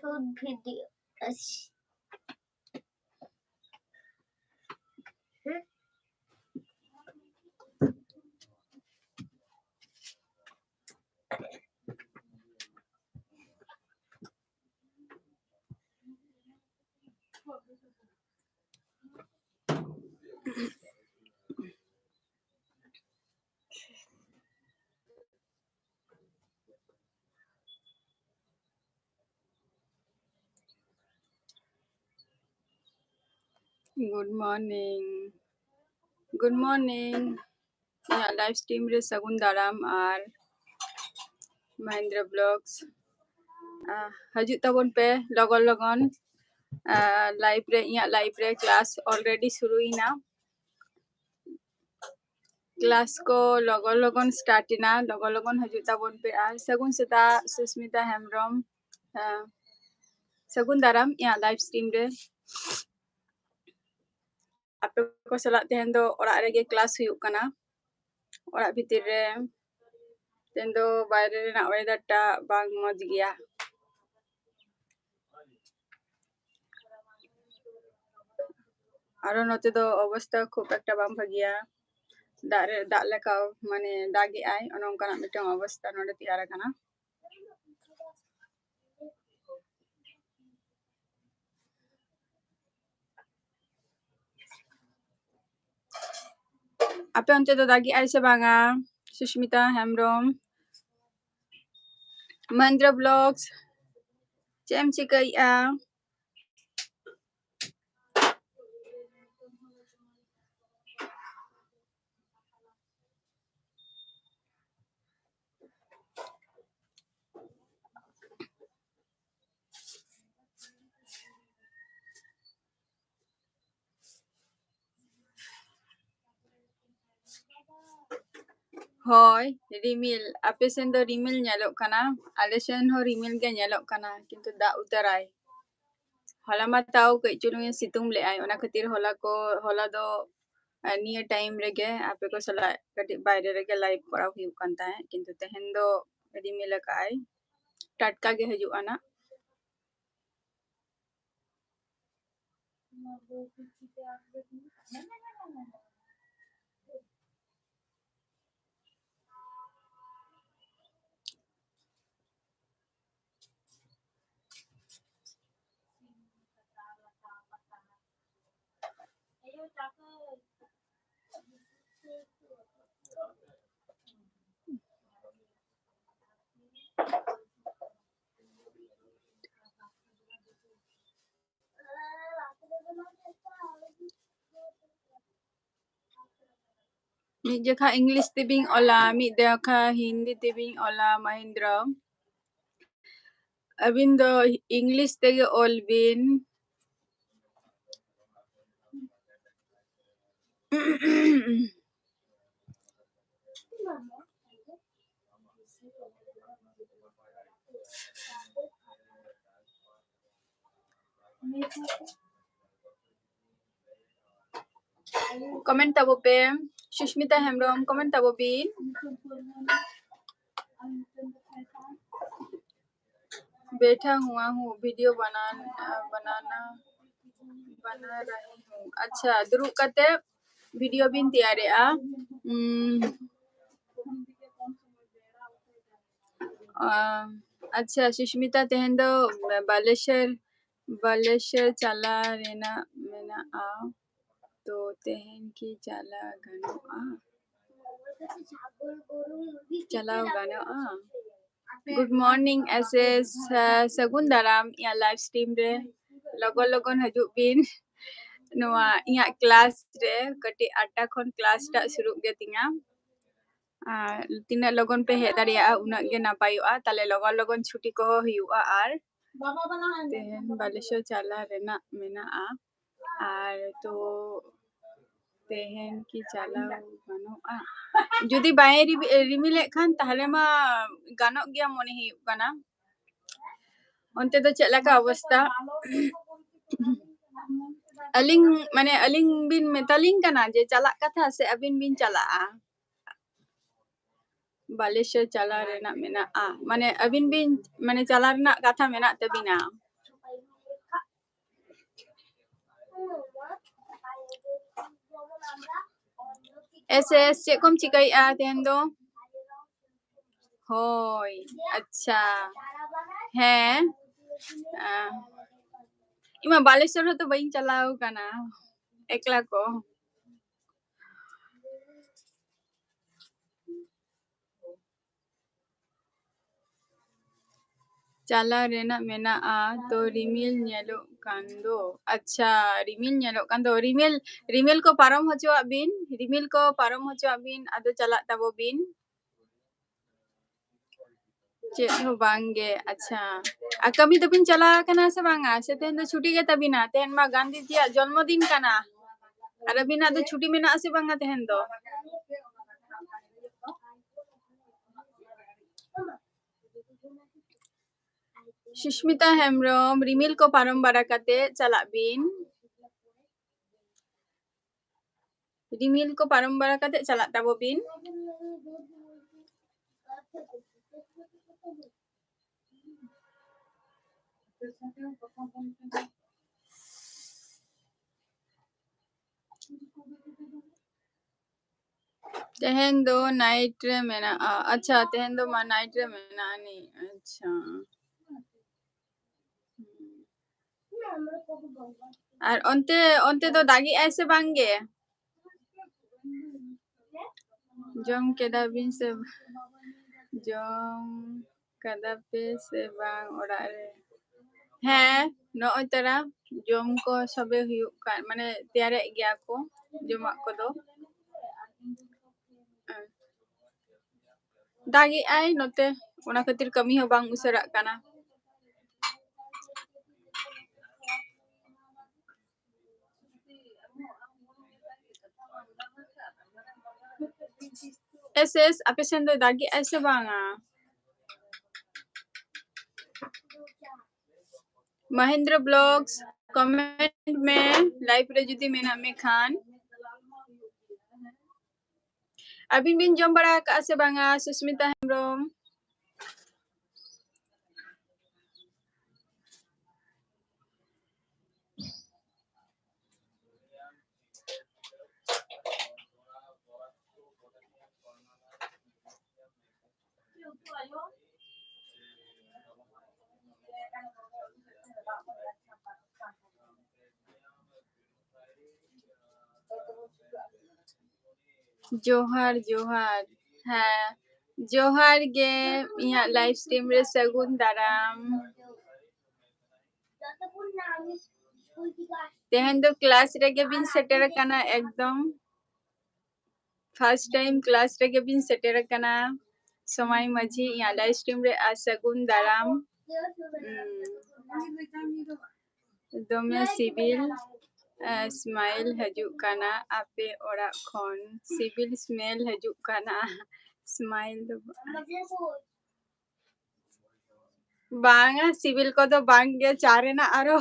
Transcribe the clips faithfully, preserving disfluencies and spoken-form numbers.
Food video. Good morning. Good morning. ᱤᱧᱟᱹᱜ live stream ᱨᱮ ᱥᱟᱹᱜᱩᱱ ᱫᱟᱨᱟᱢ ᱟᱨ ᱢᱚᱦᱮᱱᱫᱨᱚ Vlogs, ᱟᱦ, ᱦᱤᱡᱩᱜ ᱛᱟᱵᱚᱱ ᱯᱮ ᱞᱚᱜᱚᱱ ᱞᱚᱜᱚᱱ᱾ ᱟᱦ, live ᱨᱮ, ᱤᱧᱟᱹᱜ live ᱨᱮ class already ᱥᱩᱨᱩᱭᱮᱱᱟ᱾ Class ᱠᱚ ᱞᱚᱜᱚᱱ ᱞᱚᱜᱚᱱ start ᱮᱱᱟ, ᱞᱚᱜᱚᱱ ᱞᱚᱜᱚᱱ ᱦᱤᱡᱩᱜ ᱛᱟᱵᱚᱱ ᱯᱮ᱾ ᱟᱨ ᱥᱟᱹᱜᱩᱱ ᱥᱮᱛᱟᱜ ᱥᱩᱥᱢᱤᱛᱟ ᱦᱮᱢᱵᱨᱚᱢ, ᱟᱦ, ᱥᱟᱹᱜᱩᱱ ᱫᱟᱨᱟᱢ ᱤᱧᱟᱹᱜ live stream ᱨᱮ᱾ ᱟᱯᱮ ᱠᱚ ᱥᱟᱞᱟᱜ ᱛᱮᱦᱮᱧ ᱫᱚ ᱚᱲᱟᱜ ᱨᱮᱜᱮ class ᱦᱩᱭᱩᱜ ᱠᱟᱱᱟ, ᱚᱲᱟᱜ ᱵᱷᱤᱛᱤᱨ ᱨᱮ᱾ ᱛᱮᱦᱮᱧ ᱫᱚ ᱵᱟᱭᱨᱮ ᱨᱮᱱᱟᱜ weather ᱴᱟ ᱵᱟᱝ ᱢᱚᱡᱽ ᱜᱮᱭᱟ᱾ ᱟᱨᱚ ᱱᱚᱛᱮ ᱫᱚ ᱚᱵᱚᱥᱛᱟ ᱠᱷᱩᱵ ᱮᱠᱴᱟ ᱵᱟᱝ ᱵᱷᱟᱹᱜᱤᱭᱟ, ᱫᱟᱜ ᱨᱮ, ᱫᱟᱜ ᱞᱮᱠᱟ, ᱢᱟᱱᱮ, ᱫᱟᱜᱮᱜᱼᱟᱭ, ᱚᱱᱮ ᱚᱱᱠᱟᱱᱟᱜ ᱢᱤᱫᱴᱟᱝ ᱚᱵᱚᱥᱛᱟ ᱱᱚᱰᱮ ᱛᱮᱭᱟᱨ ᱟᱠᱟᱱᱟ᱾ ᱟᱯᱮ ᱚᱱᱛᱮ ᱫᱚ ᱫᱟᱜᱮᱜᱼᱟᱭ ᱥᱮ ᱵᱟᱝᱟ? ᱥᱩᱥᱢᱤᱛᱟ ᱦᱮᱢᱵᱨᱚᱢ, ᱢᱚᱦᱮᱱᱫᱨᱚ Vlogs, ᱪᱮᱫ ᱮᱢ ᱪᱤᱠᱟᱹᱭᱮᱜᱼᱟ? ᱦᱳᱭ, ᱨᱤᱢᱤᱞ, ᱟᱯᱮ ᱥᱮᱱ ᱫᱚ ᱨᱤᱢᱤᱞ ᱧᱮᱞᱚᱜ ᱠᱟᱱᱟ, ᱟᱞᱮ ᱥᱮᱱ ᱦᱚᱸ ᱨᱤᱢᱤᱞ ᱜᱮ ᱧᱮᱞᱚᱜ ᱠᱟᱱᱟ, ᱠᱤᱱᱛᱩ ᱫᱟᱜ ᱩᱛᱟᱹᱨᱟᱭ᱾ ᱦᱚᱞᱟ ᱢᱟ ᱛᱟᱣ ᱠᱟᱹᱡ ᱪᱩᱞᱩᱝ ᱮ ᱥᱤᱛᱩᱝ ᱞᱮᱜᱼᱟᱭ, ᱚᱱᱟ ᱠᱷᱟᱹᱛᱤᱨ ᱦᱚᱞᱟ ᱠᱚ, ᱦᱚᱞᱟ ᱫᱚ, ᱟᱨ ᱱᱤᱭᱟᱹ time ᱨᱮᱜᱮ ᱟᱯᱮ ᱠᱚ ᱥᱟᱞᱟᱜ ᱠᱟᱹᱴᱤᱡ ᱵᱟᱭᱨᱮ ᱨᱮᱜᱮ live ᱠᱚᱨᱟᱣ ᱦᱩᱭᱩᱜ ᱠᱟᱱ ᱛᱟᱦᱮᱸᱫ, ᱠᱤᱱᱛᱩ ᱛᱮᱦᱮᱧ ᱫᱚ ᱨᱤᱢᱤᱞ ᱟᱠᱟᱜᱼᱟᱭ, ᱴᱟᱴᱠᱟ ᱜᱮ ᱦᱤᱡᱩᱜᱼᱟ ᱱᱟᱜ᱾ ᱢᱤᱫ ᱡᱚᱠᱷᱟ ᱤᱝᱞᱤᱥ ᱛᱮᱵᱤᱱ ᱚᱞᱟ, ᱢᱤᱫ ᱡᱚᱠᱷᱟ ᱦᱤᱱᱫᱤ ᱛᱮᱵᱤᱱ ᱚᱞᱟ, ᱢᱚᱦᱮᱱᱫᱨᱚ᱾ ᱟᱹᱵᱤᱱ ᱫᱚ ᱤᱝᱞᱤᱥ ᱛᱮᱜᱮ ᱚᱞ ᱵᱤᱱ᱾ Comment ᱛᱟᱵᱚ ᱯᱮ᱾ ᱥᱩᱥᱢᱤᱛᱟ ᱦᱮᱢᱵᱨᱚᱢ, comment ᱛᱟᱵᱚ ᱵᱤᱱ᱾ बैठा हुआ हूँ, video बना, बनाना, बना रही हूँ। ᱟᱪᱪᱷᱟ, ᱫᱩᱲᱩᱵ ᱠᱟᱛᱮ video ᱵᱤᱱ ᱛᱮᱭᱟᱨᱮᱜᱼᱟ᱾ ᱩᱢ, ᱟ, ᱟᱪᱪᱷᱟ, ᱥᱩᱥᱢᱤᱛᱟ, ᱛᱮᱦᱮᱧ ᱫᱚ ᱵᱟᱞᱮᱥᱚᱨ, ᱵᱟᱞᱮᱥᱚᱨ ᱪᱟᱞᱟᱣ ᱨᱮᱱᱟᱜ ᱢᱮᱱᱟᱜᱼᱟ, ᱛᱚ ᱛᱮᱦᱮᱧ ᱠᱤ ᱪᱟᱞᱟᱣ ᱜᱟᱱᱚᱜᱼᱟ? ᱪᱟᱞᱟᱣ ᱜᱟᱱᱚᱜᱼᱟ? Good morning, S S, ᱥᱟ-, ᱥᱟᱹᱜᱩᱱ ᱫᱟᱨᱟᱢ ᱤᱧᱟᱹᱜ live stream ᱨᱮ᱾ ᱞᱚᱜᱚᱱ ᱞᱚᱜᱚᱱ ᱦᱤᱡᱩᱜ ᱵᱤᱱ᱾ ᱱᱚᱣᱟ ᱤᱧᱟᱹᱜ class ᱨᱮ ᱠᱟᱹᱴᱤᱡ ᱟᱴᱴᱟ ᱠᱷᱚᱱ class ᱴᱟᱜ ᱥᱩᱨᱩᱜ ᱜᱮ ᱛᱤᱧᱟ᱾ ᱟᱨ ᱛᱤᱱᱟᱹᱜ ᱞᱚᱜᱚᱱ ᱯᱮ ᱦᱮᱡ ᱫᱟᱲᱮᱭᱟᱜᱼᱟ, ᱩᱱᱟᱹᱜ ᱜᱮ ᱱᱟᱯᱟᱭᱚᱜᱼᱟ᱾ ᱛᱟᱦᱞᱮ ᱞᱚᱜᱚᱱ ᱞᱚᱜᱚᱱ ᱪᱷᱩᱴᱤ ᱠᱚᱦᱚᱸ ᱦᱩᱭᱩᱜᱼᱟ᱾ ᱟᱨ ᱛᱮᱦᱮᱧ ᱵᱟᱞᱮᱥᱚᱨ ᱪᱟᱞᱟᱣ ᱨᱮᱱᱟᱜ ᱢᱮᱱᱟᱜᱼᱟ᱾ ᱟᱨ ᱛᱚ ᱛᱮᱦᱮᱧ ᱠᱤ ᱪᱟᱞᱟᱣ ᱜᱟᱱᱚᱜᱼᱟ? ᱡᱩᱫᱤ ᱵᱟᱭ ᱨᱤ-, ᱨᱤᱢᱤᱞᱮᱫ ᱠᱷᱟᱱ ᱛᱟᱦᱞᱮ ᱢᱟ ᱜᱟᱱᱚᱜ ᱜᱮᱭᱟ ᱢᱚᱱᱮ ᱦᱩᱭᱩᱜ ᱠᱟᱱᱟ᱾ ᱚᱱᱛᱮ ᱫᱚ ᱪᱮᱫ ᱞᱮᱠᱟ ᱚᱵᱚᱥᱛᱟ? ᱟᱹᱞᱤᱧ, ᱢᱟᱱᱮ, ᱟᱹᱞᱤᱧ ᱵᱤᱱ ᱢᱮᱛᱟᱞᱤᱧ ᱠᱟᱱᱟ ᱡᱮ ᱪᱟᱞᱟᱜ ᱠᱟᱛᱷᱟ ᱥᱮ ᱟᱹᱵᱤᱱ ᱵᱤᱱ ᱪᱟᱞᱟᱜᱼᱟ? ᱵᱟᱞᱮᱥᱚᱨ ᱪᱟᱞᱟᱣ ᱨᱮᱱᱟᱜ ᱢᱮᱱᱟᱜᱼᱟ, ᱢᱟᱱᱮ, ᱟᱹᱵᱤᱱ ᱵᱤᱱ, ᱢᱟᱱᱮ, ᱪᱟᱞᱟᱣ ᱨᱮᱱᱟᱜ ᱠᱟᱛᱷᱟ ᱢᱮᱱᱟᱜ ᱛᱟᱹᱵᱤᱱᱟ? ᱮᱥ ᱮᱥ, ᱪᱮᱫ ᱠᱚᱢ ᱪᱤᱠᱟᱹᱭᱮᱫᱼᱟ ᱛᱮᱦᱮᱧ ᱫᱚ? ᱦᱳᱭ, ᱟᱪᱪᱷᱟ᱾ ᱦᱮᱸ᱾ ᱟᱸ, ᱤᱧ ᱢᱟ ᱵᱟᱞᱮᱥᱚᱨ ᱦᱚᱸᱛᱚ ᱵᱟᱹᱧ ᱪᱟᱞᱟᱣ ᱠᱟᱱᱟ ᱮᱠᱞᱟ ᱠᱚ᱾ ᱪᱟᱞᱟᱣ ᱨᱮᱱᱟᱜ ᱢᱮᱱᱟᱜᱼᱟ ᱛᱚ, ᱨᱤᱢᱤᱞ ᱧᱮᱞᱚᱜ ᱠᱟᱱ ᱫᱚ᱾ ᱟᱪᱪᱷᱟ, ᱨᱤᱢᱤᱞ ᱧᱮᱞᱚᱜ ᱠᱟᱱ ᱫᱚ᱾ ᱨᱤᱢᱤᱞ, ᱨᱤᱢᱤᱞ ᱠᱚ ᱯᱟᱨᱚᱢ ᱦᱚᱪᱚᱣᱟᱜ ᱵᱤᱱ, ᱨᱤᱢᱤᱞ ᱠᱚ ᱯᱟᱨᱚᱢ ᱦᱚᱪᱚᱣᱟᱜ ᱵᱤᱱ, ᱟᱫᱚ ᱪᱟᱞᱟᱜ ᱛᱟᱵᱚ ᱵᱤᱱ᱾ ᱪᱮᱫ ᱦᱚᱸ ᱵᱟᱝ ᱜᱮ᱾ ᱟᱪᱪᱷᱟ, ᱟᱨ ᱠᱟᱹᱢᱤ ᱫᱚᱵᱤᱱ ᱪᱟᱞᱟᱣ ᱟᱠᱟᱱᱟ ᱥᱮ ᱵᱟᱝᱟ? ᱥᱮ ᱛᱮᱦᱮᱧ ᱫᱚ ᱪᱷᱩᱴᱤ ᱜᱮ ᱛᱟᱵᱤᱱᱟ? ᱛᱮᱦᱮᱧ ᱢᱟ ᱜᱟᱱᱫᱷᱤᱡᱤᱭᱟᱜ ᱡᱚᱱᱢᱚ ᱫᱤᱱ ᱠᱟᱱᱟ᱾ ᱟᱨ ᱟᱹᱵᱤᱱᱟᱜ ᱫᱚ ᱪᱷᱩᱴᱤ ᱢᱮᱱᱟᱜᱼᱟ ᱥᱮ ᱵᱟᱝᱟ ᱛᱮᱦᱮᱧ ᱫᱚ? ᱥᱩᱥᱢᱤᱛᱟ ᱦᱮᱢᱵᱨᱚᱢ, ᱨᱤᱢᱤᱞ ᱠᱚ ᱯᱟᱨᱚᱢ ᱵᱟᱲᱟ ᱠᱟᱛᱮ ᱪᱟᱞᱟᱜ ᱵᱤᱱ᱾ ᱨᱤᱢᱤᱞ ᱠᱚ ᱯᱟᱨᱚᱢ ᱵᱟᱲᱟ ᱠᱟᱛᱮ ᱪᱟᱞᱟᱜ ᱛᱟᱵᱚ ᱵᱤᱱ᱾ ᱛᱮᱦᱮᱧ ᱫᱚ ᱱᱟᱭᱤᱴ ᱨᱮ ᱢᱮᱱᱟᱜᱼᱟ᱾ ᱟᱪᱪᱷᱟ, ᱛᱮᱦᱮᱧ ᱫᱚ ᱢᱟ ᱱᱟᱭᱤᱴ ᱨᱮ ᱢᱮᱱᱟᱜᱼᱟ ᱱᱤ᱾ ᱟᱪᱪᱷᱟ᱾ ᱟᱨ ᱚᱱᱛᱮ, ᱚᱱᱛᱮ ᱫᱚ ᱫᱟᱜᱮᱜᱼᱟᱭ ᱥᱮ ᱵᱟᱝ ᱜᱮ? ᱡᱚᱢ ᱠᱮᱫᱟ ᱵᱤᱱ ᱥᱮ ᱵᱟᱝ? ᱡᱚᱢ ᱠᱟᱫᱟ ᱯᱮ ᱥᱮ ᱵᱟᱝ ᱚᱲᱟᱜ ᱨᱮ? ᱦᱮᱸ, ᱱᱚᱜᱼᱚᱭ ᱛᱚᱨᱟ ᱡᱚᱢ ᱠᱚ ᱥᱚᱵᱮ ᱦᱩᱭᱩᱜ ᱠᱟᱱ, ᱢᱟᱱᱮ ᱛᱮᱭᱟᱨᱮᱫ ᱜᱮᱭᱟ ᱠᱚ ᱡᱚᱢᱟᱜ ᱠᱚᱫᱚ᱾ ᱫᱟᱜᱮᱜᱼᱟᱭ ᱱᱚᱛᱮ, ᱚᱱᱟ ᱠᱷᱟᱹᱛᱤᱨ ᱠᱟᱹᱢᱤ ᱦᱚᱸ ᱵᱟᱝ ᱩᱥᱟᱹᱨᱟᱜ ᱠᱟᱱᱟ᱾ ᱮᱥ ᱮᱥ, ᱟᱯᱮ ᱥᱮᱱ ᱫᱚᱭ ᱫᱟᱜᱮᱜᱼᱟᱭ ᱥᱮ ᱵᱟᱝᱟ? ᱢᱚᱦᱮᱱᱫᱨᱚ ᱵᱞᱚᱜᱥ, ᱠᱚᱢᱮᱱᱴ ᱢᱮ, ᱞᱟᱭᱤᱵᱷ ᱨᱮ ᱡᱩᱫᱤ ᱢᱮᱱᱟᱜ ᱢᱮ ᱠᱷᱟᱱ᱾ ᱟᱹᱵᱤᱱ ᱵᱤᱱ ᱡᱚᱢ ᱵᱟᱲᱟ ᱟᱠᱟᱫᱼᱟ ᱥᱮ ᱵᱟᱝᱟ, ᱥᱩᱥᱢᱤᱛᱟ ᱦᱮᱢᱵᱨᱚᱢ? ᱡᱚᱦᱟᱨ, ᱡᱚᱦᱟᱨ᱾ ᱦᱮᱸ, ᱡᱚᱦᱟᱨ ᱜᱮ᱾ ᱤᱧᱟᱹᱜ live stream ᱨᱮ ᱥᱟᱹᱜᱩᱱ ᱫᱟᱨᱟᱢ᱾ ᱛᱮᱦᱮᱧ ᱫᱚ class ᱨᱮᱜᱮ ᱵᱤᱱ ᱥᱮᱴᱮᱨ ᱟᱠᱟᱱᱟ ᱮᱠᱫᱚᱢ᱾ First time class ᱨᱮᱜᱮ ᱵᱤᱱ ᱥᱮᱴᱮᱨ ᱟᱠᱟᱱᱟ᱾ ᱥᱚᱢᱟᱭ ᱢᱟᱹᱡᱷᱤ, ᱤᱧᱟᱹᱜ live stream ᱨᱮ ᱟᱨ ᱥᱟᱹᱜᱩᱱ ᱫᱟᱨᱟᱢ᱾ ᱦᱩᱸ᱾ ᱫᱚᱢᱮ ᱥᱤᱵᱤᱞ, ᱮ, smile ᱦᱤᱡᱩᱜ ᱠᱟᱱᱟ ᱟᱯᱮ ᱚᱲᱟᱜ ᱠᱷᱚᱱ᱾ ᱥᱤᱵᱤᱞ smell ᱦᱤᱡᱩᱜ ᱠᱟᱱᱟ᱾ Smile ᱫᱚ ᱵᱟᱝ᱾ ᱵᱟᱝᱟ, ᱥᱤᱵᱤᱞ ᱠᱚᱫᱚ ᱵᱟᱝᱜᱮ᱾ ᱪᱟ ᱨᱮᱱᱟᱜ ᱟᱨᱚ,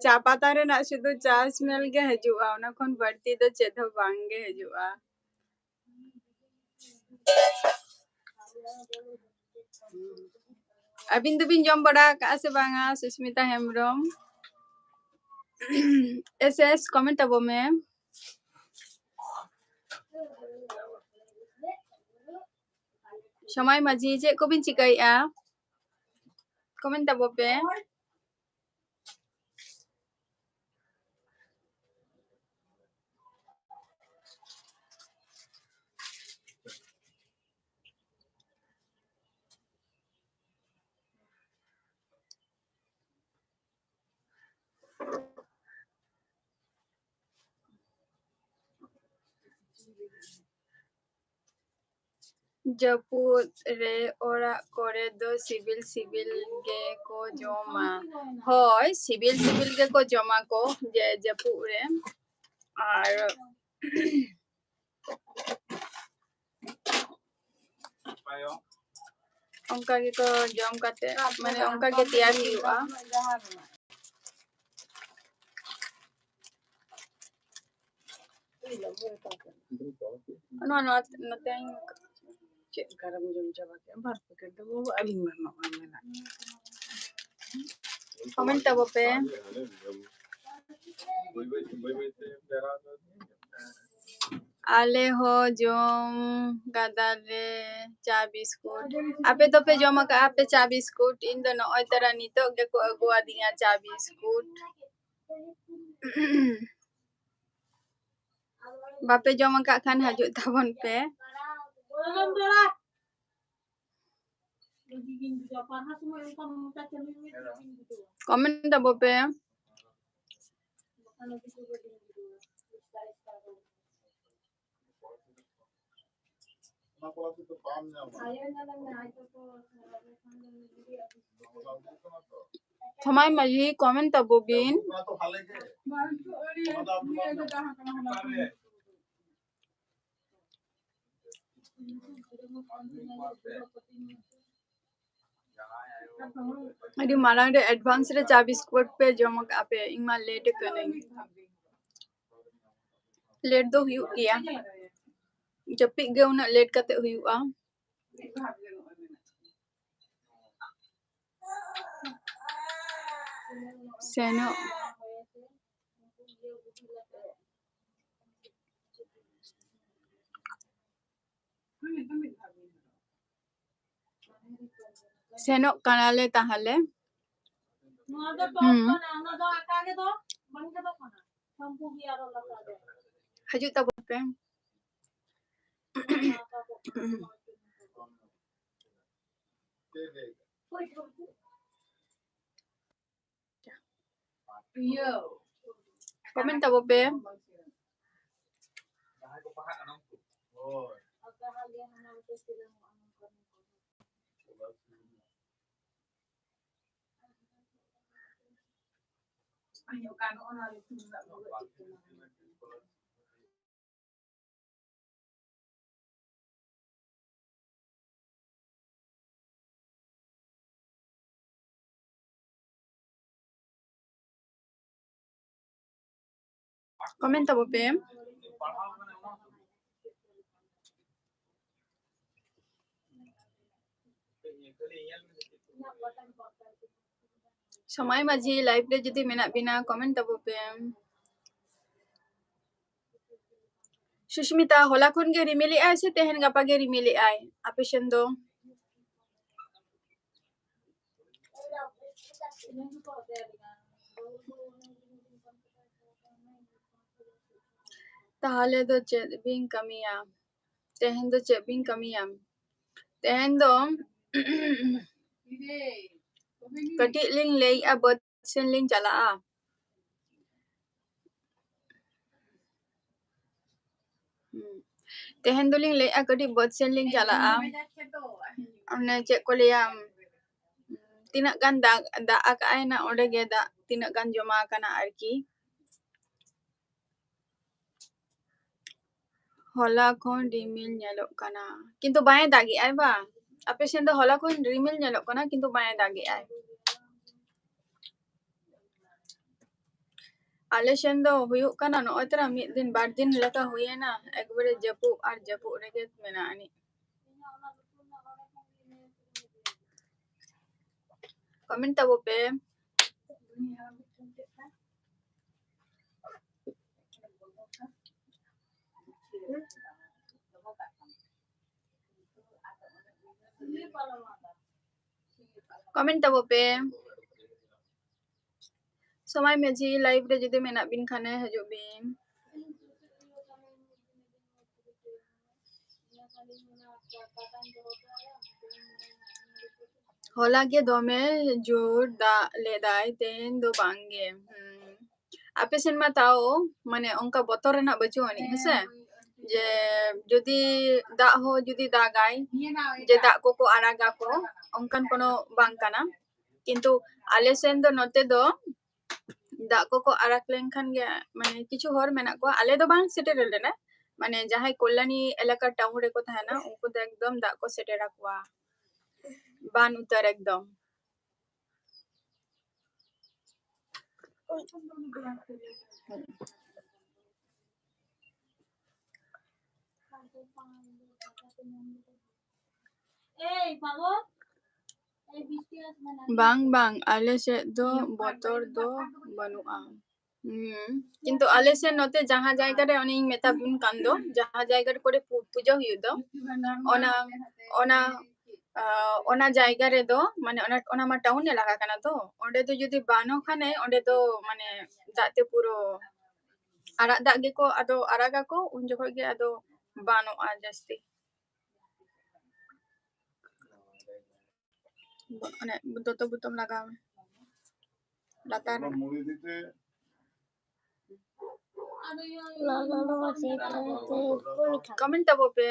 ᱪᱟ ᱯᱟᱛᱟ ᱨᱮᱱᱟᱜ ᱥᱩᱫᱷᱩ ᱪᱟ smell ᱜᱮ ᱦᱤᱡᱩᱜᱼᱟ, ᱚᱱᱟ ᱠᱷᱚᱱ ᱵᱟᱹᱲᱛᱤ ᱫᱚ ᱪᱮᱫ ᱦᱚᱸ ᱵᱟᱝᱜᱮ ᱦᱤᱡᱩᱜᱼᱟ᱾ ᱟᱹᱵᱤᱱ ᱫᱚᱵᱤᱱ ᱡᱚᱢ ᱵᱟᱲᱟ ᱟᱠᱟᱫᱼᱟ ᱥᱮ ᱵᱟᱝᱟ, Susmita Hembrom? S S comment ᱛᱟᱵᱚ ᱢᱮ᱾ ᱥᱚᱢᱟᱭ ᱢᱟᱹᱡᱷᱤ, ᱪᱮᱫ ᱠᱚᱵᱤᱱ ᱪᱤᱠᱟᱹᱭᱮᱫᱼᱟ? Comment ᱛᱟᱵᱚ ᱯᱮ᱾ ᱡᱟᱹᱯᱩᱫ ᱨᱮ ᱚᱲᱟᱜ ᱠᱚᱨᱮ ᱫᱚ ᱥᱤᱵᱤᱞ ᱥᱤᱵᱤᱞ ᱜᱮᱠᱚ ᱡᱚᱢᱟ᱾ ᱦᱳᱭ, ᱥᱤᱵᱤᱞ ᱥᱤᱵᱤᱞ ᱜᱮᱠᱚ ᱡᱚᱢᱟ ᱠᱚ ᱡᱮ ᱡᱟᱹᱯᱩᱫ ᱨᱮ᱾ ᱟᱨ ᱚᱱᱠᱟ ᱜᱮᱠᱚ ᱡᱚᱢ ᱠᱟᱛᱮ, ᱢᱟᱱᱮ, ᱚᱱᱠᱟ ᱜᱮ ᱛᱮᱭᱟᱨ ᱦᱩᱭᱩᱜᱼᱟ᱾ ᱱᱚᱣᱟ, ᱱᱚᱣᱟ, ᱱᱚᱛᱮᱧ ᱪᱮᱫ ᱞᱮᱠᱟᱨᱮᱢ ᱡᱚᱢ ᱪᱟᱵᱟ ᱠᱮᱫᱼᱟ? ᱵᱟᱨ packet ᱫᱚ ᱵᱟᱹᱵᱩ, ᱟᱹᱞᱤᱧ ᱢᱟ ᱱᱚᱜᱼᱚᱭ ᱢᱮᱱᱟᱜ᱾ Comment ᱛᱟᱵᱚ ᱯᱮ᱾ ᱟᱞᱮ ᱦᱚᱸ ᱡᱚᱢ ᱠᱟᱫᱟᱞᱮ ᱪᱟ ᱵᱤᱥᱠᱩᱴ᱾ ᱟᱯᱮ ᱫᱚᱯᱮ ᱡᱚᱢ ᱟᱠᱟᱫᱼᱟ ᱯᱮ ᱪᱟ ᱵᱤᱥᱠᱩᱴ? ᱤᱧ ᱫᱚ ᱱᱚᱜᱼᱚᱭ ᱛᱟᱨᱟ ᱱᱤᱛᱚᱜ ᱜᱮᱠᱚ ᱟᱹᱜᱩᱣᱟᱫᱤᱧᱟ ᱪᱟ ᱵᱤᱥᱠᱩᱴ᱾ ᱵᱟᱯᱮ ᱡᱚᱢ ᱟᱠᱟᱫ ᱠᱷᱟᱱ ᱦᱤᱡᱩᱜ ᱛᱟᱵᱚᱱ ᱯᱮ᱾ ᱠᱚᱢᱮᱱᱴ ᱛᱟᱵᱚ ᱯᱮ᱾ ᱥᱚᱢᱟᱭ ᱢᱟᱹᱡᱷᱤ, ᱠᱚᱢᱮᱱᱴ ᱛᱟᱵᱚ ᱵᱤᱱ᱾ ᱟᱹᱰᱤ ᱢᱟᱲᱟᱝ ᱨᱮ advance ᱨᱮ ᱪᱟ ᱵᱤᱥᱠᱩᱴ ᱯᱮ ᱡᱚᱢ ᱟᱠᱟᱫᱼᱟ ᱯᱮ, ᱤᱧ ᱢᱟ late ᱠᱟᱹᱱᱟᱹᱧ᱾ Late ᱫᱚ ᱦᱩᱭᱩᱜ ᱜᱮᱭᱟ, ᱡᱟᱹᱯᱤᱫ ᱜᱮ ᱩᱱᱟᱹᱜ late ᱠᱟᱛᱮ ᱦᱩᱭᱩᱜᱼᱟ᱾ ᱥᱮᱱᱚᱜ ᱥᱮᱱᱚᱜ ᱠᱟᱱᱟᱞᱮ ᱛᱟᱦᱚᱞᱮ᱾ ᱱᱚᱣᱟ ᱫᱚ top ᱦᱩᱸ᱾ ᱠᱟᱱᱟ, ᱚᱱᱟ ᱫᱚ ᱟᱠᱟ ᱜᱮ ᱫᱚ ᱵᱟᱝ ᱜᱮᱫᱚᱜ ᱠᱟᱱᱟ᱾ ᱥᱟᱢᱯᱩ ᱜᱮ ᱟᱨᱚ ᱞᱟᱛᱟᱨ ᱨᱮ᱾ ᱦᱤᱡᱩᱜ ᱛᱟᱵᱚᱱ ᱯᱮ᱾ ᱠᱚᱢᱮᱱᱴ ᱛᱟᱵᱚ ᱯᱮ᱾ ᱠᱚᱢᱮᱱᱴ ᱛᱟᱵᱚ ᱯᱮ᱾ ᱥᱚᱢᱟᱭ ᱢᱟᱹᱡᱷᱤ live ᱨᱮ ᱡᱩᱫᱤ ᱢᱮᱱᱟᱜ ᱵᱤᱱᱟ, ᱠᱚᱢᱮᱱᱴ ᱛᱟᱵᱚ ᱯᱮ᱾ ᱥᱩᱥᱢᱤᱛᱟ, ᱦᱚᱞᱟ ᱠᱷᱚᱱ ᱜᱮ ᱨᱤᱢᱤᱞᱮᱜᱼᱟᱭ ᱥᱮ ᱛᱮᱦᱮᱧ ᱜᱟᱯᱟ ᱜᱮ ᱨᱤᱢᱤᱞᱮᱜᱼᱟᱭ ᱟᱯᱮ ᱥᱮᱱ ᱫᱚ? ᱛᱟᱦᱚᱞᱮ ᱫᱚ ᱪᱮᱫ ᱵᱤᱱ ᱠᱟᱹᱢᱤᱭᱟ? ᱛᱮᱦᱮᱧ ᱫᱚ ᱪᱮᱫ ᱵᱤᱱ ᱠᱟᱹᱢᱤᱭᱟ? ᱛᱮᱦᱮᱧ ᱫᱚ ᱠᱟᱹᱴᱤᱡ ᱞᱤᱧ ᱞᱟᱹᱭᱮᱜᱼᱟ, ᱵᱟᱹᱫᱽ ᱥᱮᱱ ᱞᱤᱧ ᱪᱟᱞᱟᱜᱼᱟ᱾ ᱦᱩᱸ᱾ ᱛᱮᱦᱮᱧ ᱫᱚᱞᱤᱧ ᱞᱟᱹᱭᱮᱜᱼᱟ, ᱠᱟᱹᱴᱤᱡ ᱵᱟᱹᱫᱽ ᱥᱮᱱ ᱞᱤᱧ ᱪᱟᱞᱟᱜᱼᱟ᱾ ᱚᱱᱮ ᱪᱮᱫ ᱠᱚ ᱞᱟᱹᱭᱟ, ᱛᱤᱱᱟᱹᱜ ᱜᱟᱱ ᱫᱟᱜ, ᱫᱟᱜ ᱟᱠᱟᱜᱼᱟᱭ ᱱᱟ, ᱚᱸᱰᱮ ᱜᱮ ᱫᱟᱜ ᱛᱤᱱᱟᱹᱜ ᱜᱟᱱ ᱡᱚᱢᱟ ᱟᱠᱟᱱᱟ ᱟᱨᱠᱤ᱾ ᱦᱚᱞᱟ ᱠᱷᱚᱱ ᱨᱤᱢᱤᱞ ᱧᱮᱞᱚᱜ ᱠᱟᱱᱟ, ᱠᱤᱱᱛᱩ ᱵᱟᱭ ᱫᱟᱜᱮᱜᱼᱟᱭ ᱵᱟ? ᱟᱯᱮ ᱥᱮᱱ ᱫᱚ ᱦᱚᱞᱟ ᱠᱷᱚᱱ ᱨᱤᱢᱤᱞ ᱧᱮᱞᱚᱜ ᱠᱟᱱᱟ, ᱠᱤᱱᱛᱩ ᱵᱟᱭ ᱫᱟᱜᱮᱜᱼᱟᱭ᱾ ᱟᱞᱮ ᱥᱮᱱ ᱫᱚ ᱦᱩᱭᱩᱜ ᱠᱟᱱᱟ ᱱᱚᱜᱼᱚᱭ ᱛᱚᱨᱟ ᱢᱤᱫ ᱫᱤᱱ ᱵᱟᱨ ᱫᱤᱱ ᱞᱮᱠᱟ ᱦᱩᱭᱮᱱᱟ, ᱮᱠᱵᱟᱨᱮ ᱡᱟᱹᱯᱩᱫ ᱟᱨ ᱡᱟᱹᱯᱩᱫ ᱨᱮᱜᱮ ᱢᱮᱱᱟᱜ ᱟᱹᱱᱤᱡ᱾ Comment ᱛᱟᱵᱚ ᱯᱮ᱾ Comment ᱛᱟᱵᱚ ᱯᱮ᱾ ᱥᱚᱢᱟᱭ ᱢᱟᱹᱡᱷᱤ live ᱨᱮ ᱡᱩᱫᱤ ᱢᱮᱱᱟᱜ ᱵᱤᱱ ᱠᱷᱟᱱᱮ ᱦᱤᱡᱩᱜ ᱵᱤᱱ᱾ ᱦᱚᱞᱟ ᱜᱮ ᱫᱚᱢᱮ ᱡᱳᱨ ᱫᱟᱜ ᱞᱮᱫᱟᱭ, ᱛᱮᱦᱮᱧ ᱫᱚ ᱵᱟᱝ ᱜᱮ᱾ ᱦᱩᱸ᱾ ᱟᱯᱮ ᱥᱮᱱ ᱢᱟ ᱛᱟᱣ ᱢᱟᱱᱮ ᱚᱱᱠᱟ ᱵᱚᱛᱚᱨ ᱨᱮᱱᱟᱜ ᱵᱟᱹᱪᱩᱜ ᱟᱹᱱᱤᱡ, ᱦᱮᱸᱥᱮ? ᱡᱮ ᱡᱩᱫᱤ ᱫᱟᱜ ᱦᱚᱸ ᱡᱩᱫᱤ ᱫᱟᱜᱟᱭ, ᱡᱮ ᱫᱟᱜ ᱠᱚᱠᱚ ᱟᱲᱟᱜᱟ ᱠᱚ, ᱚᱱᱠᱟᱱ ᱠᱳᱱᱳ ᱵᱟᱝ ᱠᱟᱱᱟ᱾ ᱠᱤᱱᱛᱩ ᱟᱞᱮ ᱥᱮᱱ ᱫᱚ ᱱᱚᱛᱮ ᱫᱚ ᱫᱟᱜ ᱠᱚᱠᱚ ᱟᱲᱟᱜ ᱞᱮᱱᱠᱷᱟᱱ ᱜᱮ, ᱢᱟᱱᱮ ᱠᱤᱪᱷᱩ ᱦᱚᱲ ᱢᱮᱱᱟᱜ ᱠᱚᱣᱟ, ᱟᱞᱮ ᱫᱚ ᱵᱟᱝ ᱥᱮᱴᱮᱨ ᱞᱮᱱᱟ, ᱢᱟᱱᱮ ᱡᱟᱦᱟᱸᱭ ᱠᱚᱞᱞᱟᱱᱤ ᱮᱞᱟᱠᱟ town ᱨᱮᱠᱚ ᱛᱟᱦᱮᱱᱟ, ᱩᱱᱠᱩ ᱫᱚ ᱮᱠᱫᱚᱢ ᱫᱟᱜ ᱠᱚ ᱥᱮᱴᱮᱨ ᱟᱠᱚᱣᱟ, ᱵᱟᱱ ᱩᱛᱟᱹᱨ ᱮᱠᱫᱚᱢ᱾ ᱵᱟᱝ, ᱵᱟᱝ, ᱟᱞᱮ ᱥᱮᱫ ᱫᱚ ᱵᱚᱛᱚᱨ ᱫᱚ ᱵᱟᱹᱱᱩᱜᱼᱟ᱾ ᱦᱩᱸ, ᱠᱤᱱᱛᱩ ᱟᱞᱮ ᱥᱮᱱ ᱱᱚᱛᱮ ᱡᱟᱦᱟᱸ ᱡᱟᱭᱜᱟ ᱨᱮ ᱚᱱᱮᱧ ᱢᱮᱛᱟ ᱵᱤᱱ ᱠᱟᱱ ᱫᱚ, ᱡᱟᱦᱟᱸ ᱡᱟᱭᱜᱟ ᱠᱚᱨᱮ ᱯᱩ-, ᱯᱩᱡᱟᱹ ᱦᱩᱭᱩᱜ ᱫᱚ, ᱚᱱᱟ, ᱚᱱᱟ, ᱟᱸ, ᱚᱱᱟ ᱡᱟᱭᱜᱟ ᱨᱮᱫᱚ, ᱢᱟᱱᱮ ᱚᱱᱟ, ᱚᱱᱟ ᱢᱟ town ᱮᱞᱟᱠᱟ ᱠᱟᱱᱟ ᱛᱚ, ᱚᱸᱰᱮ ᱫᱚ ᱡᱩᱫᱤ ᱵᱟᱱᱚᱜ ᱠᱷᱟᱱᱮ, ᱚᱸᱰᱮ ᱫᱚ ᱢᱟᱱᱮ ᱫᱟᱜ ᱛᱮ ᱯᱩᱨᱟᱹ ᱟᱨᱟᱜ ᱫᱟᱜ ᱜᱮᱠᱚ ᱟᱫᱚ ᱟᱨᱟᱜᱟᱠᱚ, ᱩᱱ ᱡᱚᱠᱷᱚᱡ ᱜᱮ ᱟᱫᱚ ᱵᱟᱱᱚᱜᱼᱟ ᱡᱟᱹᱥᱛᱤ᱾ ᱚᱱᱮ ᱫᱚᱛᱚ ᱵᱩᱛᱟᱹᱢ ᱞᱟᱜᱟᱣ ᱢᱮ ᱞᱟᱛᱟᱨ ᱨᱮ᱾ ᱞᱟ, ᱞᱟ, ᱞᱟ, ᱪᱮᱫ ᱠᱟᱱᱟ? ᱠᱚᱢᱮᱱᱴ ᱛᱟᱵᱚ ᱯᱮ᱾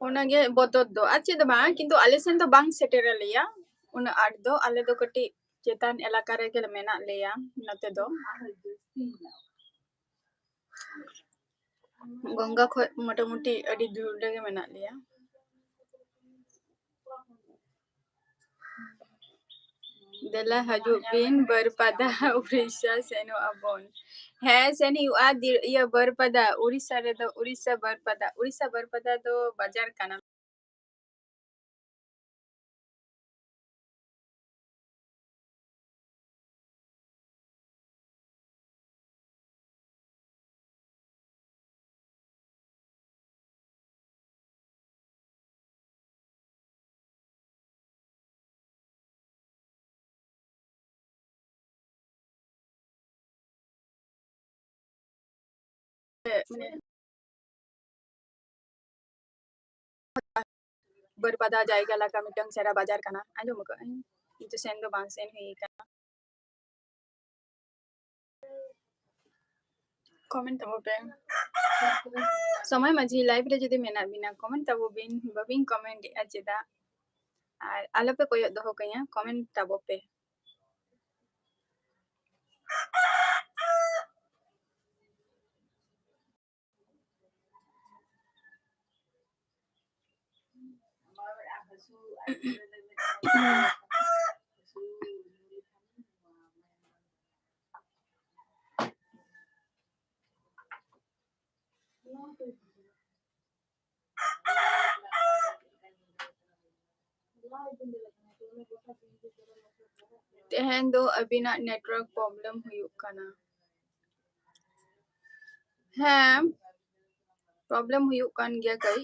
ᱚᱱᱟᱜᱮ ᱵᱚᱛᱚᱨ ᱫᱚ, ᱟᱨ ᱪᱮᱫ ᱫᱚ ᱵᱟᱝ, ᱠᱤᱱᱛᱩ ᱟᱞᱮ ᱥᱮᱱ ᱫᱚ ᱵᱟᱝ ᱥᱮᱴᱮᱨ ᱟᱞᱮᱭᱟ ᱩᱱᱟᱹᱜ ᱟᱸᱴ ᱫᱚ᱾ ᱟᱞᱮ ᱫᱚ ᱠᱟᱹᱴᱤᱡ ᱪᱮᱛᱟᱱ ᱮᱞᱟᱠᱟ ᱨᱮᱜᱮ ᱢᱮᱱᱟᱜ ᱞᱮᱭᱟ ᱱᱚᱛᱮ ᱫᱚ᱾ ᱜᱚᱝᱜᱟ ᱠᱷᱚᱡ ᱢᱚᱴᱟᱢᱩᱴᱤ ᱟᱹᱰᱤ ᱫᱩᱨ ᱨᱮᱜᱮ ᱢᱮᱱᱟᱜ ᱞᱮᱭᱟ᱾ ᱫᱮᱞᱟ ᱦᱤᱡᱩᱜ ᱵᱤᱱ ᱵᱟᱹᱨᱯᱟᱫᱟ, ᱩᱲᱤᱥᱥᱟ ᱥᱮᱱᱚᱜ ᱟᱵᱚᱱ᱾ ᱦᱮᱸ, ᱥᱮᱱ ᱦᱩᱭᱩᱜᱼᱟ, ᱫᱤ-, ᱤᱭᱟᱹ, ᱵᱟᱹᱨᱯᱟᱫᱟ, ᱩᱲᱤᱥᱥᱟ ᱨᱮᱫᱚ, ᱩᱲᱤᱥᱥᱟ ᱵᱟᱹᱨᱯᱟᱫᱟ, ᱩᱲᱤᱥᱥᱟ ᱵᱟᱹᱨᱯᱟᱫᱟ ᱫᱚ ᱵᱟᱡᱟᱨ ᱠᱟᱱᱟ᱾ ᱢᱟᱱᱮ ᱵᱟᱹᱨᱯᱟᱫᱟ ᱡᱟᱭᱜᱟ ᱞᱮᱠᱟ ᱢᱤᱫᱴᱟᱝ ᱪᱮᱦᱨᱟ ᱵᱟᱡᱟᱨ ᱠᱟᱱᱟ, ᱟᱸᱡᱚᱢ ᱟᱠᱟᱫ ᱟᱹᱧ, ᱠᱤᱱᱛᱩ ᱥᱮᱱ ᱫᱚ ᱵᱟᱝ ᱥᱮᱱ ᱦᱩᱭ ᱟᱠᱟᱱᱟ᱾ ᱠᱚᱢᱮᱱᱴ ᱛᱟᱵᱚ ᱯᱮ᱾ ᱥᱚᱢᱚᱭ ᱢᱟᱹᱡᱷᱤ live ᱨᱮ ᱡᱩᱫᱤ ᱢᱮᱱᱟᱜ ᱵᱤᱱᱟ, ᱠᱚᱢᱮᱱᱴ ᱛᱟᱵᱚ ᱵᱤᱱ, ᱵᱟᱵᱤᱱ ᱠᱚᱢᱮᱱᱴ ᱮᱫᱼᱟ ᱪᱮᱫᱟᱜ? ᱟᱨ ᱟᱞᱚᱯᱮ ᱠᱚᱭᱚᱜ ᱫᱚᱦᱚ ᱠᱟᱹᱧᱟ, ᱠᱚᱢᱮᱱᱴ ᱛᱟᱵᱚ ᱯᱮ᱾ ᱛᱮᱦᱮᱧ ᱫᱚ ᱟᱹᱵᱤᱱᱟᱜ network problem ᱦᱩᱭᱩᱜ ᱠᱟᱱᱟ᱾ ᱦᱮᱸ, problem ᱦᱩᱭᱩᱜ ᱠᱟᱱ ᱜᱮᱭᱟ ᱠᱟᱹᱡ᱾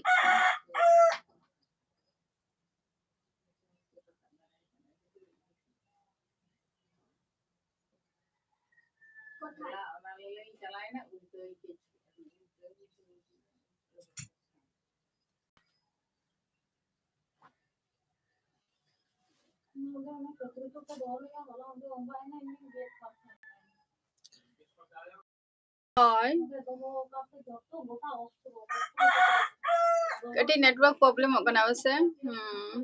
ᱦᱳᱭ᱾ ᱠᱟᱹᱴᱤᱡ network problemᱚᱜ ᱠᱟᱱᱟ ᱯᱟᱥᱮ᱾ ᱦᱩᱸ᱾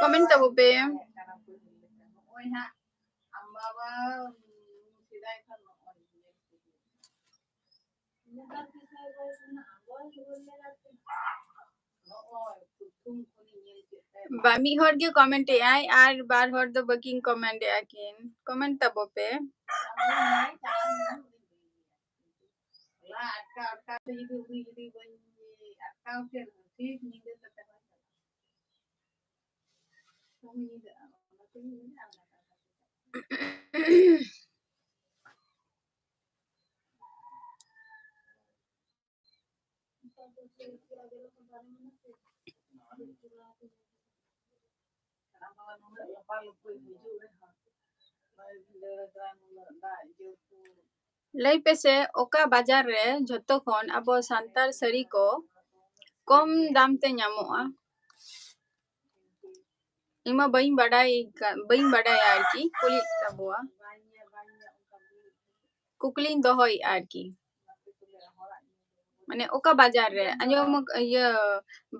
Comment ᱛᱟᱵᱚ ᱯᱮ᱾ ᱵᱟ, ᱢᱤᱫ ᱦᱚᱲ ᱜᱮ comment ᱮᱜᱼᱟᱭ ᱟᱨ ᱵᱟᱨ ᱦᱚᱲ ᱫᱚ ᱵᱟᱹᱠᱤᱱ comment ᱮᱜᱼᱟ ᱠᱤᱱ᱾ Comment ᱛᱟᱵᱚ ᱯᱮ᱾ ᱞᱟᱹᱭ ᱯᱮᱥᱮ, ᱚᱠᱟ ᱵᱟᱡᱟᱨ ᱨᱮ ᱡᱷᱚᱛᱚ ᱠᱷᱚᱱ ᱟᱵᱚ ᱥᱟᱱᱛᱟᱲ ᱥᱟᱹᱲᱤ ᱠᱚ ᱠᱚᱢ ᱫᱟᱢ ᱛᱮ ᱧᱟᱢᱚᱜᱼᱟ? ᱤᱧ ᱢᱟ ᱵᱟᱹᱧ ᱵᱟᱰᱟᱭ ᱠᱟ-, ᱵᱟᱹᱧ ᱵᱟᱰᱟᱭᱟ ᱟᱨᱠᱤ, ᱠᱩᱞᱤᱭᱮᱫ ᱛᱟᱵᱚᱣᱟ᱾ ᱠᱩᱠᱞᱤᱧ ᱫᱚᱦᱚᱭᱮᱫᱼᱟ ᱟᱨᱠᱤ᱾ ᱢᱟᱱᱮ ᱚᱠᱟ ᱵᱟᱡᱟᱨ ᱨᱮ? ᱟᱸᱡᱚᱢ ᱟᱠ-, ᱤᱭᱟᱹ,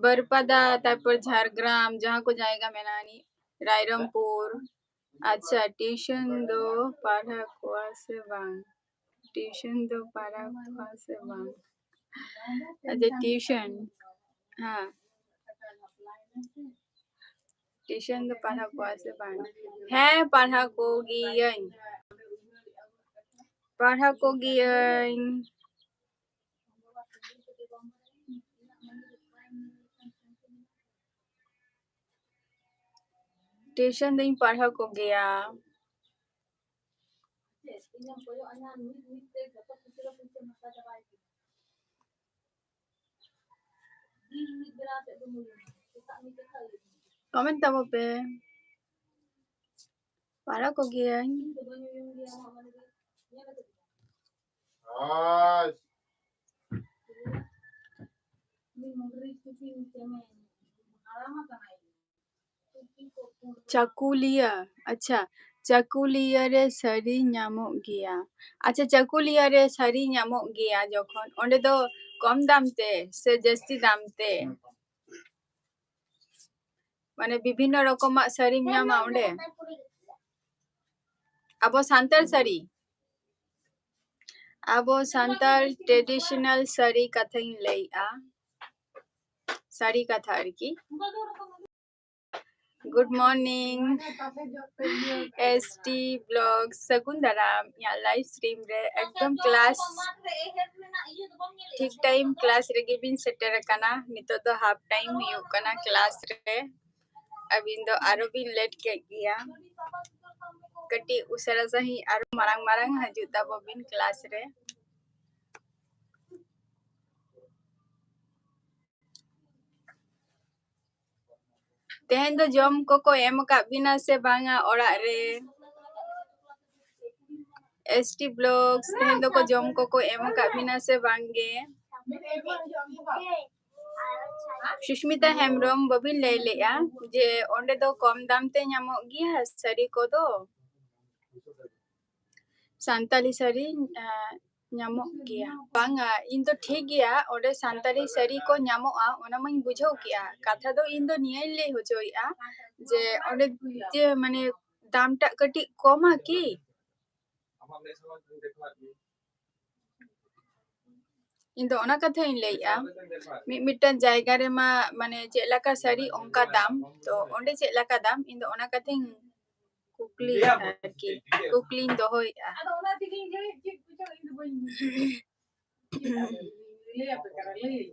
ᱵᱟᱹᱨᱯᱟᱫᱟ, ᱛᱟᱨᱯᱚᱨ ᱡᱷᱟᱲᱜᱨᱟᱢ, ᱡᱟᱦᱟᱸ ᱠᱚ ᱡᱟᱭᱜᱟ ᱢᱮᱱᱟᱜᱼᱟ ᱱᱤ-, ᱨᱟᱭᱨᱚᱝᱯᱩᱨ᱾ ᱟᱪᱪᱷᱟ, tuition ᱫᱚ ᱯᱟᱲᱦᱟᱣ ᱠᱚᱣᱟ ᱥᱮ ᱵᱟᱝ? Tuition ᱫᱚ ᱯᱟᱲᱦᱟᱣ ᱠᱚᱣᱟ ᱥᱮ ᱵᱟᱝ? ᱟᱪᱪᱷᱟ, tuition᱾ ᱦᱮᱸ᱾ Tuition ᱫᱚ ᱯᱟᱲᱦᱟᱣ ᱠᱚᱣᱟ ᱥᱮ ᱵᱟᱝ? ᱦᱮᱸ, ᱯᱟᱲᱦᱟᱣ ᱠᱚᱜᱮᱭᱟᱹᱧ᱾ ᱯᱟᱲᱦᱟᱣ ᱠᱚᱜᱮᱭᱟᱹᱧ᱾ ᱴᱤᱭᱩᱥᱚᱱ ᱫᱚᱧ ᱯᱟᱲᱦᱟᱣ ᱠᱚᱜᱮᱭᱟ᱾ ᱠᱚᱢᱮᱱᱴ ᱛᱟᱵᱚ ᱯᱮ᱾ ᱯᱟᱲᱦᱟᱣ ᱠᱚᱜᱮᱭᱟᱹᱧ᱾ ᱪᱟᱹᱠᱩᱞᱤᱭᱟᱹ, ᱟᱪᱪᱷᱟ, ᱪᱟᱹᱠᱩᱞᱤᱭᱟᱹ ᱨᱮ ᱥᱟᱹᱨᱤ ᱧᱟᱢᱚᱜ ᱜᱮᱭᱟ᱾ ᱟᱪᱪᱷᱟ, ᱪᱟᱹᱠᱩᱞᱤᱭᱟᱹ ᱨᱮ ᱥᱟᱹᱨᱤ ᱧᱟᱢᱚᱜ ᱜᱮᱭᱟ ᱡᱚᱠᱷᱚᱱ, ᱚᱸᱰᱮ ᱫᱚ ᱠᱚᱢ ᱫᱟᱢ ᱛᱮ ᱥᱮ ᱡᱟᱹᱥᱛᱤ ᱫᱟᱢ ᱛᱮ? ᱢᱟᱱᱮ ᱵᱤᱵᱷᱤᱱᱱᱚ ᱨᱚᱠᱚᱢᱟᱜ ᱥᱟᱹᱨᱤᱢ ᱧᱟᱢᱟ ᱚᱸᱰᱮ᱾ ᱟᱵᱚ ᱥᱟᱱᱛᱟᱲ ᱥᱟᱹᱨᱤ, ᱟᱵᱚ ᱥᱟᱱᱛᱟᱲ traditional ᱥᱟᱹᱨᱤ ᱠᱟᱛᱷᱟᱧ ᱞᱟᱹᱭᱮᱜᱼᱟ, ᱥᱟᱹᱨᱤ ᱠᱟᱛᱷᱟ ᱟᱨᱠᱤ᱾ Good morning, S T vlog, ᱥᱟᱹᱜᱩᱱ ᱫᱟᱨᱟᱢ ᱤᱧᱟᱹᱜ live stream ᱨᱮ᱾ ᱮᱠᱫᱚᱢ class ᱴᱷᱤᱠ time class ᱨᱮᱜᱮ ᱵᱤᱱ ᱥᱮᱴᱮᱨ ᱟᱠᱟᱱᱟ᱾ ᱱᱤᱛᱚᱜ ᱫᱚ half time ᱦᱩᱭᱩᱜ ᱠᱟᱱᱟ class ᱨᱮ᱾ ᱟᱹᱵᱤᱱ ᱫᱚ ᱟᱨᱚ ᱵᱤᱱ late ᱠᱮᱫ ᱜᱮᱭᱟ᱾ ᱠᱟᱹᱴᱤᱡ ᱩᱥᱟᱹᱨᱟ ᱥᱟᱺᱦᱤᱡ ᱟᱨᱚ ᱢᱟᱲᱟᱝ ᱢᱟᱲᱟᱝ ᱦᱤᱡᱩᱜ ᱛᱟᱵᱚ ᱵᱤᱱ class ᱨᱮ᱾ ᱛᱮᱦᱮᱧ ᱫᱚ ᱡᱚᱢ ᱠᱚᱠᱚ ᱮᱢ ᱟᱠᱟᱫ ᱵᱤᱱᱟ ᱥᱮ ᱵᱟᱝᱟ ᱚᱲᱟᱜ ᱨᱮ? S T vlogs, ᱛᱮᱦᱮᱧ ᱫᱚᱠᱚ ᱡᱚᱢ ᱠᱚᱠᱚ ᱮᱢ ᱟᱠᱟᱫ ᱵᱤᱱᱟ ᱥᱮ ᱵᱟᱝ ᱜᱮ? ᱥᱩᱥᱢᱤᱛᱟ ᱦᱮᱢᱵᱨᱚᱢ, ᱵᱟᱹᱵᱤᱱ ᱞᱟᱹᱭ ᱞᱮᱜᱼᱟ ᱡᱮ ᱚᱸᱰᱮ ᱫᱚ ᱠᱚᱢ ᱫᱟᱢ ᱛᱮ ᱧᱟᱢᱚᱜ ᱜᱮᱭᱟ ᱥᱟᱹᱲᱤ ᱠᱚᱫᱚ? ᱥᱟᱱᱛᱟᱞᱤ ᱥᱟᱹᱲᱤ, ᱟᱸ, ᱧᱟᱢᱚᱜ ᱜᱮᱭᱟ᱾ ᱵᱟᱝᱟ, ᱤᱧ ᱫᱚ ᱴᱷᱤᱠ ᱜᱮᱭᱟ, ᱚᱸᱰᱮ ᱥᱟᱱᱛᱟᱲᱤ ᱥᱟᱹᱲᱤ ᱠᱚ ᱧᱟᱢᱚᱜᱼᱟ, ᱚᱱᱟ ᱢᱟᱧ ᱵᱩᱡᱷᱟᱹᱣ ᱠᱮᱜᱼᱟ᱾ ᱠᱟᱛᱷᱟ ᱫᱚ ᱤᱧ ᱫᱚ ᱱᱤᱭᱟᱹᱧ ᱞᱟᱹᱭ ᱦᱚᱪᱚᱭᱮᱜᱼᱟ ᱡᱮ ᱚᱸᱰᱮ ᱡᱮ ᱢᱟᱱᱮ ᱫᱟᱢᱴᱟᱜ ᱠᱟᱹᱴᱤᱡ ᱠᱚᱢᱟ ᱠᱤ? ᱤᱧ ᱫᱚ ᱚᱱᱟ ᱠᱟᱛᱷᱟᱧ ᱞᱟᱹᱭᱮᱜᱼᱟ, ᱢᱤᱫ ᱢᱤᱫᱴᱟᱝ ᱡᱟᱭᱜᱟ ᱨᱮᱢᱟ ᱢᱟᱱᱮ ᱪᱮᱫ ᱞᱮᱠᱟ ᱥᱟᱹᱲᱤ ᱚᱱᱠᱟ ᱫᱟᱢ, ᱛᱚ ᱚᱸᱰᱮ ᱪᱮᱫ ᱞᱮᱠᱟ ᱫᱟᱢ, ᱤᱧ ᱫᱚ ᱚᱱᱟ ᱠᱟᱛᱷᱟᱧ ᱠᱩᱠᱞᱤ ᱟᱨᱠᱤ, ᱠᱩᱠᱞᱤᱧ ᱫᱚᱦᱚᱭᱮᱫᱼᱟ᱾ ᱟᱫᱚ ᱚᱱᱟ ᱛᱮᱜᱮᱧ ᱞᱟᱹᱭᱮᱫ, ᱪᱮᱫ ᱠᱚᱪᱚ ᱤᱧ ᱫᱚ ᱵᱟᱹᱧ ᱵᱩᱡᱷᱟᱹᱣ᱾ ᱪᱮᱫ ᱟᱫᱚ ᱤᱧ ᱞᱟᱹᱭ ᱟᱯᱮ ᱠᱟᱱᱟ, ᱞᱟᱹᱭ᱾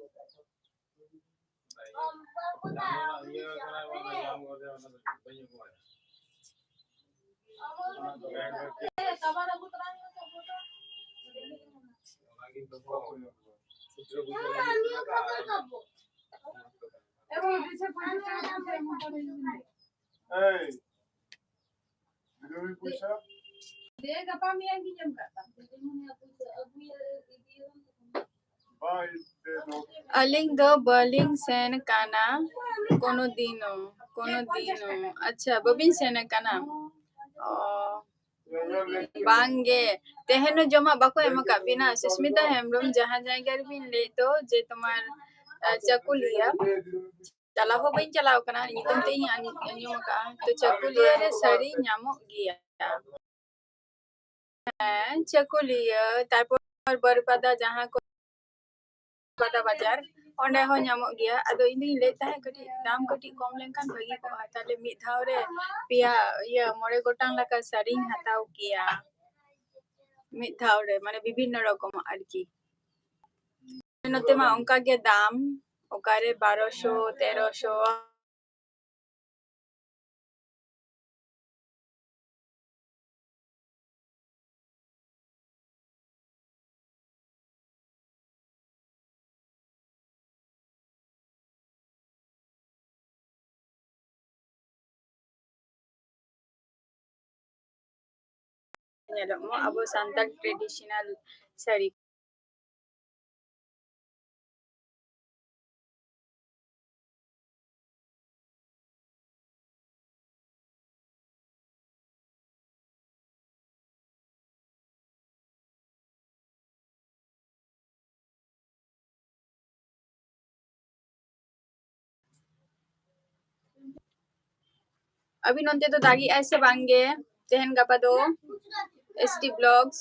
ᱟᱹᱞᱤᱧ ᱫᱚ ᱵᱟᱹᱞᱤᱧ ᱥᱮᱱ ᱠᱟᱱᱟ ᱠᱳᱱᱳ ᱫᱤᱱᱳ, ᱠᱳᱱᱳ ᱫᱤᱱᱳ᱾ ᱟᱪᱪᱷᱟ, ᱵᱟᱹᱵᱤᱱ ᱥᱮᱱ ᱠᱟᱱᱟ? ᱚ, ᱵᱟᱝᱜᱮ, ᱛᱮᱦᱮᱧ ᱦᱚᱸ ᱡᱚᱢᱟᱜ ᱵᱟᱠᱚ ᱮᱢ ᱟᱠᱟᱫ ᱵᱤᱱᱟ? ᱥᱩᱥᱢᱤᱛᱟ ᱦᱮᱢᱵᱨᱚᱢ, ᱡᱟᱦᱟᱸ ᱡᱟᱭᱜᱟ ᱨᱮᱵᱤᱱ ᱞᱟᱹᱭᱮᱫ ᱫᱚ ᱡᱮ ᱛᱳᱢᱟᱨ, ᱟ, ᱪᱟᱹᱠᱩᱞᱤᱭᱟᱹ, ᱪᱟᱞᱟᱣ ᱦᱚᱸ ᱵᱟᱹᱧ ᱪᱟᱞᱟᱣ ᱟᱠᱟᱱᱟ, ᱧᱩᱛᱩᱢ ᱛᱮᱫ ᱤᱧ ᱟᱸᱡ-, ᱟᱸᱡᱚᱢ ᱟᱠᱟᱫᱼᱟ᱾ ᱛᱚ ᱪᱟᱹᱠᱩᱞᱤᱭᱟᱹ ᱨᱮ ᱥᱟᱹᱲᱤ ᱧᱟᱢᱚᱜ ᱜᱮᱭᱟ? ᱦᱮᱸ, ᱪᱟᱹᱠᱩᱞᱤᱭᱟᱹ, ᱛᱟᱨᱯᱚᱨ ᱵᱟᱹᱨᱤᱯᱟᱫᱟ, ᱡᱟᱦᱟᱸ ᱠᱚ ᱵᱟᱫᱟ ᱵᱟᱡᱟᱨ, ᱚᱸᱰᱮ ᱦᱚᱸ ᱧᱟᱢᱚᱜ ᱜᱮᱭᱟ᱾ ᱟᱫᱚ ᱤᱧ ᱫᱩᱧ ᱞᱟᱹᱭᱮᱫ ᱛᱟᱦᱮᱸᱫ ᱠᱟᱹᱴᱤᱡ ᱫᱟᱢ ᱠᱟᱹᱴᱤᱡ ᱠᱚᱢ ᱞᱮᱱᱠᱷᱟᱱ ᱵᱷᱟᱹᱜᱤ ᱠᱚᱜᱼᱟ, ᱛᱟᱦᱞᱮ ᱢᱤᱫ ᱫᱷᱟᱣ ᱨᱮ ᱯᱮᱭᱟ, ᱤᱭᱟᱹ, ᱢᱚᱬᱮ ᱜᱚᱴᱟᱝ ᱞᱮᱠᱟ ᱥᱟᱹᱲᱤᱧ ᱦᱟᱛᱟᱣ ᱠᱮᱭᱟ ᱢᱤᱫ ᱫᱷᱟᱣ ᱨᱮ, ᱢᱟᱱᱮ ᱵᱤᱵᱷᱤᱱᱱᱚ ᱨᱚᱠᱚᱢᱟᱜ ᱟᱨᱠᱤ᱾ ᱱᱚᱛᱮ ᱢᱟ ᱚᱱᱠᱟ ᱜᱮ ᱫᱟᱢ, ᱚᱠᱟᱨᱮ ᱵᱟᱨᱚᱥᱚ, ᱛᱮᱨᱚᱥᱚ᱾ ᱧᱮᱞᱚᱜ ᱢᱟ ᱟᱵᱚ ᱥᱟᱱᱛᱟᱲ traditional ᱥᱟᱹᱲᱤ᱾ ᱟᱹᱵᱤᱱ ᱚᱱᱛᱮ ᱫᱚ ᱫᱟᱜᱮᱜᱼᱟᱭ ᱥᱮ ᱵᱟᱝ ᱜᱮ ᱛᱮᱦᱮᱧ ᱜᱟᱯᱟ ᱫᱚ? S D Vlogs᱾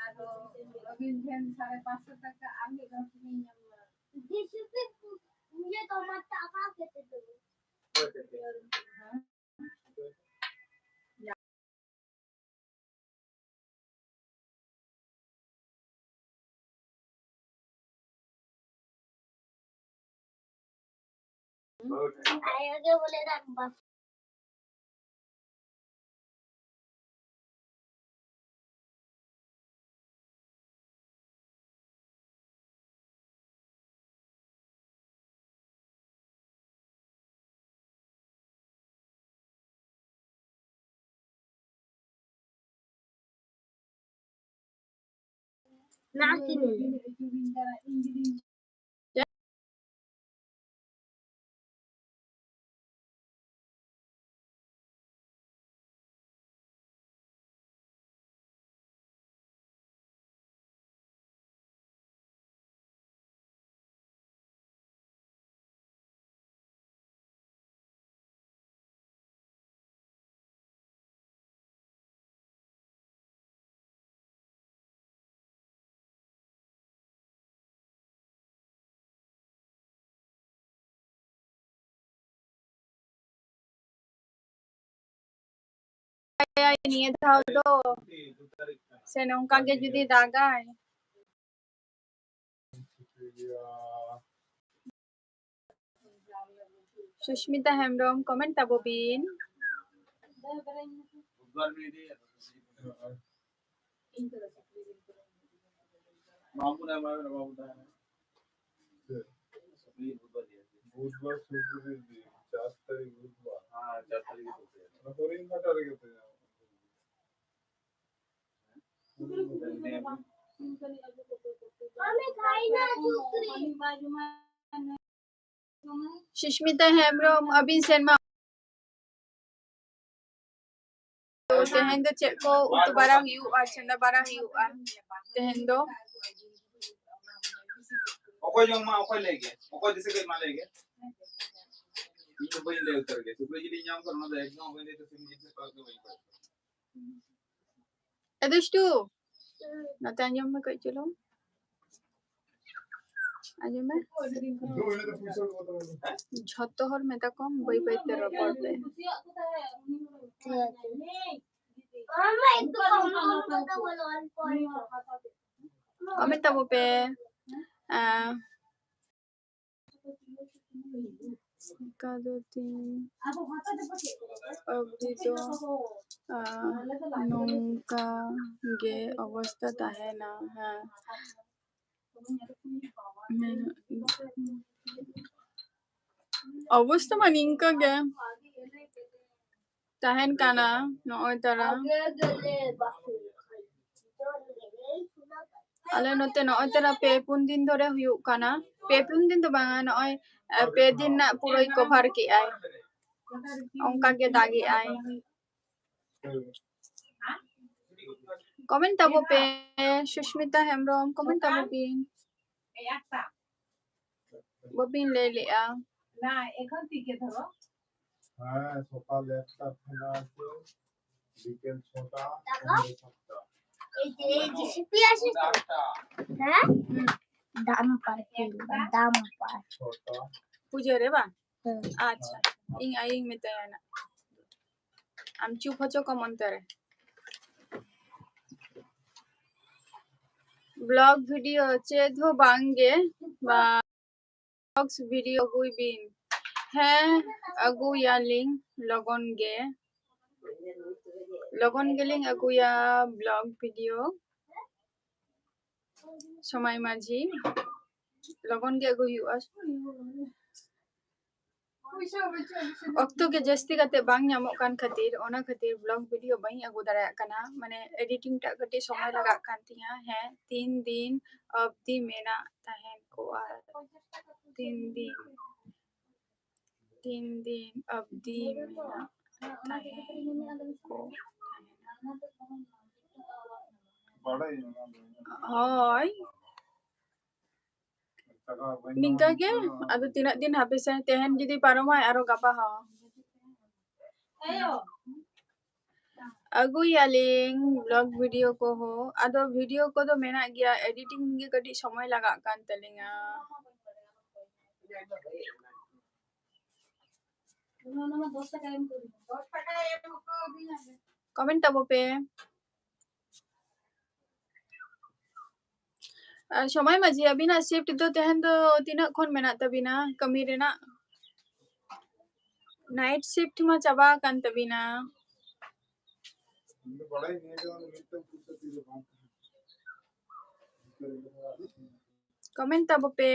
ᱟᱫᱚ ᱟᱹᱵᱤᱱ ᱴᱷᱮᱱ ᱥᱟᱲᱮ ᱯᱟᱸᱪᱥᱚ ᱴᱟᱠᱟ ᱟᱨ ᱢᱤᱫ ᱫᱷᱟᱣ ᱛᱮᱞᱤᱧ ᱧᱟᱢᱟ᱾ ᱱᱤᱭᱟᱹ ᱫᱷᱟᱣ ᱫᱚ, ᱥᱮ ᱱᱚᱝᱠᱟ ᱜᱮ ᱡᱩᱫᱤ ᱫᱟᱜᱟᱭ? ᱥᱩᱥᱢᱤᱛᱟ ᱦᱮᱢᱵᱨᱚᱢ, comment ᱛᱟᱵᱚ ᱵᱤᱱ᱾ ᱵᱩᱫᱷᱵᱟᱨ, ᱥᱩᱠᱨ ᱫᱤᱱ, ᱪᱟᱨ ᱛᱟᱹᱨᱤᱠᱷ ᱵᱩᱫᱷᱵᱟᱨ᱾ ᱦᱮᱸ, ᱪᱟᱨ ᱛᱟᱹᱨᱤᱠᱷ ᱵᱩᱫᱷᱵᱟᱨ᱾ ᱚᱱᱟ ᱦᱚᱨᱤᱱ ᱜᱷᱟᱴᱟ ᱨᱮᱜᱮ ᱛᱚ ᱧᱟᱢᱚᱜ᱾ ᱥᱩᱥᱢᱤᱛᱟ ᱦᱮᱢᱵᱨᱚᱢ, ᱟᱹᱵᱤᱱ ᱥᱮᱨᱢᱟ᱾ ᱛᱮᱦᱮᱧ ᱫᱚ ᱪᱮᱫ ᱠᱚ ᱩᱛᱩ ᱵᱟᱲᱟ ᱦᱩᱭᱩᱜᱼᱟ, ᱪᱚᱸᱫᱟ ᱵᱟᱲᱟ ᱦᱩᱭᱩᱜᱼᱟ ᱛᱮᱦᱮᱧ ᱫᱚ? ᱚᱠᱚᱭ ᱡᱚᱢ ᱢᱟ, ᱚᱠᱚᱭ ᱞᱟᱹᱭ ᱜᱮ? ᱚᱠᱚᱭ ᱫᱤᱥᱟᱹ ᱠᱮᱫ ᱢᱟ ᱞᱟᱹᱭ ᱜᱮ? ᱤᱧ ᱫᱚ ᱵᱟᱹᱧ ᱞᱟᱹᱭ ᱩᱛᱟᱹᱨ ᱜᱮ᱾ ᱥᱩᱠᱨᱤ ᱡᱤᱞᱤᱧ ᱧᱟᱢ ᱠᱷᱟᱱ ᱚᱱᱟ ᱫᱚ ᱮᱠᱫᱚᱢ ᱵᱟᱹᱧ ᱞᱟᱹᱭ ᱩᱛᱟᱹᱨ, ᱥᱤᱢ ᱡᱤᱞ ᱥᱮ ᱯᱟᱞ ᱫᱚ ᱵᱟᱹᱧ ᱠᱚᱭᱚᱜ᱾ ᱮ ᱫᱩᱥᱴᱩ, ᱱᱚᱛᱮ ᱟᱸᱡᱚᱢ ᱢᱮ ᱠᱟᱹᱡ ᱪᱩᱞᱩᱝ᱾ ᱟᱸᱡᱚᱢ ᱢᱮ᱾ ᱡᱷᱚᱛᱚ ᱦᱚᱲ ᱢᱮᱛᱟ ᱠᱚᱢ ᱵᱟᱹᱭ ᱵᱟᱹᱭ ᱛᱮ ᱨᱚᱯᱚᱲ ᱯᱮ᱾ Comment ᱛᱟᱵᱚ ᱯᱮ᱾ ᱟᱸ, ᱚᱱᱠᱟ ᱫᱚ ᱛᱤᱱ ᱚᱵᱫᱤ ᱫᱚ, ᱟᱸ, ᱱᱚᱝᱠᱟ ᱜᱮ ᱚᱵᱚᱥᱛᱟ ᱛᱟᱦᱮᱱᱟ᱾ ᱦᱮᱸ᱾ ᱚᱵᱚᱥᱛᱟ ᱢᱟ ᱱᱤᱝᱠᱟᱹ ᱜᱮ ᱛᱟᱦᱮᱱ ᱠᱟᱱᱟ ᱱᱚᱜᱼᱚᱭ ᱛᱟᱨᱟ᱾ ᱟᱞᱮ ᱱᱚᱛᱮ ᱱᱚᱜᱼᱚᱭ ᱛᱟᱨᱟ ᱯᱮ ᱯᱩᱱ ᱫᱤᱱ ᱫᱷᱚᱨᱮ ᱦᱩᱭᱩᱜ ᱠᱟᱱᱟ᱾ ᱯᱮ ᱯᱩᱱ ᱫᱤᱱ ᱫᱚ ᱵᱟᱝᱟ, ᱱᱚᱜᱼᱚᱭ, ᱮ, ᱯᱮ ᱫᱤᱱ ᱨᱮᱱᱟᱜ ᱯᱩᱨᱟᱹᱭ cover ᱠᱮᱜᱼᱟᱭ᱾ ᱚᱱᱠᱟ ᱜᱮ ᱫᱟᱜᱮᱜᱼᱟᱭ᱾ Comment ᱛᱟᱵᱚ ᱯᱮ, ᱥᱩᱥᱢᱤᱛᱟ ᱦᱮᱢᱵᱨᱚᱢ, comment ᱛᱟᱵᱚ ᱵᱤᱱ᱾ ᱵᱟᱹᱵᱤᱱ ᱞᱟᱹᱭ ᱞᱮᱜᱼᱟ᱾ ᱦᱮᱸ, ᱥᱚᱠᱟᱞ ᱮᱠᱴᱟ ᱠᱷᱚᱱᱟᱜ ᱵᱤᱠᱮᱞ ᱪᱷᱚᱴᱟ, ᱯᱚᱱᱮᱨᱚ ᱥᱟᱛᱴᱟ᱾ ᱦᱮᱸ? ᱫᱟᱢᱯᱟᱨ, ᱫᱟᱢᱯᱟᱨ᱾ ᱯᱩᱡᱟᱹ ᱨᱮ ᱵᱟᱝ? ᱦᱮᱸ᱾ ᱟᱪᱪᱷᱟ, ᱤᱧ ᱟᱭᱳᱧ ᱢᱮᱛᱟᱭᱟ ᱱᱟᱜ᱾ ᱟᱢ ᱪᱩᱯ ᱦᱚᱪᱚ ᱠᱚᱢ ᱚᱱᱛᱮ ᱨᱮ᱾ Vlog video ᱪᱮᱫ ᱦᱚᱸ ᱵᱟᱝ ᱜᱮ, ᱵᱟ-, vlogs video ᱟᱹᱜᱩᱭ ᱵᱤᱱ᱾ ᱦᱮᱸ, ᱟᱹᱜᱩᱭᱟᱞᱤᱧ ᱞᱚᱜᱚᱱ ᱜᱮ᱾ ᱞᱚᱜᱚᱱ ᱜᱮᱞᱤᱧ ᱟᱹᱜᱩᱭᱟ vlog video᱾ ᱥᱚᱢᱟᱭ ᱢᱟᱹᱡᱷᱤ, ᱞᱚᱜᱚᱱ ᱜᱮ ᱟᱹᱜᱩᱭ ᱦᱩᱭᱩᱜᱼᱟ᱾ ᱚᱠᱛᱚ ᱜᱮ ᱡᱟᱹᱥᱛᱤ ᱠᱟᱛᱮ ᱵᱟᱝ ᱧᱟᱢᱚᱜ ᱠᱟᱱ ᱠᱷᱟᱹᱛᱤᱨ, ᱚᱱᱟ ᱠᱷᱟᱹᱛᱤᱨ vlog video ᱵᱟᱹᱧ ᱟᱹᱜᱩ ᱫᱟᱲᱮᱭᱟᱜ ᱠᱟᱱᱟ᱾ ᱢᱟᱱᱮ editing ᱴᱟᱜ ᱠᱟᱹᱴᱤᱡ ᱥᱚᱢᱚᱭ ᱞᱟᱜᱟᱜ ᱠᱟᱱ ᱛᱤᱧᱟ᱾ ᱦᱮᱸ, ᱛᱤᱱ ᱫᱤᱱ ᱚᱵᱫᱤ ᱢᱮᱱᱟᱜ ᱛᱟᱦᱮᱱ ᱠᱚᱜᱼᱟ᱾ ᱛᱤᱱ ᱫᱤᱱ, ᱛᱤᱱ ᱫᱤᱱ ᱚᱵᱫᱤ ᱢᱮᱱᱟᱜ ᱛᱟᱦᱮᱱ ᱠᱚ᱾ ᱦᱳᱭ᱾ ᱱᱤᱝᱠᱟ ᱜᱮ, ᱟᱫᱚ ᱛᱤᱱᱟᱹᱜ ᱫᱤᱱ ᱦᱟᱯᱮ ᱥᱮ, ᱛᱮᱦᱮᱧ ᱡᱩᱫᱤ ᱯᱟᱨᱚᱢᱟᱭ, ᱟᱨᱚ ᱜᱟᱯᱟ ᱦᱚᱸ᱾ ᱟᱹᱜᱩᱭᱟᱞᱤᱧ vlog video ᱠᱚᱦᱚᱸ, ᱟᱫᱚ video ᱠᱚᱫᱚ ᱢᱮᱱᱟᱜ ᱜᱮᱭᱟ, editing ᱜᱮ ᱠᱟᱹᱴᱤᱡ ᱥᱚᱢᱚᱭ ᱞᱟᱜᱟᱜ ᱠᱟᱱ ᱛᱟᱹᱞᱤᱧᱟ᱾ Comment ᱛᱟᱵᱚ ᱯᱮ᱾ ᱟᱨ ᱥᱚᱢᱟᱭ ᱢᱟᱹᱡᱷᱤ, ᱟᱹᱵᱤᱱᱟᱜ shift ᱫᱚ ᱛᱮᱦᱮᱧ ᱫᱚ ᱛᱤᱱᱟᱹᱜ ᱠᱷᱚᱱ ᱢᱮᱱᱟᱜ ᱛᱟᱹᱵᱤᱱᱟ ᱠᱟᱹᱢᱤ ᱨᱮᱱᱟᱜ? Night shift ᱢᱟ ᱪᱟᱵᱟ ᱟᱠᱟᱱ ᱛᱟᱹᱵᱤᱱᱟ᱾ Comment ᱛᱟᱵᱚ ᱯᱮ᱾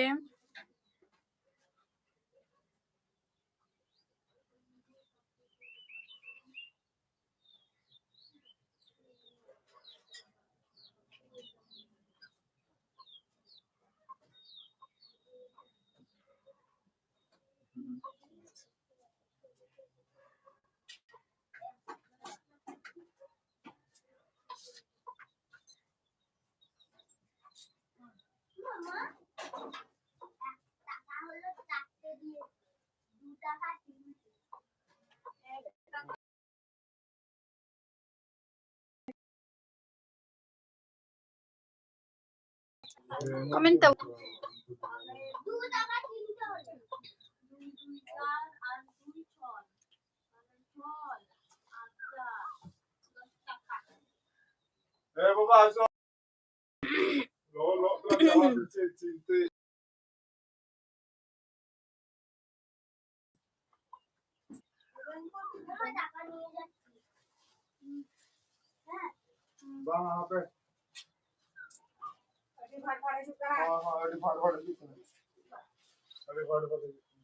Comment ᱛᱟᱵᱚ᱾ ᱵᱟᱝ, ᱦᱟᱯᱮ᱾ ᱦᱚᱸ, ᱦᱚᱸ, ᱟᱹᱰᱤ ᱵᱷᱟᱲ ᱵᱷᱟᱲ ᱦᱤᱡᱩᱜ ᱠᱟᱱᱟ᱾ ᱟᱹᱰᱤ ᱵᱷᱟᱲ ᱵᱷᱟᱲ ᱦᱤᱡᱩᱜ ᱠᱟᱱᱟ᱾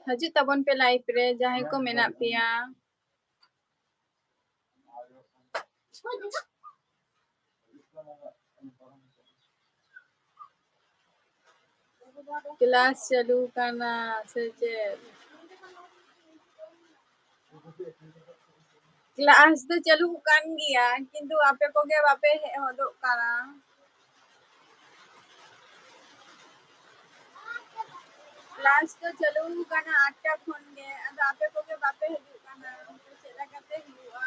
ᱦᱤᱡᱩᱜ ᱛᱟᱵᱚᱱ ᱯᱮ live ᱨᱮ, ᱡᱟᱦᱟᱸᱭ ᱠᱚ ᱢᱮᱱᱟᱜ ᱯᱮᱭᱟ᱾ Class ᱪᱟᱹᱞᱩ ᱠᱟᱱᱟ ᱥᱮ ᱪᱮᱫ? Class ᱫᱚ ᱪᱟᱹᱞᱩ ᱠᱟᱱ ᱜᱮᱭᱟ, ᱠᱤᱱᱛᱩ ᱟᱯᱮ ᱠᱚᱜᱮ ᱵᱟᱯᱮ ᱦᱮᱡ ᱦᱚᱫᱚᱜ ᱠᱟᱱᱟ᱾ ᱠᱞᱟᱥ ᱫᱚ ᱪᱟᱹᱞᱩ ᱟᱠᱟᱱᱟ ᱟᱴᱴᱟ ᱠᱷᱚᱱ ᱜᱮ, ᱟᱫᱚ ᱟᱯᱮ ᱠᱚᱜᱮ ᱵᱟᱯᱮ ᱦᱤᱡᱩᱜ ᱠᱟᱱᱟ, ᱪᱮᱫ ᱞᱮᱠᱟᱛᱮ ᱦᱩᱭᱩᱜᱼᱟ?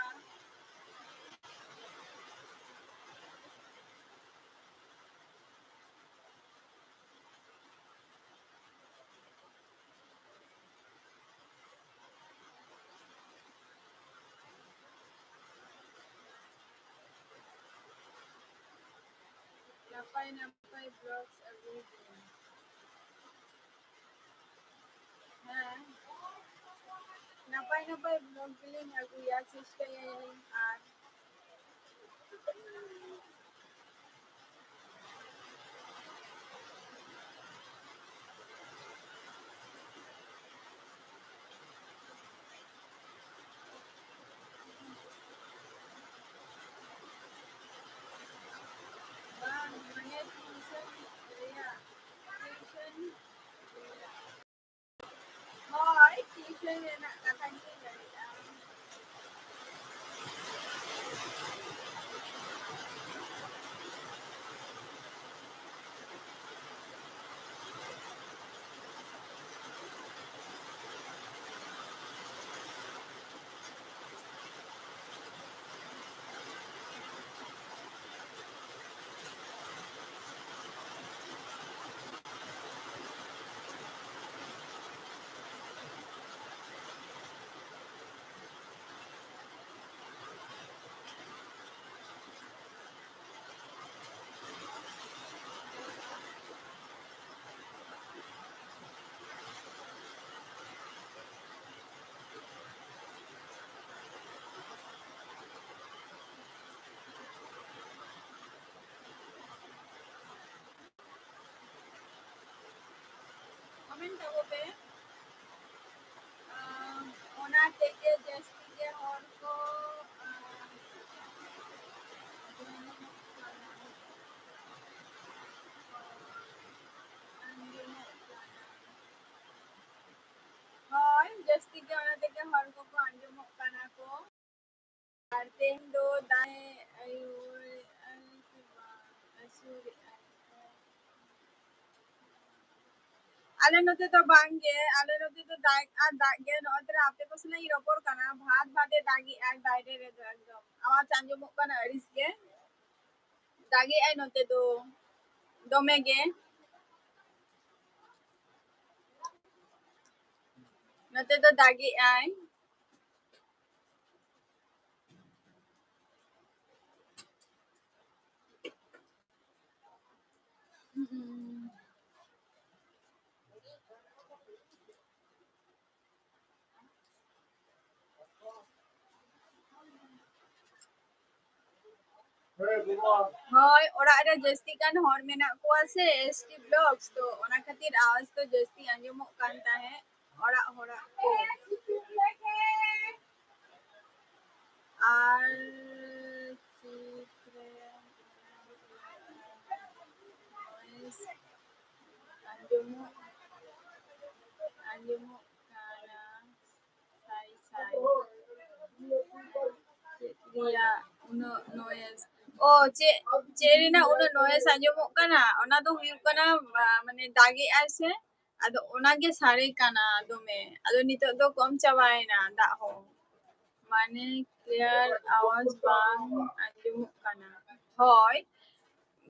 ᱱᱟᱯᱟᱭ ᱱᱟᱯᱟᱭ vlogs ᱟᱹᱜᱩᱭ ᱵᱤᱱ᱾ ᱦᱮᱸ, ᱱᱟᱯᱟᱭ ᱱᱟᱯᱟᱭ vlog ᱜᱮᱞᱤᱧ ᱟᱹᱜᱩᱭᱟ, ᱪᱮᱥᱴᱟᱭᱟᱞᱤᱧ᱾ ᱟᱨ ᱵᱟᱝ, ᱢᱟᱱᱮ tuition ᱨᱮᱭᱟᱜ, tuition ᱨᱮᱭᱟᱜ᱾ ᱦᱳᱭ, tuition ᱨᱮᱱᱟᱜ ᱠᱟᱛᱷᱟ ᱜᱮ ᱞᱟᱹᱭᱮᱫᱼᱟ᱾ Comment ᱛᱟᱵᱚ ᱯᱮ᱾ ᱟᱸ, ᱚᱱᱟ ᱛᱮᱜᱮ ᱡᱟᱹᱥᱛᱤ ᱜᱮ ᱦᱚᱲ ᱠᱚ, ᱟᱸ, ᱟᱸᱡᱚᱢᱚᱜ ᱠᱟᱱᱟ᱾ ᱟᱸᱡᱚᱢᱚᱜ ᱠᱟᱱᱟ᱾ ᱦᱳᱭ, ᱡᱟᱹᱥᱛᱤ ᱜᱮ ᱚᱱᱟ ᱛᱮᱜᱮ ᱦᱚᱲ ᱠᱚᱠᱚ ᱟᱸᱡᱚᱢᱚᱜ ᱠᱟᱱᱟ ᱠᱚ᱾ ᱟᱨ ᱛᱮᱦᱮᱧ ᱫᱚ ᱫᱟᱜ ᱮ ᱟᱹᱭᱩᱨ ᱟᱹᱭᱩᱨ ᱟᱹᱥᱩᱨᱮᱜᱼᱟᱭ᱾ ᱟᱞᱮ ᱱᱚᱛᱮ ᱫᱚ ᱵᱟᱝ ᱜᱮ, ᱟᱞᱮ ᱱᱚᱛᱮ ᱫᱚ ᱫᱟᱜ ᱟᱨ ᱫᱟᱜ ᱜᱮ᱾ ᱱᱚᱜᱼᱚᱭ ᱛᱚᱨᱟ ᱟᱯᱮ ᱠᱚ ᱥᱟᱞᱟᱜ ᱤᱧ ᱨᱚᱯᱚᱲ ᱠᱟᱱᱟ, ᱵᱷᱟᱫ ᱵᱷᱟᱫᱮ ᱫᱟᱜᱮᱜᱼᱟᱭ ᱵᱟᱭᱨᱮ ᱨᱮᱫᱚ, ᱮᱠᱫᱚᱢ ᱟᱣᱟᱡᱽ ᱟᱸᱡᱚᱢᱚᱜ ᱠᱟᱱᱟ ᱟᱹᱲᱤᱥ ᱜᱮ᱾ ᱫᱟᱜᱮᱜᱼᱟᱭ ᱱᱚᱛᱮ ᱫᱚ ᱫᱚᱢᱮ ᱜᱮ, ᱱᱚᱛᱮ ᱫᱚ ᱫᱟᱜᱮᱜᱼᱟᱭ᱾ ᱦᱳᱭ, ᱚᱲᱟᱜ ᱨᱮ ᱡᱟᱹᱥᱛᱤ ᱜᱟᱱ ᱦᱚᱲ ᱢᱮᱱᱟᱜ ᱠᱚᱣᱟ ᱥᱮ, S T vlogs, ᱛᱚ ᱚᱱᱟ ᱠᱷᱟᱹᱛᱤᱨ ᱟᱣᱟᱡᱽ ᱫᱚ ᱡᱟᱹᱥᱛᱤ ᱟᱸᱡᱚᱢᱚᱜ ᱠᱟᱱ ᱛᱟᱦᱮᱸᱫ ᱚᱲᱟᱜ ᱦᱚᱲᱟᱜ ᱠᱚ᱾ ᱟᱨ ᱪᱮᱫ ᱨᱮ noise ᱟᱸᱡᱚᱢᱚᱜ, ᱟᱸᱡᱚᱢᱚᱜ ᱠᱟᱱᱟ᱾ ᱥᱟᱭ ᱥᱟᱭ᱾ ᱪᱮᱫ ᱨᱮᱭᱟᱜ ᱩᱱᱟᱹᱜ noise? ᱚ, ᱪᱮᱫ, ᱪᱮᱫ ᱨᱮᱱᱟᱜ ᱩᱱᱟᱹᱜ noise ᱟᱸᱡᱚᱢᱚᱜ ᱠᱟᱱᱟ? ᱚᱱᱟ ᱫᱚ ᱦᱩᱭᱩᱜ ᱠᱟᱱᱟ, ᱢᱟ-, ᱢᱟᱱᱮ ᱫᱟᱜᱮᱜᱼᱟᱭ ᱥᱮ, ᱟᱫᱚ ᱚᱱᱟᱜᱮ ᱥᱟᱰᱮ ᱠᱟᱱᱟ ᱫᱚᱢᱮ᱾ ᱟᱫᱚ ᱱᱤᱛᱚᱜ ᱫᱚ ᱠᱚᱢ ᱪᱟᱵᱟᱭᱮᱱᱟ ᱫᱟᱜ ᱦᱚᱸ᱾ ᱢᱟᱱᱮ clear ᱟᱣᱟᱡᱽ ᱵᱟᱝ ᱟᱸᱡᱚᱢᱚᱜ ᱠᱟᱱᱟ᱾ ᱦᱳᱭ,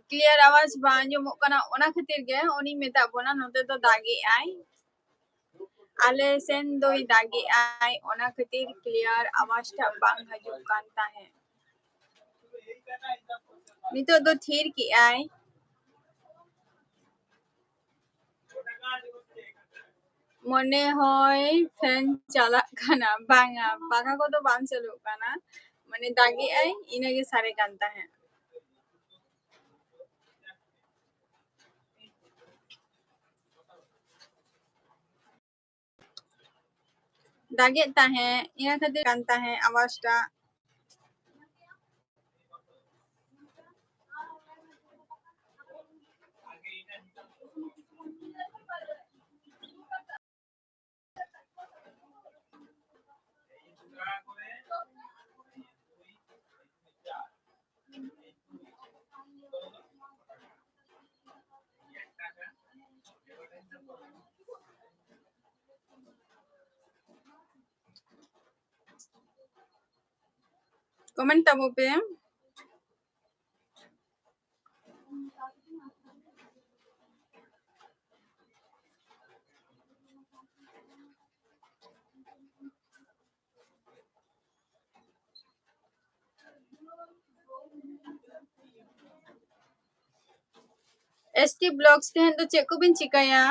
clear ᱟᱣᱟᱡᱽ ᱵᱟᱝ ᱟᱸᱡᱚᱢᱚᱜ ᱠᱟᱱᱟ, ᱚᱱᱟ ᱠᱷᱟᱹᱛᱤᱨ ᱜᱮ ᱩᱱᱤᱧ ᱢᱮᱛᱟᱜ ᱵᱚᱱᱟ ᱱᱚᱛᱮ ᱫᱚ ᱫᱟᱜᱮᱜᱼᱟᱭ᱾ ᱟᱞᱮ ᱥᱮᱱ ᱫᱚᱭ ᱫᱟᱜᱮᱜᱼᱟᱭ, ᱚᱱᱟ ᱠᱷᱟᱹᱛᱤᱨ clear ᱟᱣᱟᱡᱽ ᱴᱟᱜ ᱵᱟᱝ ᱦᱤᱡᱩᱜ ᱠᱟᱱ ᱛᱟᱦᱮᱸᱫ᱾ ᱱᱤᱛᱚᱜ ᱫᱚ ᱛᱷᱤᱨ ᱠᱮᱜᱼᱟᱭ᱾ ᱢᱚᱱᱮ ᱦᱚᱭ fan ᱪᱟᱞᱟᱜ ᱠᱟᱱᱟ᱾ ᱵᱟᱝᱟ, ᱯᱟᱝᱠᱷᱟ ᱠᱚᱫᱚ ᱵᱟᱝ ᱪᱟᱹᱞᱩᱜ ᱠᱟᱱᱟ, ᱢᱟᱱᱮ ᱫᱟᱜᱮᱜᱼᱟᱭ, ᱤᱱᱟᱹᱜᱮ ᱥᱟᱰᱮ ᱠᱟᱱ ᱛᱟᱦᱮᱸᱫ᱾ ᱫᱟᱜᱮᱫ ᱛᱟᱦᱮᱸᱫ, ᱤᱱᱟᱹ ᱠᱷᱟᱹᱛᱤᱨ ᱠᱟᱱ ᱛᱟᱦᱮᱸᱫ ᱟᱣᱟᱡᱽ ᱴᱟᱜ᱾ Comment ᱛᱟᱵᱚ ᱯᱮ᱾ S T Vlogs, ᱛᱮᱦᱮᱧ ᱫᱚ ᱪᱮᱫ ᱠᱚᱵᱤᱱ ᱪᱤᱠᱟᱹᱭᱟ?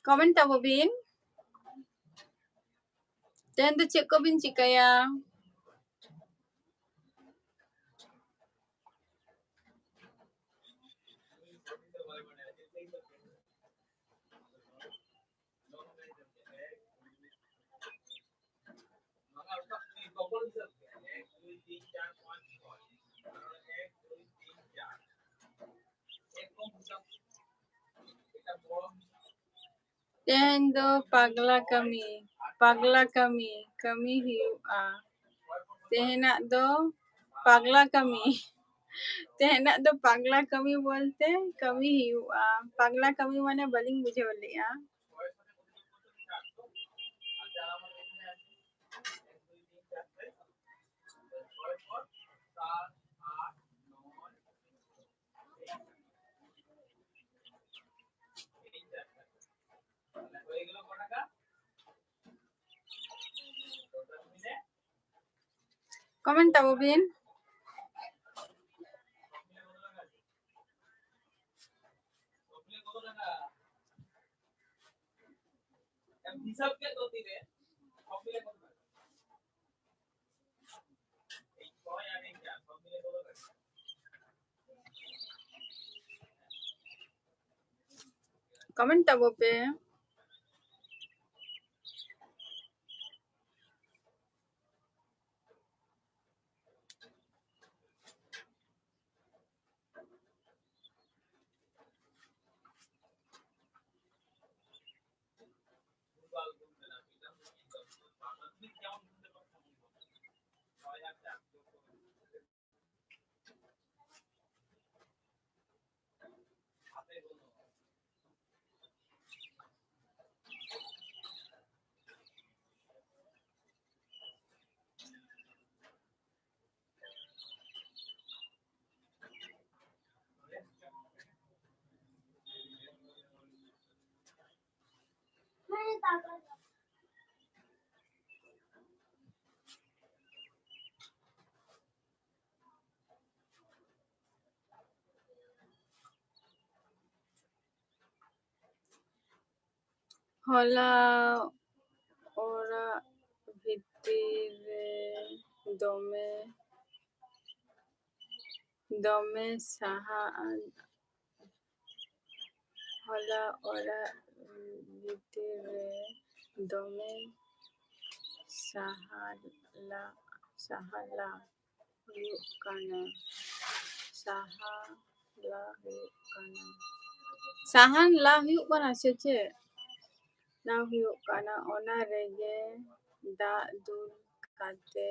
Comment ᱛᱟᱵᱚ ᱵᱤᱱ᱾ ᱛᱮᱦᱮᱧ ᱫᱚ ᱪᱮᱫ ᱠᱚᱵᱤᱱ ᱪᱤᱠᱟᱹᱭᱟ? ᱛᱮᱦᱮᱧ ᱫᱚ ᱯᱟᱜᱽᱞᱟ ᱠᱟᱹᱢᱤ, ᱯᱟᱜᱽᱞᱟ ᱠᱟᱹᱢᱤ, ᱠᱟᱹᱢᱤ ᱦᱩᱭᱩᱜᱼᱟ᱾ ᱛᱮᱦᱮᱧᱟᱜ ᱫᱚ ᱯᱟᱜᱽᱞᱟ ᱠᱟᱹᱢᱤ᱾ ᱛᱮᱦᱮᱧᱟᱜ ᱫᱚ ᱯᱟᱜᱽᱞᱟ ᱠᱟᱹᱢᱤ ᱵᱚᱞᱛᱮ ᱠᱟᱹᱢᱤ ᱦᱩᱭᱩᱜᱼᱟ᱾ ᱯᱟᱜᱽᱞᱟ ᱠᱟᱹᱢᱤ ᱢᱟᱱᱮ ᱵᱟᱹᱞᱤᱧ ᱵᱩᱡᱷᱟᱹᱣ ᱞᱮᱜᱼᱟ᱾ Comment ᱛᱟᱵᱚ ᱵᱤᱱ᱾ Comment ᱛᱟᱵᱚ ᱯᱮ᱾ ᱦᱚᱞᱟ ᱚᱲᱟᱜ ᱵᱷᱤᱛᱤᱨ ᱨᱮ ᱫᱚᱢᱮ, ᱫᱚᱢᱮ ᱥᱟᱦᱟᱱ, ᱦᱚᱞᱟ ᱚᱲᱟᱜ ᱵᱷᱤᱛᱤᱨ ᱨᱮ ᱫᱚᱢᱮ ᱥᱟᱦᱟᱞᱟ, ᱥᱟᱦᱟᱞᱟ ᱦᱩᱭᱩᱜ ᱠᱟᱱᱟ᱾ ᱥᱟᱦᱟᱞᱟ ᱦᱩᱭᱩᱜ ᱠᱟᱱᱟ᱾ ᱥᱟᱦᱟᱱ ᱞᱟ ᱦᱩᱭᱩᱜ ᱠᱟᱱᱟ ᱥᱮ ᱪᱮᱫ? ᱞᱟ ᱦᱩᱭᱩᱜ ᱠᱟᱱᱟ, ᱚᱱᱟ ᱨᱮᱜᱮ ᱫᱟᱜ ᱫᱩᱞ ᱠᱟᱛᱮ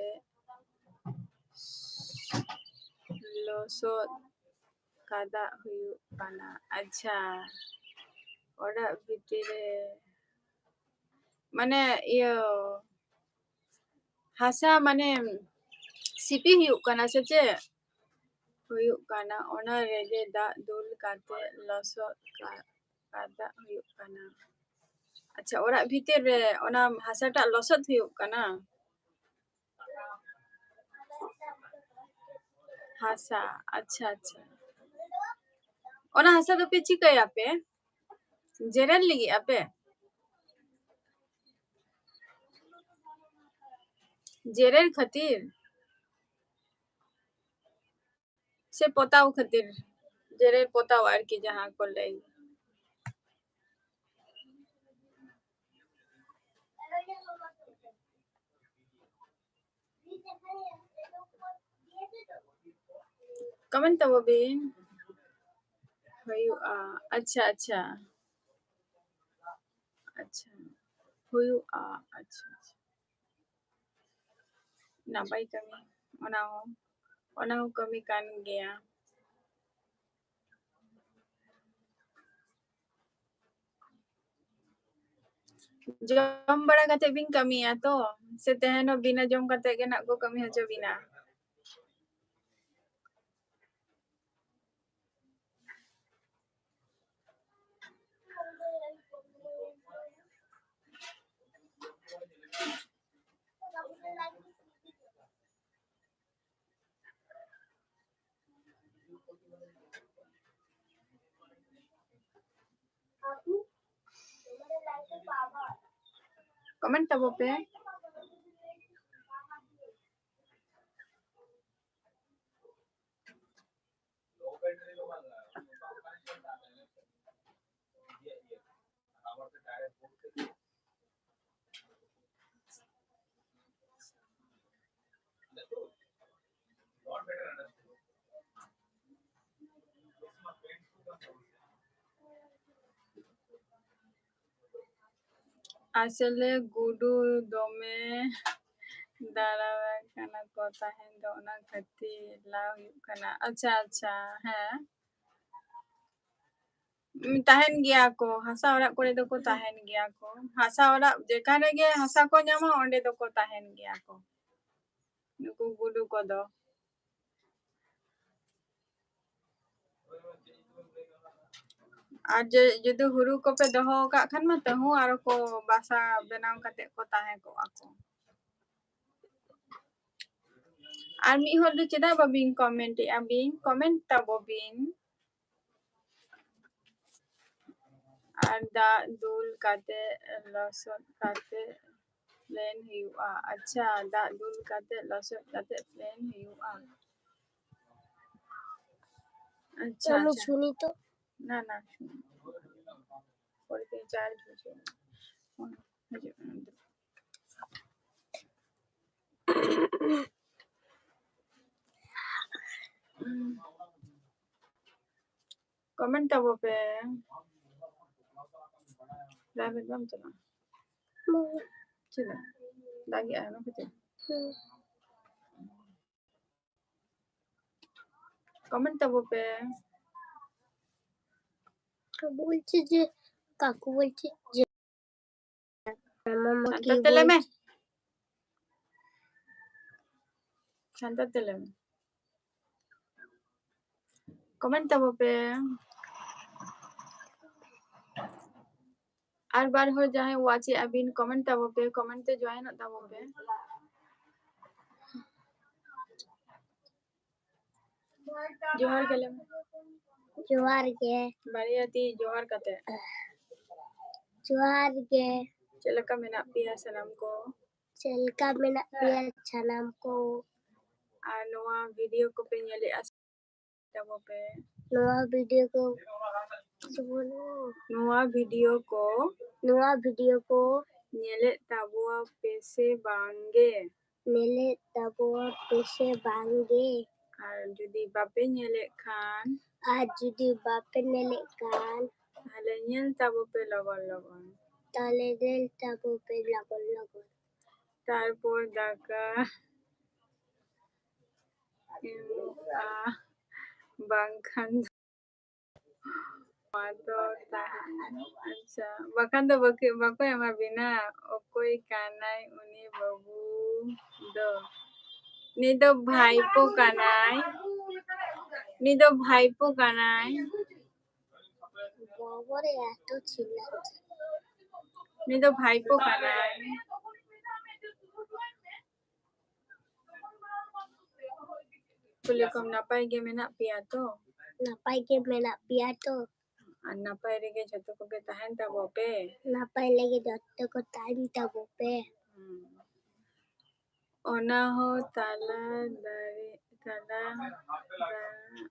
ᱞᱚᱥᱚᱫ ᱠᱟᱫᱟᱜ ᱦᱩᱭᱩᱜ ᱠᱟᱱᱟ᱾ ᱟᱪᱪᱷᱟ, ᱚᱲᱟᱜ ᱵᱷᱤᱛᱤᱨ ᱨᱮ, ᱢᱟᱱᱮ, ᱤᱭᱟᱹ, ᱦᱟᱥᱟ, ᱢᱟᱱᱮ, ᱥᱤᱯᱤ ᱦᱩᱭᱩᱜ ᱠᱟᱱᱟ ᱥᱮ ᱪᱮᱫ? ᱦᱩᱭᱩᱜ ᱠᱟᱱᱟ, ᱚᱱᱟ ᱨᱮᱜᱮ ᱫᱟᱜ ᱫᱩᱞ ᱠᱟᱛᱮ ᱞᱚᱥᱚᱫ ᱠᱟ-, ᱠᱟᱫᱟᱜ ᱦᱩᱭᱩᱜ ᱠᱟᱱᱟ᱾ ᱟᱪᱪᱷᱟ, ᱚᱲᱟᱜ ᱵᱷᱤᱛᱤᱨ ᱨᱮ ᱚᱱᱟ ᱦᱟᱥᱟᱴᱟᱜ ᱞᱚᱥᱚᱫ ᱦᱩᱭᱩᱜ ᱠᱟᱱᱟ? ᱦᱟᱥᱟ, ᱟᱪᱪᱷᱟ, ᱟᱪᱪᱷᱟ᱾ ᱚᱱᱟ ᱦᱟᱥᱟ ᱫᱚᱯᱮ ᱪᱤᱠᱟᱹᱭᱟᱯᱮ? ᱡᱮᱨᱮᱲ ᱞᱟᱹᱜᱤᱫ ᱟᱯᱮ? ᱡᱮᱨᱮᱲ ᱠᱷᱟᱹᱛᱤᱨ? ᱥᱮ ᱯᱚᱛᱟᱣ ᱠᱷᱟᱹᱛᱤᱨ? ᱡᱮᱨᱮᱲ ᱯᱚᱛᱟᱣ ᱟᱨᱠᱤ, ᱡᱟᱦᱟᱸ ᱠᱚ ᱞᱟᱹᱭ᱾ ᱠᱚᱢᱮᱱᱴ ᱛᱟᱵᱚ ᱵᱤᱱ᱾ ᱦᱩᱭᱩᱜᱼᱟ᱾ ᱟᱪᱪᱷᱟ, ᱟᱪᱪᱷᱟ᱾ ᱟᱪᱪᱷᱟ᱾ ᱦᱩᱭᱩᱜᱼᱟ᱾ ᱟᱪᱪᱷᱟ, ᱟᱪᱪᱷᱟ᱾ ᱱᱟᱯᱟᱭ ᱠᱟᱹᱢᱤ᱾ ᱚᱱᱟ ᱦᱚᱸ, ᱚᱱᱟ ᱦᱚᱸ ᱠᱟᱹᱢᱤ ᱠᱟᱱ ᱜᱮᱭᱟ᱾ ᱡᱚᱢ ᱵᱟᱲᱟ ᱠᱟᱛᱮ ᱵᱤᱱ ᱠᱟᱹᱢᱤᱭᱟ ᱛᱚ? ᱥᱮ ᱛᱮᱦᱮᱧ ᱦᱚᱸ ᱵᱤᱱᱟᱹ ᱡᱚᱢ ᱠᱟᱛᱮ ᱜᱮ ᱱᱟᱜ ᱠᱚ ᱠᱟᱹᱢᱤ ᱦᱚᱪᱚ ᱵᱤᱱᱟ? ᱠᱚᱢᱮᱱᱴ ᱛᱟᱵᱚ ᱯᱮ᱾ ᱟᱥᱚᱞᱮ ᱜᱩᱰᱩ ᱫᱚᱢᱮ ᱫᱟᱬᱟ ᱠᱟᱱᱟ ᱠᱚ ᱛᱟᱦᱮᱱ ᱫᱚ, ᱚᱱᱟ ᱠᱷᱟᱹᱛᱤᱨ ᱞᱟ ᱦᱩᱭᱩᱜ ᱠᱟᱱᱟ᱾ ᱟᱪᱪᱷᱟ, ᱟᱪᱪᱷᱟ, ᱦᱮᱸ᱾ ᱩᱸ, ᱛᱟᱦᱮᱱ ᱜᱮᱭᱟ ᱠᱚ, ᱦᱟᱥᱟ ᱚᱲᱟᱜ ᱠᱚᱨᱮ ᱫᱚᱠᱚ ᱛᱟᱦᱮᱱ ᱜᱮᱭᱟ ᱠᱚ᱾ ᱦᱟᱥᱟ ᱚᱲᱟᱜ ᱡᱮᱠᱷᱟᱱ ᱨᱮᱜᱮ ᱦᱟᱥᱟ ᱠᱚ ᱧᱟᱢᱟ, ᱚᱸᱰᱮ ᱫᱚᱠᱚ ᱛᱟᱦᱮᱱ ᱜᱮᱭᱟ ᱠᱚ, ᱱᱩᱠᱩ ᱜᱩᱰᱩ ᱠᱚᱫᱚ᱾ ᱟᱨ ᱡᱮ, ᱡᱩᱫᱤ ᱦᱩᱲᱩ ᱠᱚᱯᱮ ᱫᱚᱦᱚ ᱟᱠᱟᱫ ᱠᱷᱟᱱ ᱢᱟ, ᱛᱟᱹᱦᱩ ᱟᱨᱚ ᱠᱚ ᱵᱟᱥᱟ ᱵᱮᱱᱟᱣ ᱠᱟᱛᱮ ᱠᱚ ᱛᱟᱦᱮᱸ ᱠᱚᱜᱼᱟ ᱠᱚ᱾ ᱟᱨ ᱢᱤᱫ ᱦᱚᱲ ᱫᱚ ᱪᱮᱫᱟᱜ ᱵᱟᱵᱤᱱ ᱠᱚᱢᱮᱱᱴ ᱮᱜᱼᱟ ᱵᱤᱱ? ᱠᱚᱢᱮᱱᱴ ᱛᱟᱵᱚ ᱵᱤᱱ᱾ ᱟᱨ ᱫᱟᱜ ᱫᱩᱞ ᱠᱟᱛᱮ, ᱞᱚᱥᱚᱫ ᱠᱟᱛᱮ ᱯᱞᱮᱱ ᱦᱩᱭᱩᱜᱼᱟ᱾ ᱟᱪᱪᱷᱟ, ᱫᱟᱜ ᱫᱩᱞ ᱠᱟᱛᱮ, ᱞᱚᱥᱚᱫ ᱠᱟᱛᱮ ᱯᱞᱮᱱ ᱦᱩᱭᱩᱜᱼᱟ᱾ ᱟᱪᱪᱷᱟ, ᱪᱚᱞᱚ ᱟᱪᱪᱷᱟ᱾ ᱥᱩᱱᱤ ᱛᱚ᱾ ᱱᱟ, ᱱᱟ, ᱥᱩᱱᱤ᱾ ᱯᱚᱨᱮ ᱛᱮ ᱪᱟᱨᱡᱽ ᱵᱩᱡᱷᱟᱹᱣ᱾ ᱦᱤᱡᱩᱜ ᱠᱟᱱᱟ᱾ Comment ᱛᱟᱵᱚ ᱯᱮ᱾ ᱨᱟᱭᱵᱟᱨ ᱵᱟᱢ ᱪᱟᱞᱟᱜᱼᱟ? ᱪᱮᱫᱟᱜ? ᱫᱟᱜᱮᱜᱼᱟᱭ ᱚᱱᱟ ᱠᱷᱟᱹᱛᱤᱨ? Comment ᱛᱟᱵᱚ ᱯᱮ᱾ ᱵᱚᱞᱪᱷᱤ ᱡᱮ, ᱠᱟᱠᱩ ᱵᱚᱞᱪᱷᱤ ᱡᱮ, ᱢᱟᱢᱟ ᱥᱟᱱᱛᱟᱲ ᱛᱮ ᱞᱟᱹᱭ ᱢᱮ᱾ ᱥᱟᱱᱛᱟᱲ ᱛᱮ ᱞᱟᱹᱭ ᱢᱮ᱾ Comment ᱛᱟᱵᱚ ᱯᱮ᱾ ᱟᱨ ᱵᱟᱨ ᱦᱚᱲ ᱡᱟᱦᱟᱸᱭ watch ᱮᱜᱼᱟ ᱵᱤᱱ, comment ᱛᱟᱵᱚ ᱯᱮ, comment ᱛᱮ join ᱚᱜ ᱛᱟᱵᱚ ᱯᱮ᱾ ᱡᱚᱦᱟᱨ ᱜᱮ ᱞᱟᱹᱭ ᱢᱮ᱾ ᱡᱚᱦᱟᱨ ᱜᱮ᱾ ᱵᱟᱨᱭᱟ ᱛᱤ ᱡᱚᱦᱟᱨ ᱠᱟᱛᱮ᱾ ᱡᱚᱦᱟᱨ ᱜᱮ᱾ ᱪᱮᱫ ᱞᱮᱠᱟ ᱢᱮᱱᱟᱜ ᱯᱮᱭᱟ ᱥᱟᱱᱟᱢ ᱠᱚ? ᱪᱮᱫ ᱞᱮᱠᱟ ᱢᱮᱱᱟᱜ ᱯᱮᱭᱟ ᱥᱟᱱᱟᱢ ᱠᱚ? ᱟᱨ ᱱᱚᱣᱟ video ᱠᱚᱯᱮ ᱧᱮᱞᱮᱜᱼᱟ ᱛᱟᱵᱚ ᱯᱮ᱾ ᱱᱚᱣᱟ video ᱠᱚ, ᱱᱚᱣᱟ video ᱠᱚ, ᱱᱚᱣᱟ video ᱠᱚ ᱧᱮᱞᱮᱫ ᱛᱟᱵᱚᱣᱟ ᱯᱮ ᱥᱮ ᱵᱟᱝ ᱜᱮ? ᱧᱮᱞᱮᱫ ᱛᱟᱵᱚᱣᱟ ᱯᱮ ᱥᱮ ᱵᱟᱝ ᱜᱮ? ᱟᱨ ᱡᱩᱫᱤ ᱵᱟᱯᱮ ᱧᱮᱞᱮᱫ ᱠᱷᱟᱱ, ᱟᱨ ᱡᱩᱫᱤ ᱵᱟᱯᱮ ᱧᱮᱞᱮᱫ ᱠᱷᱟᱱ, ᱛᱟᱦᱞᱮ ᱧᱮᱞ ᱛᱟᱵᱚ ᱯᱮ ᱞᱚᱜᱚᱱ ᱞᱚᱜᱚᱱ᱾ ᱛᱟᱦᱞᱮ ᱧᱮᱞ ᱛᱟᱵᱚ ᱯᱮ ᱞᱚᱜᱚᱱ ᱞᱚᱜᱚᱱ᱾ ᱛᱟᱨᱯᱚᱨ ᱫᱟᱠᱟ ᱮᱢᱚᱜᱼᱟ, ᱵᱟᱝᱠᱷᱟᱱ ᱫᱚ ᱢᱟ ᱫᱚ ᱛᱟᱦᱮᱸ, ᱟᱪᱪᱷᱟ, ᱵᱟᱠᱷᱟᱱ ᱫᱚ ᱵᱟᱠᱚ, ᱵᱟᱠᱚ ᱮᱢᱟ ᱵᱤᱱᱟ᱾ ᱚᱠᱚᱭ ᱠᱟᱱᱟᱭ ᱩᱱᱤ ᱵᱟᱹᱵᱩ ᱫᱚ? ᱩᱱᱤ ᱫᱚ ᱵᱷᱟᱭᱯᱳ ᱠᱟᱱᱟᱭ, ᱩᱱᱤ ᱫᱚ ᱵᱷᱟᱭᱯᱳ ᱠᱟᱱᱟᱭ᱾ ᱵᱟᱵᱟᱨᱮ, ᱮᱛᱚ ᱪᱤᱞᱞᱟᱪᱪᱷᱮ᱾ ᱩᱱᱤ ᱫᱚ ᱵᱷᱟᱭᱯᱳ ᱠᱟᱱᱟᱭ᱾ ᱠᱩᱞᱤ ᱠᱚᱢ, ᱱᱟᱯᱟᱭ ᱜᱮ ᱢᱮᱱᱟᱜ ᱯᱮᱭᱟ ᱛᱚ? ᱱᱟᱯᱟᱭ ᱜᱮ ᱢᱮᱱᱟᱜ ᱯᱮᱭᱟ ᱛᱚ? ᱟᱨ ᱱᱟᱯᱟᱭ ᱨᱮᱜᱮ ᱡᱷᱚᱛᱚ ᱠᱚᱜᱮ ᱛᱟᱦᱮᱱ ᱛᱟᱵᱚ ᱯᱮ᱾ ᱱᱟᱯᱟᱭ ᱨᱮᱜᱮ ᱡᱷᱚᱛᱚ ᱠᱚ ᱛᱟᱦᱮᱱ ᱛᱟᱵᱚ ᱯᱮ᱾ ᱦᱩᱸ᱾ ᱚᱱᱟ ᱦᱚᱸ ᱛᱟᱞᱟ ᱫᱟᱨᱮ, ᱛᱟᱞᱟ ᱫᱟ-,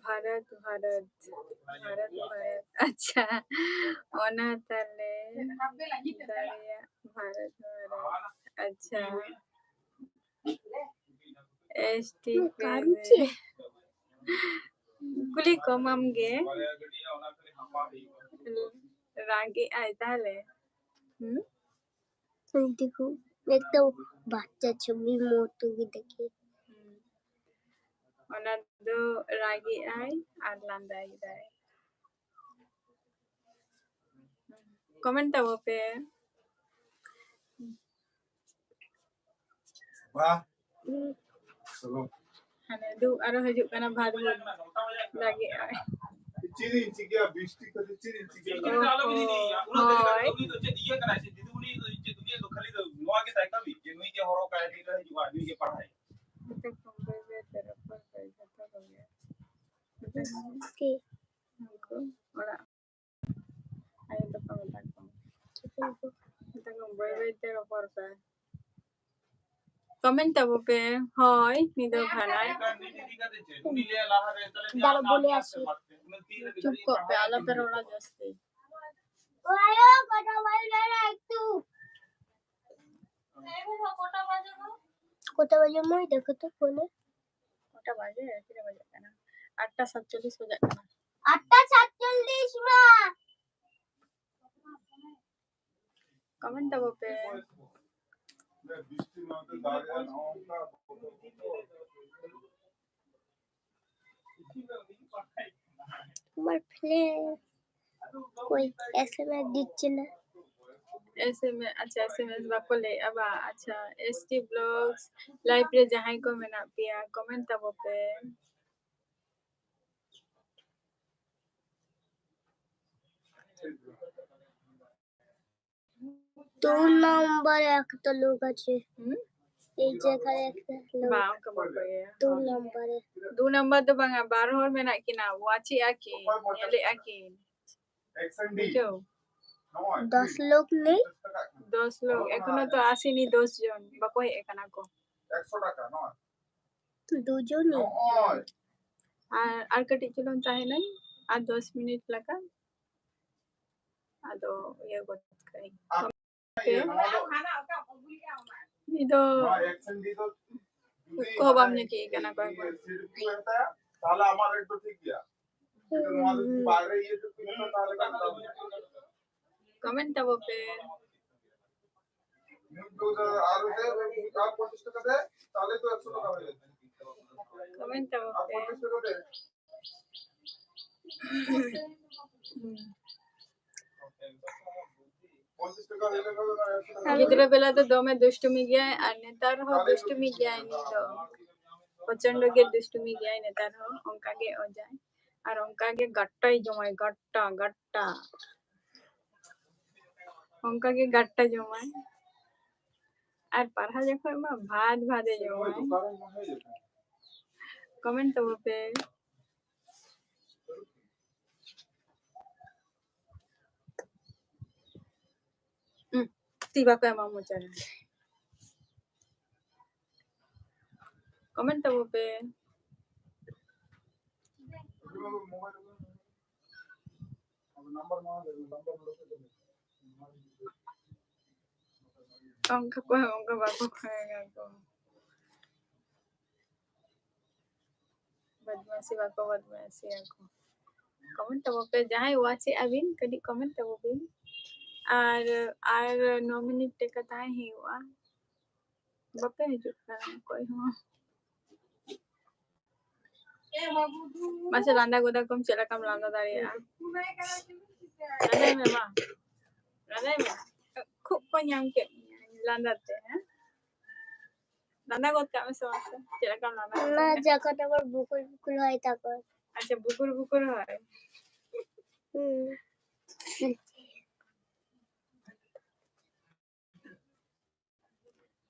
ᱵᱷᱟᱨᱚᱛ, ᱵᱷᱟᱨᱚᱛ, ᱵᱷᱟᱨᱚᱛ, ᱵᱷᱟᱨᱚᱛ᱾ ᱟᱪᱪᱷᱟ, ᱚᱱᱟ ᱛᱟᱞᱮ ᱫᱟᱨᱮᱭᱟᱜ ᱵᱷᱟᱨᱚᱛ, ᱵᱷᱟᱨᱚᱛ᱾ ᱟᱪᱪᱷᱟ᱾ S T ᱠᱟᱱ ᱪᱮ? ᱠᱩᱞᱤ ᱠᱚᱢ ᱟᱢ ᱜᱮ᱾ ᱨᱟᱜᱮᱜ ᱟᱭ ᱛᱟᱦᱞᱮ᱾ ᱦᱩᱸ? ᱫᱤᱠᱩ, ᱮᱠᱫᱚᱢ ᱵᱟᱪᱪᱟ ᱪᱷᱚᱵᱤ ᱢᱚᱛᱚ ᱜᱮ ᱫᱮᱠᱷᱮ᱾ ᱦᱩᱸ᱾ ᱚᱱᱟ ᱫᱚ ᱨᱟᱜᱮᱜ ᱟᱭ ᱟᱨ ᱞᱟᱸᱫᱟᱭ ᱫᱟᱭ᱾ ᱠᱚᱢᱮᱱᱴ ᱛᱟᱵᱚ ᱯᱮ᱾ ᱵᱟ᱾ ᱦᱟᱱᱮ ᱫᱩ ᱟᱨᱚ ᱦᱤᱡᱩᱜ ᱠᱟᱱᱟ ᱵᱷᱟᱫ ᱵᱷᱩᱫ ᱞᱟᱹᱜᱤᱫ᱾ ᱪᱮᱫ ᱤᱧ ᱪᱤᱠᱟᱹᱭᱟ? ᱵᱤᱥᱴᱤ ᱠᱷᱟᱹᱛᱤᱨ ᱪᱮᱫ ᱤᱧ ᱪᱤᱠᱟᱹᱭᱟ? ᱚ, ᱦᱳᱭ᱾ ᱱᱚᱣᱟ ᱜᱮ ᱛᱟᱭ ᱠᱟᱹᱢᱤ, ᱡᱮ ᱱᱩᱭ ᱜᱮ ᱦᱚᱨᱚᱜ ᱠᱟᱭ, ᱱᱩᱭ ᱜᱮ ᱦᱤᱡᱩᱜᱼᱟ, ᱱᱩᱭ ᱜᱮ ᱯᱟᱲᱦᱟᱭ᱾ ᱡᱚᱛᱚ ᱠᱷᱚᱱ ᱵᱟᱹᱭ ᱵᱟᱹᱭ ᱛᱮ ᱨᱚᱯᱚᱲ ᱯᱮ, ᱡᱚᱛᱚ ᱠᱚᱜᱮ᱾ ᱪᱤᱠᱟᱹ? ᱩᱱᱠᱩ ᱚᱲᱟᱜ ᱟᱭᱳ ᱛᱟᱠᱚ ᱢᱮᱛᱟ ᱠᱚᱢ᱾ ᱢᱮᱛᱟ ᱠᱚᱢ, ᱵᱟᱹᱭ ᱵᱟᱹᱭ ᱛᱮ ᱨᱚᱯᱚᱲ ᱯᱮ᱾ ᱠᱚᱢᱮᱱᱴ ᱛᱟᱵᱚ ᱯᱮ᱾ ᱦᱳᱭ, ᱱᱤᱫᱟᱹ ᱵᱷᱟᱱᱟᱭ᱾ ᱫᱟᱨ ᱵᱚᱞᱮ ᱟᱥᱮ᱾ ᱪᱩᱯ ᱠᱚᱜ ᱯᱮ, ᱟᱞᱚ ᱯᱮ ᱨᱚᱲᱟ ᱡᱟᱹᱥᱛᱤ᱾ ᱟᱭᱳ, ᱠᱟᱴᱟ ᱵᱟᱭ ᱞᱟᱲᱟ ᱮᱠᱴᱩ᱾ ᱠᱚᱴᱟ ᱵᱟᱡᱮ ᱢᱟᱹᱭ? ᱫᱮᱠᱷᱚ ᱛᱚ ᱯᱷᱳᱱᱮ᱾ ᱠᱚᱴᱟ ᱵᱟᱡᱮ? ᱛᱤᱱᱟᱹᱜ ᱵᱟᱡᱟᱜ ᱠᱟᱱᱟ? ᱟᱴᱴᱟ ᱥᱟᱛᱪᱚᱞᱞᱤᱥ ᱵᱟᱡᱟᱜ ᱠᱟᱱᱟ᱾ ᱟᱴᱴᱟ ᱥᱟᱛᱪᱚᱞᱞᱤᱥ ᱢᱟ᱾ ᱠᱚᱢᱮᱱᱴ ᱛᱟᱵᱚ ᱯᱮ᱾ তোমার ফ্রেন্ড কই? এসএমএস দিচ্ছে না। এসএমএস, ᱟᱪᱪᱷᱟ, ᱮᱥᱮᱢᱮᱥ ᱵᱟᱠᱚ ᱞᱟᱹᱭᱮᱜᱼᱟ ᱵᱟ? ᱟᱪᱪᱷᱟ, S T Vlogs live ᱨᱮ ᱡᱟᱦᱟᱸᱭ ᱠᱚ ᱢᱮᱱᱟᱜ ᱯᱮᱭᱟ, ᱠᱚᱢᱮᱱᱴ ᱛᱟᱵᱚ ᱯᱮ᱾ দু নম্বরে একটা লোক আছে। হুম? এই জায়গায় একটা লোক। বা, ᱚᱱᱠᱟ ᱵᱟᱠᱚ ᱤᱭᱟᱹᱭᱟ᱾ ᱫᱩ ᱱᱚᱢᱵᱚᱨᱮ᱾ ᱫᱩ ᱱᱚᱢᱵᱚᱨ ᱫᱚ ᱵᱟᱝᱟ, ᱵᱟᱨ ᱦᱚᱲ ᱢᱮᱱᱟᱜ ᱠᱤᱱᱟ, ᱣᱟᱪᱮᱜᱼᱟ ᱠᱤᱱ, ᱧᱮᱞᱮᱜᱼᱟ ᱠᱤᱱ᱾ ᱵᱩᱡᱷᱟᱹᱣ? ᱫᱚᱥ ᱞᱳᱠ ᱱᱮᱭ? ᱫᱚᱥ ᱞᱳᱠ, ᱮᱠᱷᱚᱱᱳ ᱛᱚ ᱟᱥᱮᱱᱤ ᱫᱚᱥ ᱡᱚᱱ, ᱵᱟᱠᱚ ᱦᱮᱡ ᱟᱠᱟᱱᱟ ᱠᱚ᱾ ᱫᱩ ᱡᱚᱱ ᱜᱮ? ᱟᱨ, ᱟᱨ ᱠᱟᱹᱴᱤᱡ ᱪᱩᱞᱩᱝ ᱛᱟᱦᱮᱱᱟᱹᱧ, ᱟᱨ ᱫᱚᱥ ᱢᱤᱱᱤᱴ ᱞᱮᱠᱟ᱾ ᱟᱫᱚ ᱤᱭᱟᱹ ᱜᱚᱫ ᱠᱟᱜ ᱟᱹᱧ᱾ ᱛᱮ, ᱩᱱᱤ ᱫᱚ ᱩᱵ ᱠᱚᱦᱚᱸ ᱵᱟᱢ ᱧᱮᱠᱮᱜ ᱠᱟᱱᱟ ᱠᱚᱭᱮᱠ ᱵᱟᱨ᱾ ᱛᱟᱦᱞᱮ ᱟᱢᱟᱜ ᱨᱮᱴ ᱫᱚ ᱴᱷᱤᱠ ᱜᱮᱭᱟ᱾ ᱡᱩᱫᱤ ᱱᱚᱣᱟ ᱡᱩᱫᱤ ᱵᱟᱭᱨᱮ ᱤᱭᱟᱹ ᱛᱮ ᱛᱩᱭ ᱦᱟᱛᱟᱣᱟ, ᱛᱟᱦᱞᱮ ᱠᱷᱟᱱ ᱫᱟᱢ ᱠᱚᱢᱮᱱᱴ ᱛᱟᱵᱚ ᱯᱮ᱾ ᱢᱤᱫ ᱫᱚ ᱟᱨ ᱫᱮ, ᱟᱨ ᱯᱚᱧᱪᱟᱥ ᱴᱟᱠᱟ ᱫᱮ, ᱛᱟᱦᱞᱮ ᱛᱚ ᱮᱠᱥᱚ ᱴᱟᱠᱟ ᱦᱩᱭ ᱞᱮᱱᱟ᱾ ᱠᱚᱢᱮᱱᱴ ᱛᱟᱵᱚ ᱟᱨ ᱯᱮ᱾ ᱯᱚᱧᱪᱟᱥ ᱴᱟᱠᱟ ᱫᱮ᱾ ᱜᱤᱫᱽᱨᱟᱹ ᱵᱮᱞᱟ ᱫᱚ ᱫᱚᱢᱮ ᱫᱩᱥᱴᱩᱢᱤ ᱜᱮᱭᱟᱭ ᱟᱨ ᱱᱮᱛᱟᱨ ᱦᱚᱸ ᱫᱩᱥᱴᱩᱢᱤ ᱜᱮᱭᱟᱭ ᱱᱩᱭ ᱫᱚ᱾ ᱯᱨᱚᱪᱚᱱᱰᱚ ᱜᱮ ᱫᱩᱥᱴᱩᱢᱤ ᱜᱮᱭᱟᱭ ᱱᱮᱛᱟᱨ ᱦᱚᱸ, ᱚᱱᱠᱟ ᱜᱮ ᱚᱡᱟᱭ᱾ ᱟᱨ ᱚᱱᱠᱟ ᱜᱮ ᱜᱟᱴᱴᱟᱭ ᱡᱚᱢᱟᱭ, ᱜᱟᱴᱴᱟ, ᱜᱟᱴᱴᱟ᱾ ᱚᱱᱠᱟ ᱜᱮ ᱜᱟᱴᱴᱟ ᱡᱚᱢᱟᱭ᱾ ᱟᱨ ᱯᱟᱲᱦᱟᱣ ᱡᱚᱠᱷᱚᱱ ᱢᱟ ᱵᱷᱟᱫ ᱵᱷᱟᱫᱮ ᱡᱚᱢᱟᱭ᱾ ᱠᱚᱢᱮᱱᱴ ᱛᱟᱵᱚ ᱯᱮ᱾ ᱦᱩᱸ, ᱛᱤ ᱵᱟᱠᱚ ᱮᱢᱟ ᱢᱚᱪᱟ ᱨᱮ᱾ ᱠᱚᱢᱮᱱᱴ ᱛᱟᱵᱚ ᱯᱮ᱾ ᱚᱱᱠᱟ ᱠᱚ, ᱚᱱᱠᱟ ᱵᱟᱠᱚ ᱠᱷᱚᱭ ᱠᱚ᱾ ᱵᱚᱫᱢᱟᱥᱤ ᱵᱟᱠᱚ ᱵᱚᱫᱢᱟᱥᱤᱭᱟ ᱠᱚ᱾ ᱠᱚᱢᱮᱱᱴ ᱛᱟᱵᱚ ᱯᱮ, ᱡᱟᱦᱟᱸᱭ ᱣᱟᱪᱮᱫ ᱟᱹᱵᱤᱱ, ᱠᱟᱹᱴᱤᱡ ᱠᱚᱢᱮᱱᱴ ᱛᱟᱵᱚ ᱵᱤᱱ᱾ ᱟᱨ, ᱟᱨ ᱱᱚ ᱢᱤᱱᱤᱴ ᱞᱮᱠᱟ ᱛᱟᱦᱮᱸ ᱦᱩᱭᱩᱜᱼᱟ᱾ ᱵᱟᱯᱮ ᱦᱤᱡᱩᱜ ᱠᱟᱱᱟ ᱚᱠᱚᱭ ᱦᱚᱸ᱾ ᱢᱟᱥᱮ ᱞᱟᱸᱫᱟ ᱜᱚᱫᱟ ᱠᱚᱢ, ᱪᱮᱫ ᱞᱮᱠᱟᱢ ᱞᱟᱸᱫᱟ ᱫᱟᱲᱮᱭᱟᱜᱼᱟ? ᱞᱟᱸᱫᱟᱭ ᱢᱮ ᱢᱟ, ᱞᱟᱸᱫᱟᱭ ᱢᱮ᱾ ᱠᱷᱩᱵ ᱠᱚ ᱧᱟᱢ ᱠᱮᱫ ᱢᱮᱭᱟ ᱞᱟᱸᱫᱟ ᱛᱮ, ᱦᱮᱸ? ᱞᱟᱸᱫᱟ ᱜᱚᱫ ᱠᱟᱜ ᱢᱮᱥᱮ ᱢᱟᱥᱮ, ᱪᱮᱫ ᱞᱮᱠᱟᱢ ᱞᱟᱸᱫᱟ ᱜᱚᱫ ᱚᱱᱟ ᱠᱟᱜᱼᱟ? ᱡᱟᱭᱜᱟ ᱫᱚ ᱟᱵᱟᱨ ᱵᱩᱠᱩᱞ ᱵᱩᱠᱩᱞ ᱦᱚᱭ ᱛᱟᱠᱚ᱾ ᱟᱪᱪᱷᱟ, ᱵᱩᱠᱩᱨ ᱵᱩᱠᱩᱨ ᱦᱚᱭ᱾ ᱦᱩᱸ᱾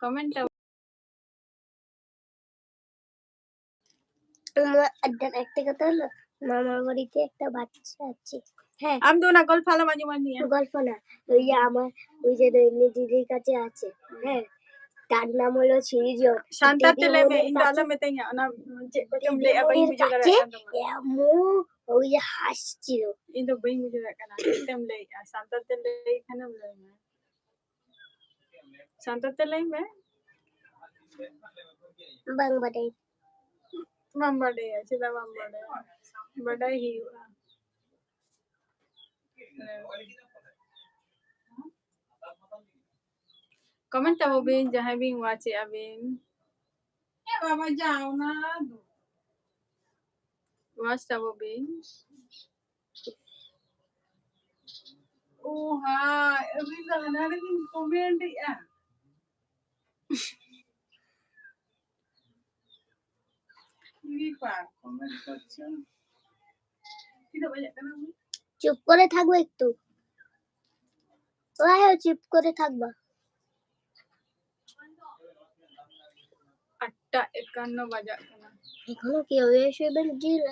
ᱠᱚᱢᱮᱱᱴ ᱛᱟᱵᱚ᱾ তোমার একটা কথা হলো, মামার বাড়িতে একটা বাচ্চা আছে। হ্যাঁ। ᱟᱢ ᱫᱚ ᱚᱱᱟ ᱜᱚᱞᱯᱷᱚ ᱟᱞᱚᱢ ᱟᱸᱡᱚᱢᱟ ᱱᱤᱭᱟᱹ᱾ গল্প না, ওই যে আমার, ওই যে দৈনি দিদির কাছে আছে। হ্যাঁ, তার নাম হলো সিরিজক। ᱥᱟᱱᱛᱟᱲ ᱛᱮ ᱞᱟᱹᱭ ᱢᱮ, ᱤᱧ ᱫᱚ ᱟᱞᱚᱢ ᱢᱮᱛᱟᱹᱧᱟ, ᱚᱱᱟ ᱪᱮᱫ ᱠᱚᱪᱚᱢ ᱞᱟᱹᱭᱮᱜᱼᱟ, ᱵᱟᱹᱧ ᱵᱩᱡᱷᱟᱹᱣ ᱫᱟᱲᱮᱭᱟᱜ ᱠᱟᱱ ᱛᱟᱢᱟ᱾ ᱮ, ᱟᱢ, ᱳই যে হাসছিল। ᱤᱧ ᱫᱚ ᱵᱟᱹᱧ ᱵᱩᱡᱷᱟᱹᱣ ᱫᱟᱲᱮᱭᱟᱜ ᱠᱟᱱᱟ, ᱪᱮᱫ ᱮᱢ ᱞᱟᱹᱭᱮᱜᱼᱟ? ᱥᱟᱱᱛᱟᱲ ᱛᱮ ᱞᱟᱹᱭ ᱠᱷᱟᱱᱮᱢ ᱞᱟᱹᱭ ᱢᱮ᱾ ᱥᱟᱱᱛᱟᱲ ᱛᱮ ᱞᱟᱹᱭ ᱢᱮ᱾ ᱵᱟᱝ ᱵᱟᱰᱟᱭ᱾ ᱵᱟᱢ ᱵᱟᱰᱟᱭᱟ? ᱪᱮᱫᱟᱜ ᱵᱟᱢ ᱵᱟᱰᱟᱭᱟ? ᱵᱟᱰᱟᱭ ᱦᱩᱭᱩᱜᱼᱟ᱾ Comment ᱛᱟᱵᱚ ᱵᱤᱱ, ᱡᱟᱦᱟᱸᱭ ᱵᱤᱱ watch ᱮᱜᱼᱟ ᱵᱤᱱ᱾ ᱮ ᱵᱟᱵᱟ, ᱡᱟ ᱚᱱᱟ ᱫᱚ᱾ Watch ᱛᱟᱵᱚ ᱵᱤᱱ᱾ ᱳ ᱦᱟᱭ, ᱟᱹᱵᱤᱱ ᱫᱚ ᱦᱟᱱᱟ ᱨᱮᱵᱤᱱ comment ᱮᱜᱼᱟ᱾ ᱪᱩᱯ করে থাকবে একটু। ও হ্যাঁ, চুপ করে থাকবা। আটটা একান্ন বাজার কেন? এখনো কেউ এসে বলছিল,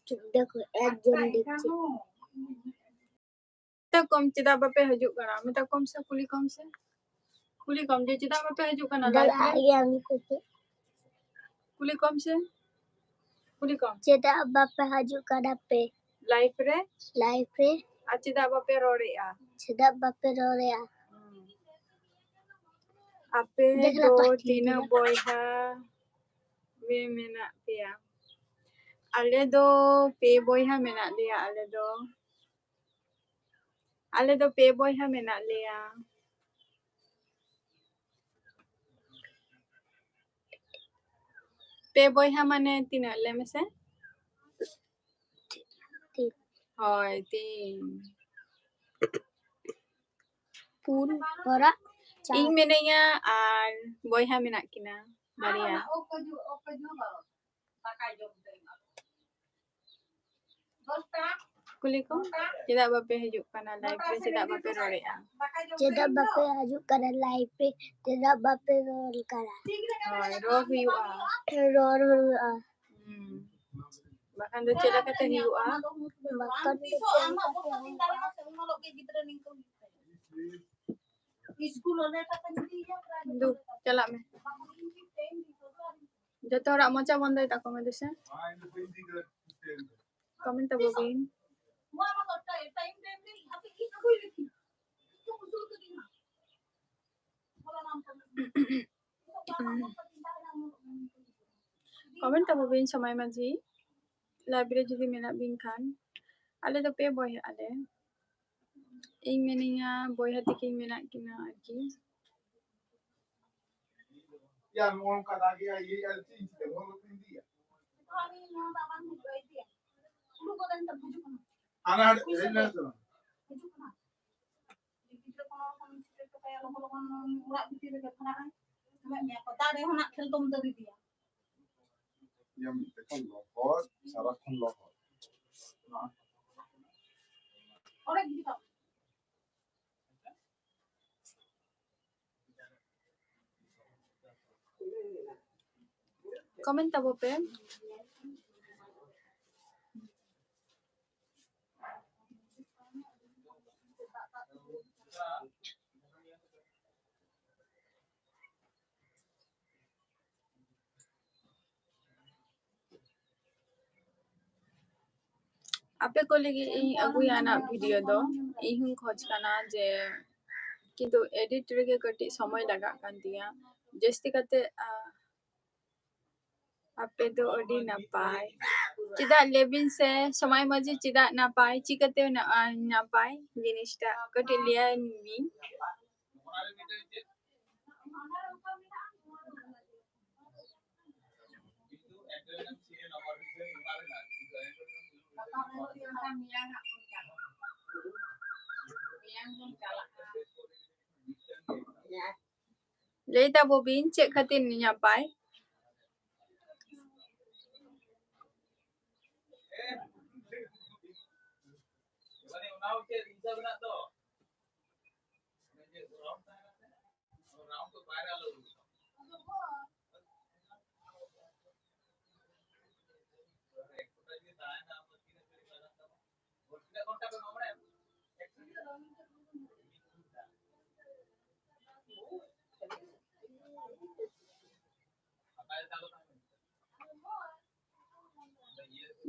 চুপ, দেখো, একজন দেখছে। ᱢᱮᱛᱟ ᱠᱚᱢ, ᱪᱮᱫᱟᱜ ᱵᱟᱯᱮ ᱦᱤᱡᱩᱜ ᱠᱟᱱᱟ? ᱢᱮᱛᱟ ᱠᱚᱢ ᱥᱮ, ᱠᱩᱞᱤ ᱠᱚᱢ ᱥᱮ᱾ ᱠᱩᱞᱤ ᱠᱚᱢ ᱡᱮ, ᱪᱮᱫᱟᱜ ᱵᱟᱯᱮ ᱦᱤᱡᱩᱜ ᱠᱟᱱᱟ live ᱨᱮ? ᱫᱟᱫᱟ ᱜᱮ ᱟᱢ ᱠᱚ ᱪᱮᱫ? ᱠᱩᱞᱤ ᱠᱚᱢ ᱥᱮ᱾ ᱠᱩᱞᱤ ᱠᱚᱢ᱾ ᱪᱮᱫᱟᱜ ᱵᱟᱯᱮ ᱦᱤᱡᱩᱜ ᱠᱟᱱᱟ ᱯᱮ? Live ᱨᱮ? Live ᱨᱮ᱾ ᱟᱨ ᱪᱮᱫᱟᱜ ᱵᱟᱯᱮ ᱨᱚᱲᱮᱜᱼᱟ? ᱪᱮᱫᱟᱜ ᱵᱟᱯᱮ ᱨᱚᱲᱮᱜᱼᱟ? ᱦᱩᱸ᱾ ᱟᱯᱮ ᱫᱮᱠᱷ ᱞᱟ ᱫᱚ ᱯᱟᱴᱤ ᱛᱤᱱᱟᱹᱜ ᱫᱤᱱᱟ᱾ ᱵᱚᱭᱦᱟ ᱯᱮ ᱢᱮᱱᱟᱜ ᱯᱮᱭᱟ? ᱟᱞᱮ ᱫᱚ ᱯᱮ ᱵᱚᱭᱦᱟ ᱢᱮᱱᱟᱜ ᱞᱮᱭᱟ ᱟᱞᱮ ᱫᱚ᱾ ᱟᱞᱮ ᱫᱚ ᱯᱮ ᱵᱚᱭᱦᱟ ᱢᱮᱱᱟᱜ ᱞᱮᱭᱟ᱾ ᱯᱮ ᱵᱚᱭᱦᱟ ᱢᱟᱱᱮ ᱛᱤᱱᱟᱹᱜ? ᱞᱟᱹᱭ ᱢᱮᱥᱮ᱾ ᱛᱤᱱ᱾ ᱦᱳᱭ, ᱛᱤᱱ᱾ ᱯᱩᱱ, ᱦᱚᱨᱟᱜ, ᱪᱟᱨ᱾ ᱤᱧ ᱢᱮᱱᱟᱹᱧᱟ ᱟᱨ ᱵᱚᱭᱦᱟ ᱢᱮᱱᱟᱜ ᱠᱤᱱᱟ ᱵᱟᱨᱭᱟ᱾ ᱠᱩᱞᱤ ᱠᱚ, ᱪᱮᱫᱟᱜ ᱵᱟᱯᱮ ᱦᱤᱡᱩᱜ ᱠᱟᱱᱟ live ᱨᱮ? ᱪᱮᱫᱟᱜ ᱵᱟᱯᱮ ᱨᱚᱲᱮᱜᱼᱟ? ᱪᱮᱫᱟᱜ ᱵᱟᱯᱮ ᱦᱤᱡᱩᱜ ᱠᱟᱱᱟ live ᱨᱮ? ᱪᱮᱫᱟᱜ ᱵᱟᱯᱮ ᱨᱚᱲ ᱠᱟᱱᱟ? ᱦᱳᱭ, ᱨᱚᱲ ᱦᱩᱭᱩᱜᱼᱟ᱾ ᱨᱚᱲ ᱦᱩᱭᱩᱜᱼᱟ᱾ ᱦᱩᱸ᱾ ᱵᱟᱠᱷᱟᱱ ᱫᱚ ᱪᱮᱫ ᱞᱮᱠᱟᱛᱮ ᱦᱩᱭᱩᱜᱼᱟ? ᱵᱟᱠᱷᱟᱱ ᱫᱚ ᱪᱮᱫ ᱞᱮᱠᱟᱛᱮ ᱦᱩᱭᱩᱜᱼᱟ? ᱫᱩ, ᱪᱟᱞᱟᱜ ᱢᱮ᱾ ᱡᱚᱛᱚ ᱦᱚᱲᱟᱜ ᱢᱚᱪᱟ ᱵᱚᱱᱫᱚᱭ ᱛᱟᱠᱚ ᱢᱮ ᱫᱩᱥᱮ᱾ Comment ᱛᱟᱵᱚ ᱵᱤᱱ᱾ Comment ᱛᱟᱵᱚ ᱵᱤᱱ ᱥᱚᱢᱟᱭ ᱢᱟᱹᱡᱷᱤ, live ᱨᱮ ᱡᱩᱫᱤ ᱢᱮᱱᱟᱜ ᱵᱤᱱ ᱠᱷᱟᱱ᱾ ᱟᱞᱮ ᱫᱚ ᱯᱮ ᱵᱚᱭᱦᱟᱜ ᱟᱞᱮ᱾ ᱤᱧ ᱢᱤᱱᱟᱹᱧᱟ, ᱵᱚᱭᱦᱟ ᱛᱤᱠᱤᱱ ᱢᱮᱱᱟᱜ ᱠᱤᱱᱟ ᱟᱨᱠᱤ᱾ ᱦᱟᱱᱟ ᱦᱟᱴ ᱦᱮᱡ ᱞᱮᱱ ᱥᱮ ᱵᱟᱝ? ᱜᱤᱫᱽᱨᱟᱹ ᱠᱚ ᱞᱚᱜᱚᱱ ᱞᱚᱜᱚᱱ ᱚᱲᱟᱜ ᱵᱷᱤᱛᱤᱨ ᱨᱮᱜᱮ ᱯᱟᱲᱟᱜᱼᱟᱭ᱾ ᱫᱟᱜ ᱨᱮᱦᱚᱸ ᱱᱟᱜ ᱠᱷᱮᱞ ᱫᱚᱢ ᱫᱟᱹᱲ ᱤᱫᱤᱭᱟ᱾ ᱤᱭᱟᱹ ᱢᱤᱫᱴᱮᱱ ᱞᱚᱦᱚᱫ, ᱥᱟᱨᱟᱠᱷᱚᱱ ᱞᱚᱦᱚᱫ᱾ ᱚᱲᱮᱡ ᱜᱮ ᱛᱟᱢ᱾ Comment ᱛᱟᱵᱚ ᱯᱮ᱾ ᱟᱯᱮ ᱠᱚ ᱞᱟᱹᱜᱤᱫ ᱤᱧ ᱟᱹᱜᱩᱭᱟ ᱚᱱᱟ video ᱫᱚ᱾ ᱤᱧ ᱦᱚᱸᱧ ᱠᱷᱚᱡᱽ ᱠᱟᱱᱟ ᱡᱮ, ᱠᱤᱱᱛᱩ edit ᱨᱮᱜᱮ ᱠᱟᱹᱴᱤᱡ ᱥᱚᱢᱚᱭ ᱞᱟᱜᱟᱜ ᱠᱟᱱ ᱛᱤᱧᱟ᱾ ᱡᱟᱹᱥᱛᱤ ᱠᱟᱛᱮ, ᱟ, ᱟᱯᱮ ᱫᱚ ᱟᱹᱰᱤ ᱱᱟᱯᱟᱭ᱾ ᱪᱮᱫᱟᱜ ᱞᱟᱹᱭ ᱵᱤᱱ ᱥᱮ, ᱥᱚᱢᱟᱭ ᱢᱟᱹᱡᱷᱤ, ᱪᱮᱫᱟᱜ ᱱᱟᱯᱟᱭ? ᱪᱤᱠᱟᱹᱛᱮ ᱱᱟ-, ᱟ, ᱱᱟᱯᱟᱭ ᱡᱤᱱᱤᱥᱴᱟᱜ? ᱠᱟᱹᱴᱤᱡ ᱞᱟᱹᱭᱟᱹᱧ ᱵᱤᱱ᱾ ᱞᱟᱹᱭ ᱛᱟᱵᱚ ᱵᱤᱱ ᱪᱮᱫ ᱠᱷᱟᱹᱛᱤᱨ ᱱᱟᱯᱟᱭ?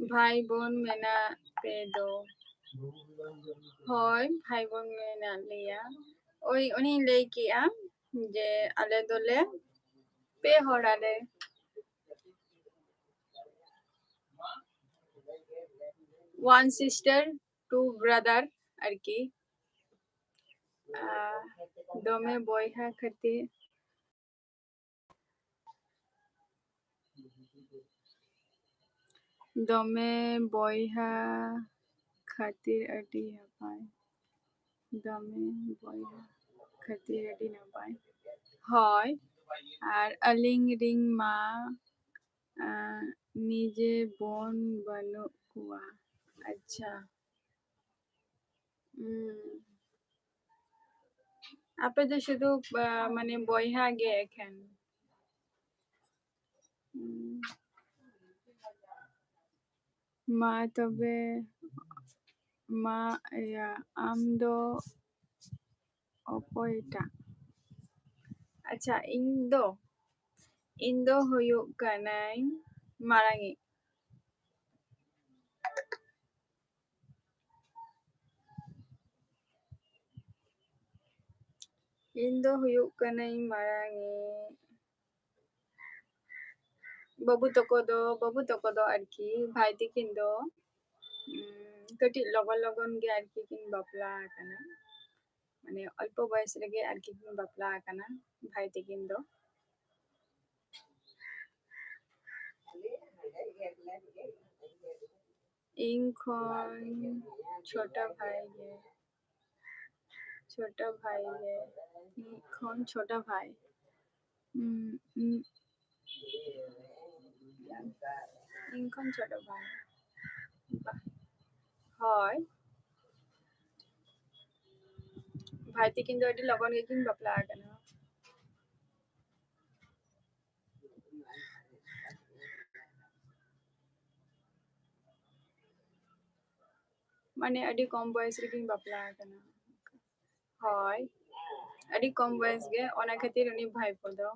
ᱵᱷᱟᱭ ᱵᱳᱱ ᱢᱮᱱᱟᱜ ᱯᱮ ᱫᱚ᱾ ᱦᱳᱭ, ᱵᱷᱟᱭ ᱵᱳᱱ ᱢᱮᱱᱟᱜ ᱞᱮᱭᱟ᱾ ᱳᱭ, ᱩᱱᱤᱧ ᱞᱟᱹᱭ ᱠᱮᱜᱼᱟ ᱡᱮ ᱟᱞᱮ ᱫᱚᱞᱮ ᱯᱮ ᱦᱚᱲ ᱟᱞᱮ᱾ One sister, two brother ᱟᱨᱠᱤ᱾ ᱟᱨ ᱫᱚᱢᱮ ᱵᱚᱭᱦᱟ ᱠᱷᱟᱹᱛᱤᱨ, ᱫᱚᱢᱮ ᱵᱚᱭᱦᱟ ᱠᱷᱟᱹᱛᱤᱨ ᱟᱹᱰᱤ ᱱᱟᱯᱟᱭ᱾ ᱫᱚᱢᱮ ᱵᱚᱭᱦᱟ ᱠᱷᱟᱹᱛᱤᱨ ᱟᱹᱰᱤ ᱱᱟᱯᱟᱭ᱾ ᱦᱳᱭ, ᱟᱨ ᱟᱹᱞᱤᱧ ᱨᱤᱱ ᱢᱟ, ᱟᱸ, ᱱᱤᱡᱮ ᱵᱚᱱ ᱵᱟᱹᱱᱩᱜ ᱠᱚᱣᱟ᱾ ᱟᱪᱪᱷᱟ᱾ ᱦᱩᱸ᱾ ᱟᱯᱮ ᱫᱚ ᱥᱩᱫᱷᱩ, ᱟ, ᱢᱟᱱᱮ ᱵᱚᱭᱦᱟ ᱜᱮ ᱮᱠᱷᱮᱱ? ᱦᱩᱸ᱾ ᱢᱟ ᱛᱚᱵᱮ, ᱢᱟ, ᱤᱭᱟᱹ, ᱟᱢ ᱫᱚ ᱚᱠᱚᱭᱴᱟᱜ? ᱟᱪᱪᱷᱟ, ᱤᱧ ᱫᱚ, ᱤᱧ ᱫᱚ ᱦᱩᱭᱩᱜ ᱠᱟᱹᱱᱟᱹᱧ ᱢᱟᱨᱟᱝᱤᱡ᱾ ᱤᱧ ᱫᱚ ᱦᱩᱭᱩᱜ ᱠᱟᱹᱱᱟᱹᱧ ᱢᱟᱨᱟᱝᱤᱡ᱾ ᱵᱟᱹᱵᱩ ᱛᱟᱠᱚ ᱫᱚ, ᱵᱟᱹᱵᱩ ᱛᱟᱠᱚ ᱫᱚ ᱟᱨᱠᱤ, ᱵᱷᱟᱭ ᱛᱤᱠᱤᱱ ᱫᱚ, ᱩᱸ, ᱠᱟᱹᱴᱤᱡ ᱞᱚᱜᱚᱱ ᱞᱚᱜᱚᱱ ᱜᱮ ᱟᱨᱠᱤ ᱠᱤᱱ ᱵᱟᱯᱞᱟ ᱟᱠᱟᱱᱟ᱾ ᱢᱟᱱᱮ ᱚᱞᱯᱚ ᱵᱚᱭᱮᱥ ᱨᱮᱜᱮ ᱟᱨᱠᱤ ᱠᱤᱱ ᱵᱟᱯᱞᱟ ᱟᱠᱟᱱᱟ ᱵᱷᱟᱭ ᱛᱤᱠᱤᱱ ᱫᱚ᱾ ᱤᱧ ᱠᱷᱚᱱ ᱪᱷᱳᱴᱟ ᱵᱷᱟᱭ ᱜᱮ, ᱪᱷᱳᱴᱟ ᱵᱷᱟᱭ ᱜᱮ, ᱤᱧ ᱠᱷᱚᱱ ᱪᱷᱳᱴᱟ ᱵᱷᱟᱭ᱾ ᱩᱸ, ᱩᱸ, ᱤᱧ ᱠᱷᱚᱱ ᱪᱷᱳᱴᱟ ᱵᱷᱟᱭ᱾ ᱵᱟ-, ᱦᱳᱭ᱾ ᱵᱷᱟᱭ ᱛᱤᱠᱤᱱ ᱫᱚ ᱟᱹᱰᱤ ᱞᱚᱜᱚᱱ ᱜᱮᱠᱤᱱ ᱵᱟᱯᱞᱟ ᱟᱠᱟᱱᱟ᱾ ᱢᱟᱱᱮ ᱟᱹᱰᱤ ᱠᱚᱢ ᱵᱚᱭᱮᱥ ᱨᱮᱠᱤᱱ ᱵᱟᱯᱞᱟ ᱟᱠᱟᱱᱟ᱾ ᱦᱳᱭ, ᱟᱹᱰᱤ ᱠᱚᱢ ᱵᱚᱭᱮᱥ ᱜᱮ, ᱚᱱᱟ ᱠᱷᱟᱹᱛᱤᱨ ᱩᱱᱤ ᱵᱷᱟᱭᱯᱳ ᱫᱚ᱾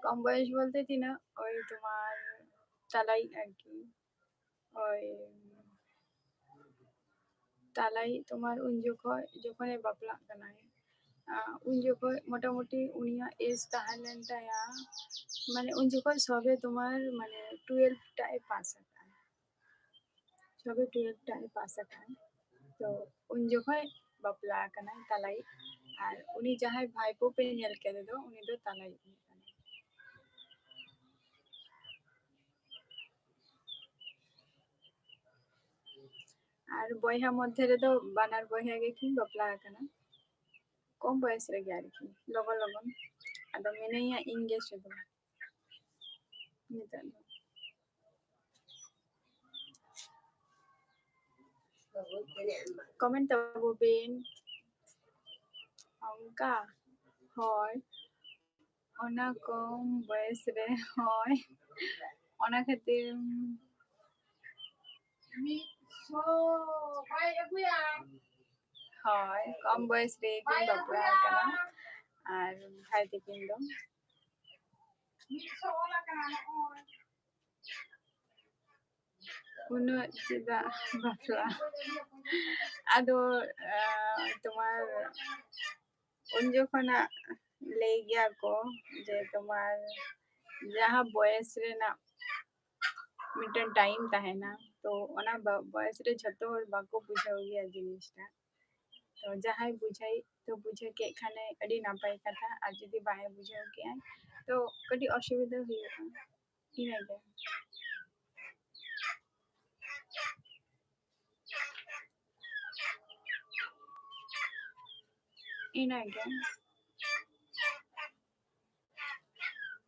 ᱠᱚᱢ ᱵᱚᱭᱮᱥ ᱵᱚᱞᱛᱮ ᱛᱤᱱᱟᱹᱜ, ᱳᱭ ᱛᱳᱢᱟᱨ ᱛᱟᱞᱟᱭᱤᱡ ᱟᱨᱠᱤ, ᱳᱭ ᱛᱟᱞᱟᱭᱤᱡ ᱛᱳᱢᱟᱨ ᱩᱱ ᱡᱚᱠᱷᱚᱡ ᱡᱚᱠᱷᱚᱱᱮ ᱵᱟᱯᱞᱟᱜ ᱠᱟᱱᱟᱭ, ᱟᱸ, ᱩᱱ ᱡᱚᱠᱷᱚᱡ ᱢᱚᱴᱟᱢᱩᱴᱤ ᱩᱱᱤᱭᱟᱜ ᱮᱡᱽ ᱛᱟᱦᱮᱸ ᱞᱮᱱ ᱛᱟᱭᱟ, ᱢᱟᱱᱮ ᱩᱱ ᱡᱚᱠᱷᱚᱡ ᱥᱚᱵᱮ ᱛᱳᱢᱟᱨ ᱢᱟᱱᱮ ᱴᱩᱭᱮᱞᱵᱷ ᱴᱟᱜ ᱮ ᱯᱟᱥ ᱟᱠᱟᱫᱼᱟ᱾ ᱛᱚᱵᱮ ᱴᱩᱭᱮᱞᱵᱷ ᱴᱟᱜ ᱮ ᱯᱟᱥ ᱟᱠᱟᱫᱼᱟ᱾ ᱛᱚ ᱩᱱ ᱡᱚᱠᱷᱚᱱ ᱵᱟᱯᱞᱟ ᱟᱠᱟᱱᱟᱭ ᱛᱟᱞᱟᱭᱤᱡ᱾ ᱟᱨ ᱩᱱᱤ ᱡᱟᱦᱟᱸᱭ ᱵᱷᱟᱭᱯᱳ ᱯᱮ ᱧᱮᱞ ᱠᱮᱫᱮ ᱫᱚ, ᱩᱱᱤ ᱫᱚ ᱛᱟᱞᱟᱭᱤᱡ ᱦᱩᱭᱩᱜ ᱠᱟᱱᱟᱭ᱾ ᱟᱨ ᱵᱚᱭᱦᱟ ᱢᱚᱫᱽᱫᱷᱮ ᱨᱮᱫᱚ ᱵᱟᱱᱟᱨ ᱵᱚᱭᱦᱟ ᱜᱮᱠᱤᱱ ᱵᱟᱯᱞᱟ ᱟᱠᱟᱱᱟ, ᱠᱚᱢ ᱵᱚᱭᱮᱥ ᱨᱮᱜᱮ ᱟᱨᱠᱤ, ᱞᱚᱜᱚᱱ ᱞᱚᱜᱚᱱ᱾ ᱟᱫᱚ ᱢᱤᱱᱟᱹᱧᱟ ᱤᱧ ᱜᱮ ᱥᱩᱫᱷᱩ ᱱᱤᱛᱚᱜ ᱫᱚ᱾ ᱠᱚᱢᱮᱱᱴ ᱛᱟᱵᱚ ᱵᱤᱱ᱾ ᱚᱱᱠᱟ? ᱦᱳᱭ, ᱚᱱᱟ ᱠᱚᱢ ᱵᱚᱭᱮᱥ ᱨᱮ, ᱦᱳᱭ, ᱚᱱᱟ ᱠᱷᱟᱹᱛᱤᱨ᱾ ᱦᱳᱭ, ᱠᱚᱢ ᱵᱚᱭᱮᱥ ᱨᱮ ᱠᱤᱱ ᱵᱟᱯᱞᱟ ᱟᱠᱟᱱᱟ᱾ ᱟᱨ ᱵᱷᱟᱭ ᱛᱟᱹᱠᱤᱱ ᱫᱚ ᱩᱱᱟᱹᱜ ᱪᱮᱫᱟᱜ ᱵᱟᱯᱞᱟ? ᱟᱫᱚ, ᱟᱸ, ᱛᱳᱢᱟᱨ ᱩᱱ ᱡᱚᱠᱷᱚᱱᱟᱜ ᱞᱟᱹᱭ ᱜᱮᱭᱟ ᱠᱚ ᱡᱮ ᱛᱳᱢᱟᱨ ᱡᱟᱦᱟᱸ ᱵᱚᱭᱮᱥ ᱨᱮᱱᱟᱜ ᱢᱤᱫᱴᱮᱱ ᱴᱟᱭᱤᱢ ᱛᱟᱦᱮᱱᱟ, ᱛᱚ ᱚᱱᱟ ᱵᱟ-, ᱵᱚᱭᱮᱥ ᱨᱮ ᱡᱷᱚᱛᱚ ᱦᱚᱲ ᱵᱟᱠᱚ ᱵᱩᱡᱷᱟᱹᱣ ᱜᱮᱭᱟ ᱡᱤᱱᱤᱥᱴᱟ᱾ ᱛᱚ ᱡᱟᱦᱟᱸᱭ ᱵᱩᱡᱷᱟᱹᱣ, ᱛᱚ ᱵᱩᱡᱷᱟᱹᱣ ᱠᱮᱫ ᱠᱷᱟᱱᱮ ᱟᱹᱰᱤ ᱱᱟᱯᱟᱭ ᱠᱟᱛᱷᱟ, ᱟᱨ ᱡᱩᱫᱤ ᱵᱟᱭ ᱵᱩᱡᱷᱟᱹᱣ ᱠᱮᱜᱼᱟᱭ ᱛᱚ ᱠᱟᱹᱴᱤᱡ ᱚᱥᱩᱵᱤᱫᱷᱟ ᱦᱩᱭᱩᱜᱼᱟ, ᱤᱱᱟᱹᱜᱮ᱾ ᱤᱱᱟᱹᱜᱮ᱾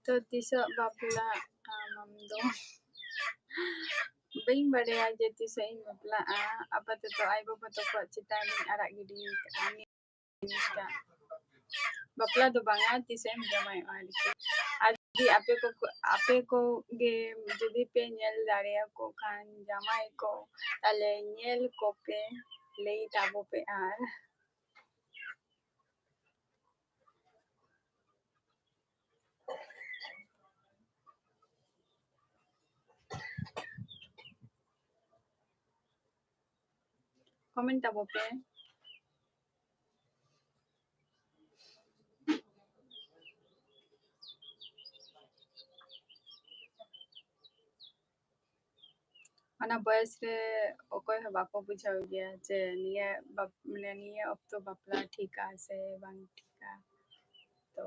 ᱛᱚ ᱛᱤᱥᱚᱜ ᱵᱟᱯᱞᱟᱜ ᱟᱢ ᱟᱢ ᱫᱚ? ᱵᱟᱹᱧ ᱵᱟᱰᱟᱭᱟ ᱡᱮ ᱛᱤᱥᱚᱜ ᱤᱧ ᱵᱟᱯᱞᱟᱜᱼᱟ᱾ ᱟᱯᱟᱛᱚᱛᱚ ᱟᱭᱳ ᱵᱟᱵᱟ ᱛᱟᱠᱚᱣᱟᱜ ᱪᱮᱛᱟᱱ ᱨᱤᱧ ᱟᱲᱟᱜ ᱜᱤᱰᱤ ᱠᱟᱜᱼᱟ ᱱᱤᱭᱟᱹ ᱡᱤᱱᱤᱥᱴᱟ᱾ ᱵᱟᱯᱞᱟ ᱫᱚ ᱵᱟᱝᱟ, ᱛᱤᱥᱚᱜ ᱮᱢ ᱡᱟᱶᱟᱭᱚᱜᱼᱟ ᱟᱨᱠᱤ᱾ ᱟᱨ ᱡᱩᱫᱤ ᱟᱯᱮ ᱠᱚ, ᱟᱯᱮ ᱠᱚᱜᱮ ᱡᱩᱫᱤ ᱯᱮ ᱧᱮᱞ ᱫᱟᱲᱮᱭᱟᱠᱚ ᱠᱷᱟᱱ ᱡᱟᱶᱟᱭ ᱠᱚ, ᱛᱟᱦᱞᱮ ᱧᱮᱞ ᱠᱚᱯᱮ, ᱞᱟᱹᱭ ᱛᱟᱵᱚ ᱯᱮ ᱟᱨ᱾ ᱠᱚᱢᱮᱱᱴ ᱛᱟᱵᱚ ᱯᱮ᱾ ᱚᱱᱟ ᱵᱚᱭᱮᱥ ᱨᱮ ᱚᱠᱚᱭ ᱦᱚᱸ ᱵᱟᱠᱚ ᱵᱩᱡᱷᱟᱹᱣ ᱜᱮᱭᱟ ᱡᱮ ᱱᱤᱭᱟᱹ ᱵᱟᱯ-, ᱢᱟᱱᱮ ᱱᱤᱭᱟᱹ ᱚᱠᱛᱚ ᱵᱟᱯᱞᱟ ᱴᱷᱤᱠᱟ ᱥᱮ ᱵᱟᱝ ᱴᱷᱤᱠᱟ᱾ ᱛᱚ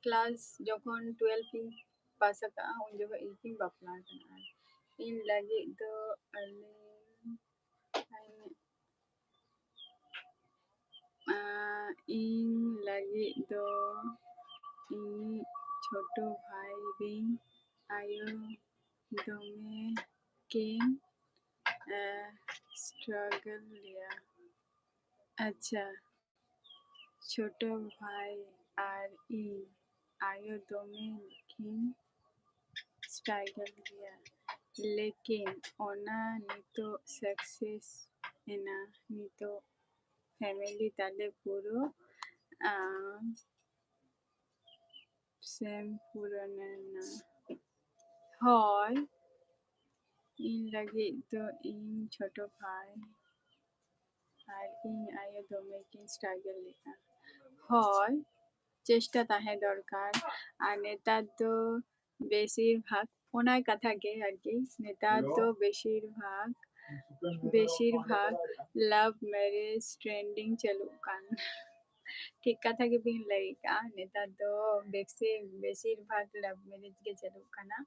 ᱠᱞᱟᱥ ᱡᱚᱠᱷᱚᱱ ᱴᱩᱭᱮᱞᱵᱷ ᱤᱧ ᱯᱟᱥ ᱟᱠᱟᱫᱼᱟ, ᱩᱱ ᱡᱚᱠᱷᱚᱱ ᱤᱧ ᱵᱟᱯᱞᱟ ᱟᱠᱟᱱᱟ᱾ ᱟᱨ ᱤᱧ ᱞᱟᱹᱜᱤᱫ ᱫᱚ ᱟᱹᱞᱤᱧ, ᱟᱸ, ᱤᱧ ᱞᱟᱹᱜᱤᱫ ᱫᱚ ᱤᱧᱤᱡ ᱪᱷᱳᱴᱳ ᱵᱷᱟᱭ ᱨᱤᱱ ᱟᱭᱳ ᱫᱚᱢᱮ ᱠᱤᱱ, ᱟᱸ, struggle ᱞᱮᱭᱟ᱾ ᱟᱪᱪᱷᱟ, ᱪᱷᱳᱴᱳ ᱵᱷᱟᱭ ᱟᱨ ᱤᱧ ᱟᱭᱳ ᱫᱚᱢᱮ ᱠᱤᱱ struggle ᱜᱮᱭᱟ, ᱞᱮᱠᱤᱱ ᱚᱱᱟ ᱱᱤᱛᱚᱜ success ᱮᱱᱟ᱾ ᱱᱤᱛᱚᱜ family ᱛᱟᱞᱮ ᱯᱩᱨᱟᱹ, ᱟᱸ, ᱥᱮᱢ ᱯᱩᱨᱟᱹᱱ ᱮᱱᱟ᱾ ᱦᱳᱭ, ᱤᱧ ᱞᱟᱹᱜᱤᱫ ᱫᱚ ᱤᱧ ᱪᱷᱳᱴᱳ ᱵᱷᱟᱭ ᱟᱨ ᱤᱧ ᱟᱭᱳ ᱫᱚᱢᱮ ᱠᱤᱱ struggle ᱞᱮᱫᱟ᱾ ᱦᱳᱭ, ᱪᱮᱥᱴᱟ ᱛᱟᱦᱮᱸ ᱫᱚᱨᱠᱟᱨ᱾ ᱟᱨ ᱱᱮᱛᱟᱨ ᱫᱚ ᱵᱮᱥᱤᱨ ᱵᱷᱟᱜᱽ ᱚᱱᱟ ᱠᱟᱛᱷᱟ ᱜᱮ ᱟᱨᱠᱤ, ᱱᱮᱛᱟᱨ ᱫᱚ ᱵᱮᱥᱤᱨ ᱵᱷᱟᱜᱽ, ᱵᱮᱥᱤᱨ ᱵᱷᱟᱜᱽ love marriage trending ᱪᱟᱹᱞᱩᱜ ᱠᱟᱱ᱾ ᱴᱷᱤᱠ ᱠᱟᱛᱷᱟ ᱜᱮᱵᱤᱱ ᱞᱟᱹᱭ ᱠᱟᱜᱼᱟ, ᱱᱮᱛᱟᱨ ᱫᱚ ᱵᱮᱥᱤ, ᱵᱮᱥᱤᱨ ᱵᱷᱟᱜᱽ love marriage ᱜᱮ ᱪᱟᱹᱞᱩᱜ ᱠᱟᱱᱟ᱾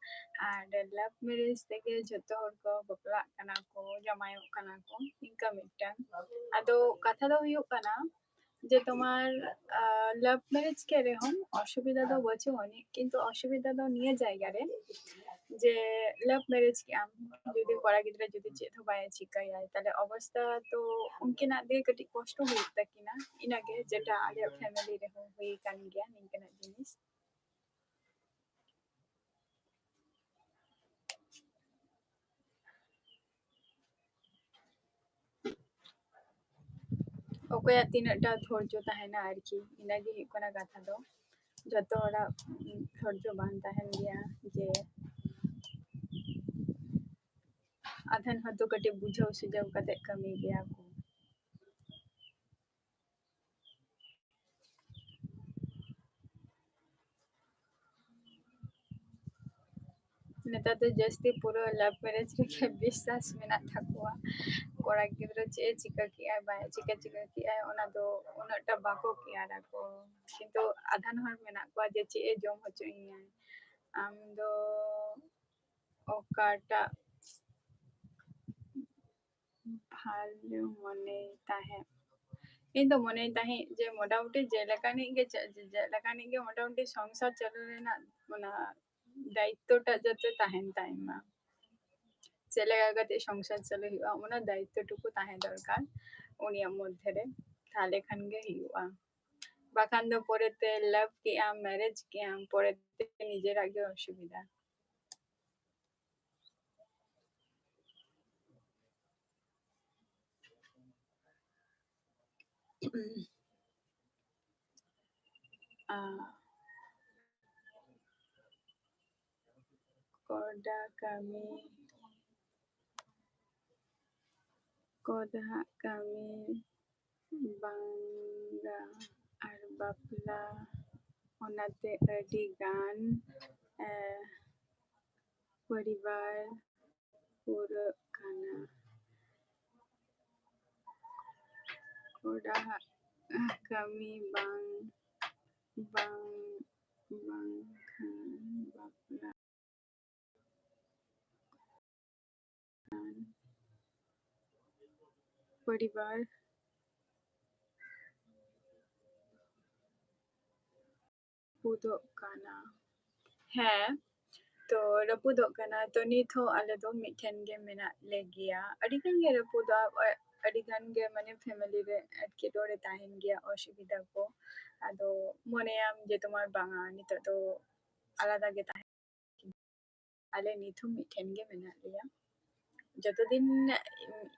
ᱟᱨ love marriage ᱛᱮᱜᱮ ᱡᱷᱚᱛᱚ ᱦᱚᱲ ᱠᱚ ᱵᱟᱯᱞᱟᱜ ᱠᱟᱱᱟ ᱠᱚ, ᱡᱟᱶᱟᱭᱚᱜ ᱠᱟᱱᱟ ᱠᱚ, ᱤᱱᱠᱟᱹ ᱢᱤᱫᱴᱟᱝ᱾ ᱟᱫᱚ ᱠᱟᱛᱷᱟ ᱫᱚ ᱦᱩᱭᱩᱜ ᱠᱟᱱᱟ ᱡᱮ ᱛᱳᱢᱟᱨ, ᱟᱸ, love marriage ᱠᱮᱫ ᱨᱮᱦᱚᱸᱢ ᱚᱥᱩᱵᱤᱫᱷᱟ ᱫᱚ ᱵᱟᱹᱪᱩᱜ ᱟᱹᱱᱤᱡ, ᱠᱤᱱᱛᱩ ᱚᱥᱩᱵᱤᱫᱷᱟ ᱫᱚ ᱱᱤᱭᱟᱹ ᱡᱟᱭᱜᱟ ᱨᱮ ᱡᱮ love marriage ᱠᱮᱜ ᱟᱢ, ᱡᱩᱫᱤ ᱠᱚᱲᱟ ᱜᱤᱫᱽᱨᱟᱹ ᱡᱩᱫᱤ ᱪᱮᱫ ᱦᱚᱸ ᱵᱟᱭ ᱪᱤᱠᱟᱹᱭᱟ, ᱛᱟᱦᱞᱮ ᱚᱵᱚᱥᱛᱟ ᱛᱚ ᱩᱱᱠᱤᱱᱟᱜ ᱜᱮ ᱠᱟᱹᱴᱤᱡ ᱠᱚᱥᱴᱚ ᱦᱩᱭᱩᱜ ᱛᱟᱹᱠᱤᱱᱟ᱾ ᱤᱱᱟᱹᱜᱮ, ᱡᱮᱴᱟ ᱟᱞᱮᱭᱟᱜ family ᱨᱮᱦᱚᱸ ᱦᱩᱭ ᱟᱠᱟᱱ ᱜᱮᱭᱟ ᱱᱤᱝᱠᱟᱹᱱᱟᱜ ᱡᱤᱱᱤᱥ᱾ ᱚᱠᱚᱭᱟᱜ ᱛᱤᱱᱟᱹᱜ ᱴᱟ ᱫᱷᱳᱨᱡᱚ ᱛᱟᱦᱮᱱᱟ ᱟᱨᱠᱤ, ᱤᱱᱟᱹᱜᱮ ᱦᱩᱭᱩᱜ ᱠᱟᱱᱟ ᱠᱟᱛᱷᱟ ᱫᱚ᱾ ᱡᱚᱛᱚ ᱦᱚᱲᱟᱜ, ᱩᱸ, ᱫᱷᱳᱨᱡᱚ ᱵᱟᱝ ᱛᱟᱦᱮᱱ ᱜᱮᱭᱟ, ᱡᱮ ᱟᱫᱷᱮᱱ ᱦᱚᱲ ᱫᱚ ᱠᱟᱹᱴᱤᱡ ᱵᱩᱡᱷᱟᱹᱣ ᱥᱩᱡᱷᱟᱹᱣ ᱠᱟᱛᱮ ᱠᱟᱹᱢᱤ ᱜᱮᱭᱟ ᱠᱚ᱾ ᱱᱮᱛᱟᱨ ᱫᱚ ᱡᱟᱹᱥᱛᱤ ᱯᱩᱨᱟᱹ love marriage ᱨᱮᱜᱮ ᱵᱤᱥᱥᱟᱥ ᱢᱮᱱᱟᱜ ᱛᱟᱠᱚᱣᱟ᱾ ᱠᱚᱲᱟ ᱜᱤᱫᱽᱨᱟᱹ ᱪᱮᱫ ᱮ ᱪᱤᱠᱟᱹ ᱠᱮᱜᱼᱟᱭ, ᱵᱟᱭ ᱪᱤᱠᱟᱹ ᱪᱤᱠᱟᱹ ᱠᱮᱜᱼᱟᱭ, ᱚᱱᱟ ᱫᱚ ᱩᱱᱟᱹᱜ ᱴᱟ ᱵᱟᱠᱚ care ᱟᱠᱚ᱾ ᱠᱤᱱᱛᱩ ᱟᱫᱷᱟᱱ ᱦᱚᱲ ᱢᱮᱱᱟᱜ ᱠᱚᱣᱟ ᱡᱮ ᱪᱮᱫ ᱮ ᱡᱚᱢ ᱦᱚᱪᱚᱭᱤᱧᱟᱭ᱾ ᱟᱢ ᱫᱚ ᱚᱠᱟᱴᱟᱜ ᱵᱷᱟᱞᱮ ᱢᱚᱱᱮᱭ ᱛᱟᱦᱮᱸᱫ? ᱤᱧ ᱫᱚ ᱢᱚᱱᱮᱭ ᱛᱟᱦᱮᱸᱫ ᱡᱮ ᱢᱚᱴᱟᱢᱩᱴᱤ ᱡᱮ ᱞᱮᱠᱟᱱᱤᱡ ᱜᱮ, ᱡᱮ, ᱡᱮ, ᱡᱮ ᱞᱮᱠᱟᱱᱤᱡ ᱜᱮ ᱢᱚᱴᱟᱢᱩᱴᱤ ᱥᱚᱝᱥᱟᱨ ᱪᱟᱹᱞᱩ ᱨᱮᱱᱟᱜ ᱚᱱᱟ ᱫᱟᱭᱤᱛᱛᱚ ᱴᱟᱜ ᱡᱟᱛᱮ ᱛᱟᱦᱮᱱ ᱛᱟᱭ ᱢᱟ᱾ ᱪᱮᱫ ᱞᱮᱠᱟ ᱠᱟᱛᱮ ᱥᱚᱝᱥᱟᱨ ᱪᱟᱹᱞᱩ ᱦᱩᱭᱩᱜᱼᱟ, ᱚᱱᱟ ᱫᱟᱭᱤᱛᱛᱚ ᱴᱩᱠᱩ ᱛᱟᱦᱮᱸ ᱫᱚᱨᱠᱟᱨ ᱩᱱᱤᱭᱟᱜ ᱢᱚᱫᱽᱫᱷᱮ ᱨᱮ, ᱛᱟᱦᱞᱮ ᱠᱷᱟᱱ ᱜᱮ ᱦᱩᱭᱩᱜᱼᱟ᱾ ᱵᱟᱠᱷᱟᱱ ᱫᱚ ᱯᱚᱨᱮᱛᱮ love ᱠᱮᱜ ᱟᱢ, marriage ᱠᱮᱜ ᱟᱢ, ᱯᱚᱨᱮᱛᱮ ᱱᱤᱡᱮᱨᱟᱜ ᱜᱮ ᱚᱥᱩᱵᱤᱫᱷᱟ᱾ ᱟ, ᱠᱚᱰᱟ ᱠᱟᱹᱢᱤ, ᱠᱚᱰᱟ ᱠᱟᱹᱢᱤ, ᱵᱟᱝᱜᱟ ᱟᱨ ᱵᱟᱯᱞᱟ, ᱚᱱᱟᱛᱮ ᱟᱹᱰᱤ ᱜᱟᱱ, ᱮ, ᱯᱚᱨᱤᱵᱟᱨ ᱯᱩᱨᱟᱹᱜ ᱠᱟᱱᱟ᱾ ᱠᱚᱲᱟ ᱠᱟᱹᱢᱤ ᱵᱟᱝ, ᱵᱟᱝ, ᱵᱟᱝᱠᱷᱟᱱ ᱵᱟᱯᱞᱟ ᱯᱚᱨᱤᱵᱟᱨ ᱨᱟᱹᱯᱩᱫᱚᱜ ᱠᱟᱱᱟ᱾ ᱦᱮᱸ, ᱛᱚ ᱨᱟᱹᱯᱩᱫᱚᱜ ᱠᱟᱱᱟ᱾ ᱛᱚ ᱱᱤᱛ ᱦᱚᱸ ᱟᱞᱮ ᱫᱚ ᱢᱤᱫᱴᱷᱮᱱ ᱜᱮ ᱢᱮᱱᱟᱜ ᱞᱮ ᱜᱮᱭᱟ᱾ ᱟᱹᱰᱤ ᱜᱟᱱ ᱜᱮ ᱨᱟᱹᱯᱩᱫᱚᱜᱼᱟ, ᱟᱹᱰᱤ ᱜᱟᱱ ᱜᱮ ᱢᱟᱱᱮ family ᱨᱮ ᱮᱴᱠᱮᱴᱚᱬᱮ ᱛᱟᱦᱮᱱ ᱜᱮᱭᱟ, ᱚᱥᱩᱵᱤᱫᱷᱟ ᱠᱚ᱾ ᱟᱫᱚ ᱢᱚᱱᱮᱭᱟᱢ ᱡᱮ ᱛᱳᱢᱟᱨ ᱵᱟᱝᱟ, ᱱᱤᱛᱚᱜ ᱫᱚ ᱟᱞᱟᱫᱟ ᱜᱮ ᱛᱟᱦᱮᱱ᱾ ᱟᱞᱮ ᱱᱤᱛ ᱦᱚᱸ ᱢᱤᱫᱴᱷᱮᱱ ᱜᱮ ᱢᱮᱱᱟᱜ ᱞᱮᱭᱟ᱾ ᱡᱚᱛᱚ ᱫᱤᱱ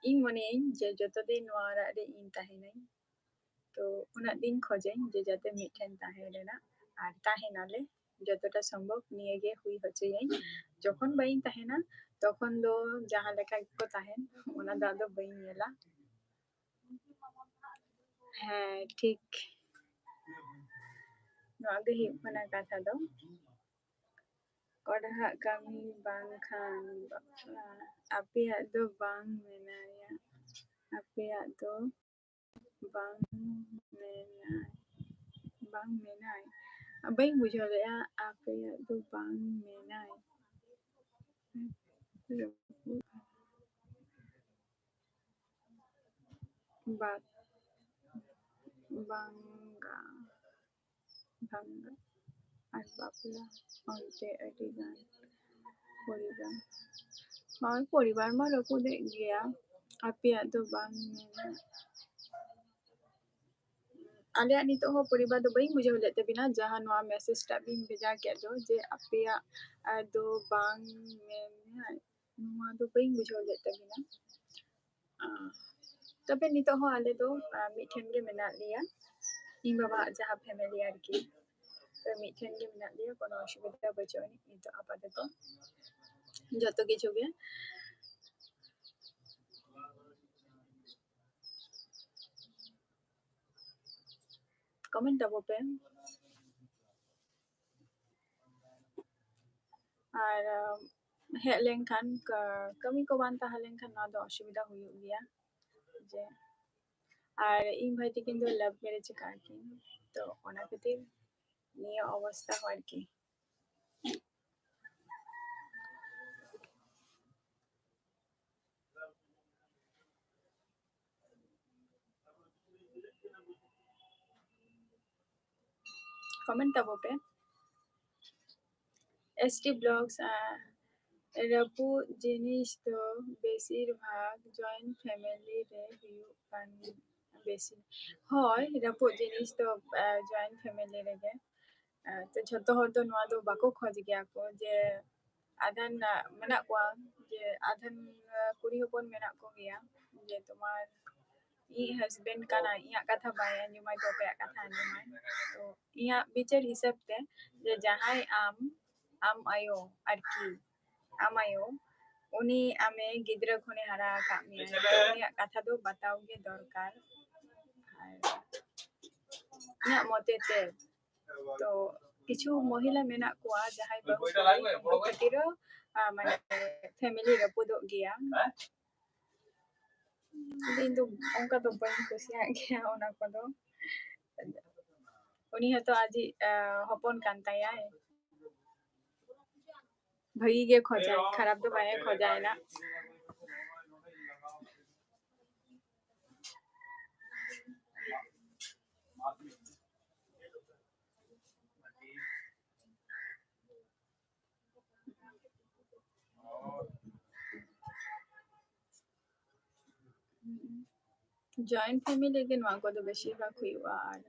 ᱤᱧ ᱢᱚᱱᱮᱭᱟᱹᱧ ᱡᱮ ᱡᱚᱛᱚ ᱫᱤᱱ ᱱᱚᱣᱟ ᱚᱲᱟᱜ ᱨᱮ ᱤᱧ ᱛᱟᱦᱮᱱᱟᱹᱧ, ᱛᱚ ᱩᱱᱟᱹᱜ ᱫᱤᱱ ᱠᱷᱚᱡᱟᱹᱧ ᱡᱮ ᱡᱟᱛᱮ ᱢᱤᱫᱴᱷᱮᱱ ᱛᱟᱦᱮᱸ ᱨᱮᱱᱟᱜ, ᱟᱨ ᱛᱟᱦᱮᱱᱟᱞᱮ ᱡᱚᱛᱚᱴᱟ ᱥᱚᱢᱵᱷᱚᱵ ᱱᱤᱭᱟᱹ ᱜᱮ ᱦᱩᱭ ᱦᱚᱪᱚᱭᱟᱹᱧ᱾ ᱡᱚᱠᱷᱚᱱ ᱵᱟᱹᱧ ᱛᱟᱦᱮᱱᱟ ᱛᱚᱠᱷᱚᱱ ᱫᱚ ᱡᱟᱦᱟᱸ ᱞᱮᱠᱟ ᱜᱮᱠᱚ ᱛᱟᱦᱮᱱ, ᱚᱱᱟ ᱫᱚ ᱟᱫᱚ ᱵᱟᱹᱧ ᱧᱮᱞᱟ᱾ ᱦᱮᱸ, ᱴᱷᱤᱠ, ᱱᱚᱣᱟ ᱜᱮ ᱦᱩᱭᱩᱜ ᱠᱟᱱᱟ ᱠᱟᱛᱷᱟ ᱫᱚ᱾ ᱚᱲᱟᱜ ᱠᱟᱹᱢᱤ ᱵᱟᱝᱠᱷᱟᱱ ᱵᱟᱯᱞᱟ, ᱟᱯᱮᱭᱟᱜ ᱫᱚ ᱵᱟᱝ ᱢᱮᱱᱟᱭᱟ, ᱟᱯᱮᱭᱟᱜ ᱫᱚ ᱵᱟᱝ ᱢᱮᱱᱟᱭ, ᱵᱟᱝ ᱢᱮᱱᱟᱭ, ᱵᱟᱹᱧ ᱵᱩᱡᱷᱟᱹᱣ ᱞᱮᱫᱼᱟ, ᱟᱯᱮᱭᱟᱜ ᱫᱚ ᱵᱟᱝ ᱢᱮᱱᱟᱭ᱾ ᱵᱟᱝ, ᱵᱟᱝᱜᱟ, ᱵᱟᱝᱜᱟ ᱟᱨ ᱵᱟᱯᱞᱟ ᱚᱱᱛᱮ ᱟᱹᱰᱤ ᱜᱟᱱ ᱯᱚᱨᱤᱵᱟᱨ, ᱦᱳᱭ, ᱯᱚᱨᱤᱵᱟᱨ ᱢᱟ ᱨᱟᱹᱯᱩᱫᱮᱜ ᱜᱮᱭᱟ, ᱟᱯᱮᱭᱟᱜ ᱫᱚ ᱵᱟᱝ ᱢᱮᱱᱟ᱾ ᱟᱞᱮᱭᱟᱜ ᱱᱤᱛᱚᱜ ᱦᱚᱸ ᱯᱚᱨᱤᱵᱟᱨ ᱫᱚ ᱵᱟᱹᱧ ᱵᱩᱡᱷᱟᱹᱣ ᱞᱮᱫ ᱛᱟᱵᱤᱱᱟ, ᱡᱟᱦᱟᱸ ᱱᱚᱣᱟ message ᱴᱟᱜ ᱵᱤᱱ ᱵᱷᱮᱡᱟ ᱠᱮᱫ ᱫᱚ, ᱡᱮ ᱟᱯᱮᱭᱟᱜ, ᱟ, ᱫᱚ ᱵᱟᱝ ᱢᱮᱱᱟ, ᱱᱚᱣᱟ ᱫᱚ ᱵᱟᱹᱧ ᱵᱩᱡᱷᱟᱹᱣ ᱞᱮᱫ ᱛᱟᱵᱤᱱᱟ᱾ ᱟ, ᱛᱚᱵᱮ ᱱᱤᱛᱚᱜ ᱦᱚᱸ ᱟᱞᱮ ᱫᱚ, ᱟ, ᱢᱤᱫ ᱴᱷᱮᱱ ᱜᱮ ᱢᱮᱱᱟᱜ ᱞᱮᱭᱟ, ᱤᱧ ᱵᱟᱵᱟᱣᱟᱜ ᱡᱟᱦᱟᱸ family ᱟᱨᱠᱤ, ᱛᱚ ᱢᱤᱫ ᱴᱷᱮᱱ ᱜᱮ ᱢᱮᱱᱟᱜ ᱞᱮᱭᱟ, ᱠᱳᱱᱳ ᱚᱥᱩᱵᱤᱫᱷᱟ ᱵᱟᱹᱪᱩᱜ ᱟᱹᱱᱤᱡ ᱱᱤᱛᱚᱜ ᱟᱯᱟᱛᱚᱛᱚ ᱡᱚᱛᱚ ᱠᱤᱪᱷᱩ ᱜᱮ᱾ Comment ᱛᱟᱵᱚ ᱯᱮ᱾ ᱟᱨ, ᱟᱢ, ᱦᱮᱡ ᱞᱮᱱᱠᱷᱟᱱ, ᱠᱟ-, ᱠᱟᱹᱢᱤ ᱠᱚ ᱵᱟᱝ ᱛᱟᱦᱮᱸ ᱞᱮᱱᱠᱷᱟᱱ ᱱᱚᱣᱟ ᱫᱚ ᱚᱥᱩᱵᱤᱫᱷᱟ ᱦᱩᱭᱩᱜ ᱜᱮᱭᱟ᱾ ᱡᱮ, ᱟᱨ ᱤᱧ ᱵᱷᱟᱭ ᱛᱟᱹᱠᱤᱱ ᱫᱚ love marriage ᱟᱠᱟᱫ ᱠᱤᱱ, ᱛᱚ ᱚᱱᱟ ᱠᱷᱟᱹᱛᱤᱨ ᱱᱤᱭᱟᱹ ᱚᱵᱚᱥᱛᱷᱟ ᱦᱚᱸ ᱟᱨᱠᱤ᱾ Comment ᱛᱟᱵᱚ ᱯᱮ᱾ S T Vlogs, ᱟ, ᱨᱟᱹᱯᱩᱫ ᱡᱤᱱᱤᱥ ᱫᱚ ᱵᱮᱥᱤᱨ ᱵᱷᱟᱜᱽ joint family ᱨᱮ ᱦᱩᱭᱩᱜ ᱠᱟᱱ ᱵᱮᱥᱤ᱾ ᱦᱳᱭ, ᱨᱟᱹᱯᱩᱫ ᱡᱤᱱᱤᱥ ᱫᱚ, ᱟ, joint family ᱨᱮᱜᱮ᱾ ᱟ, ᱛᱚ ᱡᱷᱚᱛᱚ ᱦᱚᱲ ᱫᱚ ᱱᱚᱣᱟ ᱫᱚ ᱵᱟᱠᱚ ᱠᱷᱚᱡᱽ ᱜᱮᱭᱟ ᱠᱚ ᱡᱮ ᱟᱫᱷᱟᱱ, ᱟ, ᱢᱮᱱᱟᱜ ᱠᱚᱣᱟ ᱡᱮ ᱟᱫᱷᱟᱱ, ᱟ, ᱠᱩᱲᱤ ᱦᱚᱯᱚᱱ ᱢᱮᱱᱟᱜ ᱠᱚᱜᱮᱭᱟ ᱡᱮ ᱛᱳᱢᱟᱨ ᱤᱧ husband ᱠᱟᱱᱟᱭ, ᱤᱧᱟᱹᱜ ᱠᱟᱛᱷᱟ ᱵᱟᱭ ᱟᱸᱡᱚᱢᱟᱭ ᱛᱚ ᱚᱠᱚᱭᱟᱜ ᱠᱟᱛᱷᱟ ᱟᱸᱡᱚᱢᱟᱭ? ᱛᱚ ᱤᱧᱟᱹᱜ ᱵᱤᱪᱟᱹᱨ ᱦᱤᱥᱟᱹᱵ ᱛᱮ ᱡᱮ ᱡᱟᱦᱟᱸᱭ ᱟᱢ, ᱟᱢ ᱟᱭᱳ ᱟᱨᱠᱤ, ᱟᱢ ᱟᱭᱳ, ᱩᱱᱤ ᱟᱢᱮ ᱜᱤᱫᱽᱨᱟᱹ ᱠᱷᱚᱱᱮ ᱦᱟᱨᱟ ᱟᱠᱟᱫ ᱢᱮᱭᱟ, ᱛᱚ ᱩᱱᱤᱭᱟᱜ ᱠᱟᱛᱷᱟ ᱫᱚ ᱵᱟᱛᱟᱣ ᱜᱮ ᱫᱚᱨᱠᱟᱨ᱾ ᱟᱨ ᱤᱧᱟᱹᱜ ᱢᱚᱛᱮ ᱛᱮ ᱛᱚ ᱠᱤᱪᱷᱩ ᱢᱚᱦᱤᱞᱟ ᱢᱮᱱᱟᱜ ᱠᱚᱣᱟ ᱡᱟᱦᱟᱸᱭ ᱵᱟᱹᱦᱩ ᱠᱩᱲᱤ ᱩᱱᱠᱩ ᱠᱷᱟᱹᱛᱤᱨ ᱦᱚᱸ, ᱟᱸ, ᱢᱟᱱᱮ family ᱨᱟᱹᱯᱩᱫᱚᱜ ᱜᱮᱭᱟ᱾ ᱤᱧ ᱫᱚ ᱚᱱᱠᱟ ᱫᱚ ᱵᱟᱹᱧ ᱠᱩᱥᱤᱭᱟᱜ ᱜᱮᱭᱟ ᱚᱱᱟ ᱠᱚᱫᱚ᱾ ᱩᱱᱤ ᱦᱚᱸᱛᱚ ᱟᱡᱤᱡ, ᱟᱸ, ᱦᱚᱯᱚᱱ ᱠᱟᱱ ᱛᱟᱭᱟᱭ᱾ ᱵᱷᱟᱹᱜᱤ ᱜᱮ ᱠᱷᱚᱡᱟᱭ, ᱠᱷᱟᱨᱟᱯ ᱫᱚ ᱵᱟᱭ ᱠᱷᱚᱡᱟᱭ ᱱᱟ᱾ Joint family ᱜᱮ ᱱᱚᱣᱟ ᱠᱚᱫᱚ ᱵᱮᱥᱤᱨ ᱵᱷᱟᱜᱽ ᱦᱩᱭᱩᱜᱼᱟ᱾ ᱟᱨ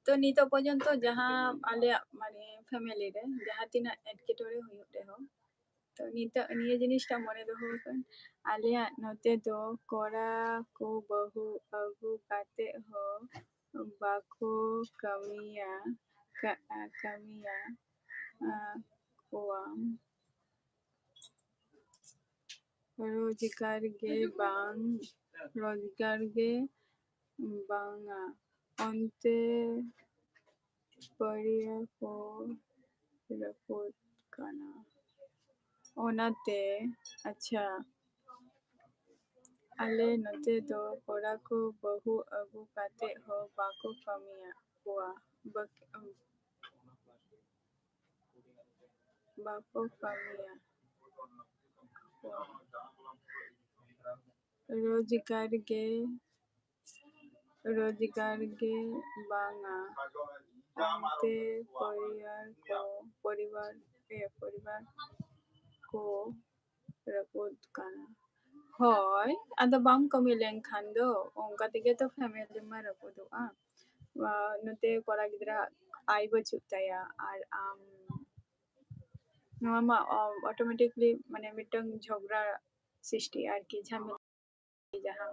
ᱛᱚ ᱱᱤᱛᱚᱜ ᱯᱚᱨᱡᱚᱱᱛᱚ ᱡᱟᱦᱟᱸ ᱟᱞᱮᱭᱟᱜ ᱢᱟᱱᱮ family ᱨᱮ ᱡᱟᱦᱟᱸ ᱛᱤᱱᱟᱹᱜ ᱮᱴᱠᱮᱴᱚᱬᱮ ᱦᱩᱭᱩᱜ ᱨᱮᱦᱚᱸ, ᱛᱚ ᱱᱤᱛᱚᱜ ᱱᱤᱭᱟᱹ ᱡᱤᱱᱤᱥᱴᱟ ᱢᱚᱱᱮ ᱫᱚᱦᱚ ᱠᱟᱜ, ᱟᱞᱮᱭᱟᱜ ᱱᱚᱛᱮ ᱫᱚ ᱠᱚᱲᱟ ᱠᱚ ᱵᱟᱹᱦᱩ ᱟᱹᱜᱩ ᱠᱟᱛᱮ ᱦᱚᱸ ᱵᱟᱠᱚ ᱠᱟᱹᱢᱤᱭᱟ, ᱠᱟ-, ᱠᱟᱹᱢᱤᱭᱟ, ᱟ, ᱠᱚᱣᱟ᱾ ᱨᱳᱡᱽᱜᱟᱨ ᱜᱮ ᱵᱟᱝ, ᱨᱳᱡᱽᱜᱟᱨ ᱜᱮ ᱵᱟᱝᱟ᱾ ᱚᱱᱛᱮ ᱯᱟᱹᱲᱤᱭᱟᱹ ᱠᱚ ᱨᱟᱹᱯᱩᱫ ᱠᱟᱱᱟ᱾ ᱚᱱᱟᱛᱮ, ᱟᱪᱪᱷᱟ, ᱟᱞᱮ ᱱᱚᱛᱮ ᱫᱚ ᱠᱚᱲᱟ ᱠᱚ ᱵᱟᱹᱦᱩ ᱟᱹᱜᱩ ᱠᱟᱛᱮ ᱦᱚᱸ ᱵᱟᱠᱚ ᱠᱟᱹᱢᱤᱭᱟ ᱠᱚᱣᱟ, ᱵᱟᱠ-, ᱵᱟᱠᱚ ᱠᱟᱹᱢᱤᱭᱟ ᱠᱚᱣᱟ᱾ ᱨᱳᱡᱽᱜᱟᱨ ᱜᱮ, ᱨᱳᱡᱽᱜᱟᱨ ᱜᱮ ᱵᱟᱝᱟ᱾ ᱚᱱᱛᱮ ᱯᱚᱨᱤᱵᱟᱨ ᱠᱚ, ᱯᱚᱨᱤᱵᱟᱨ, ᱮ, ᱯᱚᱨᱤᱵᱟᱨ ᱠᱚ ᱨᱟᱹᱯᱩᱫ ᱠᱟᱱᱟ᱾ ᱦᱳᱭ, ᱟᱫᱚ ᱵᱟᱢ ᱠᱟᱹᱢᱤ ᱞᱮᱱᱠᱷᱟᱱ ᱫᱚ ᱚᱱᱠᱟ ᱛᱮᱜᱮ ᱛᱚ family ᱢᱟ ᱨᱟᱹᱯᱩᱫᱚᱜᱼᱟ᱾ ᱱᱚᱛᱮ ᱠᱚᱲᱟ ᱜᱤᱫᱽᱨᱟᱹ ᱟᱭ ᱵᱟᱹᱪᱩᱜ ᱛᱟᱭᱟ, ᱟᱨ ᱟᱢ, ᱱᱚᱣᱟ ᱢᱟ, ᱚ, automatically ᱢᱟᱱᱮ ᱢᱤᱫᱴᱟᱝ ᱡᱷᱚᱜᱽᱲᱟ ᱥᱨᱤᱥᱴᱤᱜᱼᱟ ᱟᱨᱠᱤ, ᱡᱷᱟᱢᱮᱞᱟ ᱡᱟᱦᱟᱸ,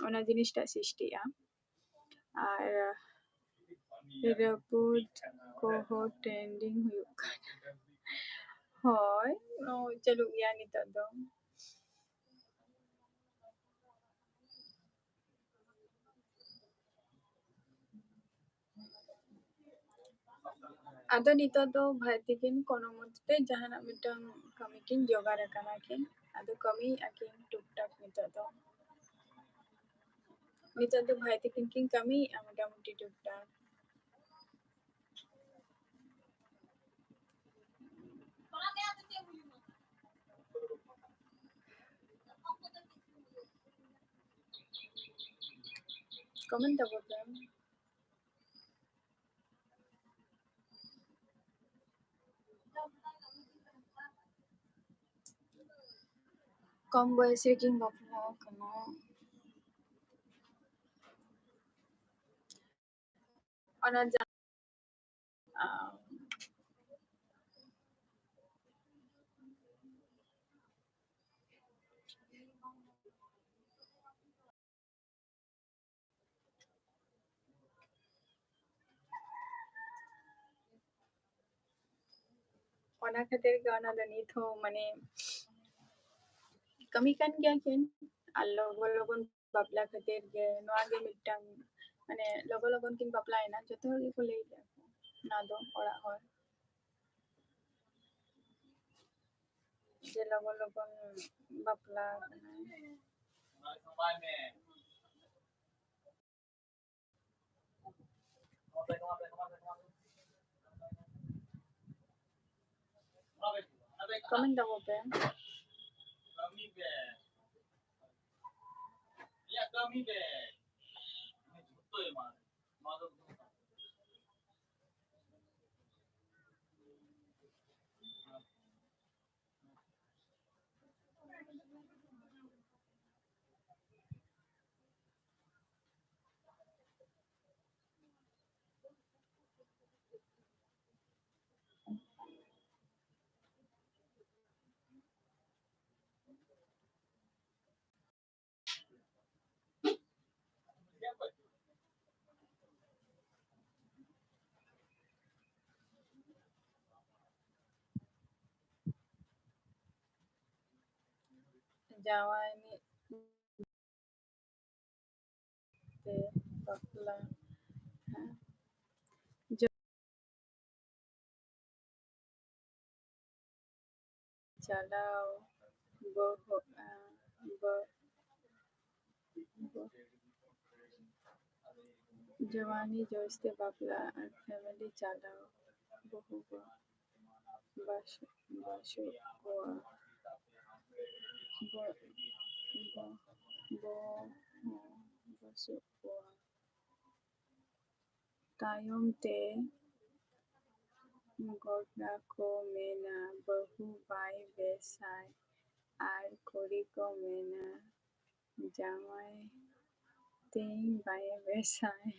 ᱚᱱᱟ ᱡᱤᱱᱤᱥᱴᱟᱜ ᱥᱨᱤᱥᱴᱤᱜᱼᱟ᱾ ᱟᱨ ᱨᱟᱹᱯᱩᱫ ᱠᱚᱦᱚᱸ trending ᱦᱩᱭᱩᱜ ᱠᱟᱱᱟ᱾ ᱦᱳᱭ, ᱚ, ᱪᱟᱹᱞᱩᱜ ᱜᱮᱭᱟ ᱱᱤᱛᱚᱜ ᱫᱚ᱾ ᱟᱫᱚ ᱱᱤᱛᱚᱜ ᱫᱚ ᱵᱷᱟᱭ ᱛᱤᱠᱤᱱ ᱠᱳᱱᱳ ᱢᱚᱛᱮ ᱡᱟᱦᱟᱱᱟᱜ ᱢᱤᱫᱴᱟᱝ ᱠᱟᱹᱢᱤ ᱠᱤᱱ ᱡᱚᱜᱟᱲ ᱟᱠᱟᱱᱟ ᱠᱤᱱ᱾ ᱟᱫᱚ ᱠᱟᱹᱢᱤᱭᱮᱫᱼᱟ ᱠᱤᱱ ᱴᱩᱠ ᱴᱟᱠ ᱱᱤᱛᱚᱜ ᱫᱚ᱾ ᱱᱤᱛᱚᱜ ᱫᱚ ᱵᱷᱟᱭ ᱛᱤᱠᱤᱱ ᱠᱤᱱ ᱠᱟᱹᱢᱤᱭᱮᱫᱼᱟ ᱢᱚᱴᱟᱢᱩᱴᱤ ᱴᱩᱠ ᱴᱟᱠ᱾ Comment ᱛᱟᱵᱚ ᱯᱮ᱾ ᱠᱚᱢ ᱵᱚᱭᱮᱥ ᱨᱮᱠᱤᱱ ᱵᱟᱯᱞᱟ ᱟᱠᱟᱱᱟ᱾ ᱚᱱᱟ ᱡᱟ-, ᱟᱢ, ᱚᱱᱟ ᱠᱷᱟᱹᱛᱤᱨ ᱜᱮ ᱚᱱᱟ ᱫᱚ ᱱᱤᱛ ᱦᱚᱸ ᱢᱟᱱᱮ ᱠᱟᱹᱢᱤ ᱠᱟᱱ ᱜᱮᱭᱟ ᱠᱤᱱ, ᱟᱨ ᱞᱚᱜᱚᱱ ᱞᱚᱜᱚᱱ ᱵᱟᱯᱞᱟ ᱠᱷᱟᱹᱛᱤᱨ ᱜᱮ ᱱᱚᱣᱟ ᱜᱮ ᱢᱤᱫᱴᱟᱝ ᱢᱟᱱᱮ ᱞᱚᱜᱚᱱ ᱞᱚᱜᱚᱱ ᱠᱤᱱ ᱵᱵᱟᱯᱞᱟᱭᱮᱱᱟ, ᱡᱚᱛᱚ ᱦᱚᱲ ᱜᱮᱠᱚ ᱞᱟᱹᱭ ᱠᱮᱫᱟ ᱠᱚ ᱚᱱᱟ ᱫᱚ ᱚᱲᱟᱜ ᱦᱚᱲ ᱡᱮ ᱞᱚᱜᱚᱱ ᱞᱚᱜᱚᱱ ᱵᱟᱯᱞᱟ ᱠᱟᱱᱟᱭ᱾ Comment ᱛᱟᱵᱚ ᱯᱮ᱾ ᱡᱟᱶᱟᱭ ᱢᱤᱫ ᱛᱮ ᱵᱟᱯᱞᱟ᱾ ᱦᱮᱸ᱾ ᱪᱟᱞᱟᱣ ᱵᱚᱦᱚᱜᱼᱟ, ᱵᱚ-, ᱵᱚ-, ᱡᱚᱣᱟᱱᱤ ᱡᱚᱥᱛᱮ ᱵᱟᱯᱞᱟ ᱟᱨ family ᱪᱟᱞᱟᱣ ᱵᱚᱦᱩ ᱵᱚ-, ᱵᱟᱥ-, ᱵᱟᱥᱩᱜ ᱠᱚᱣᱟ᱾ ᱵᱚ-, ᱵᱚ-, ᱵᱚ-, ᱵᱟᱥᱩᱜ ᱠᱚᱣᱟ᱾ ᱛᱟᱭᱚᱢ ᱛᱮ ᱜᱚᱰᱟ ᱠᱚ ᱢᱮᱱᱟ, ᱵᱟᱹᱦᱩ ᱵᱟᱭ ᱵᱮᱥᱟᱭ, ᱟᱨ ᱠᱩᱲᱤ ᱠᱚ ᱢᱮᱱᱟ, ᱡᱟᱶᱟᱭ ᱛᱤᱧ ᱵᱟᱭ ᱵᱮᱥᱟᱭ᱾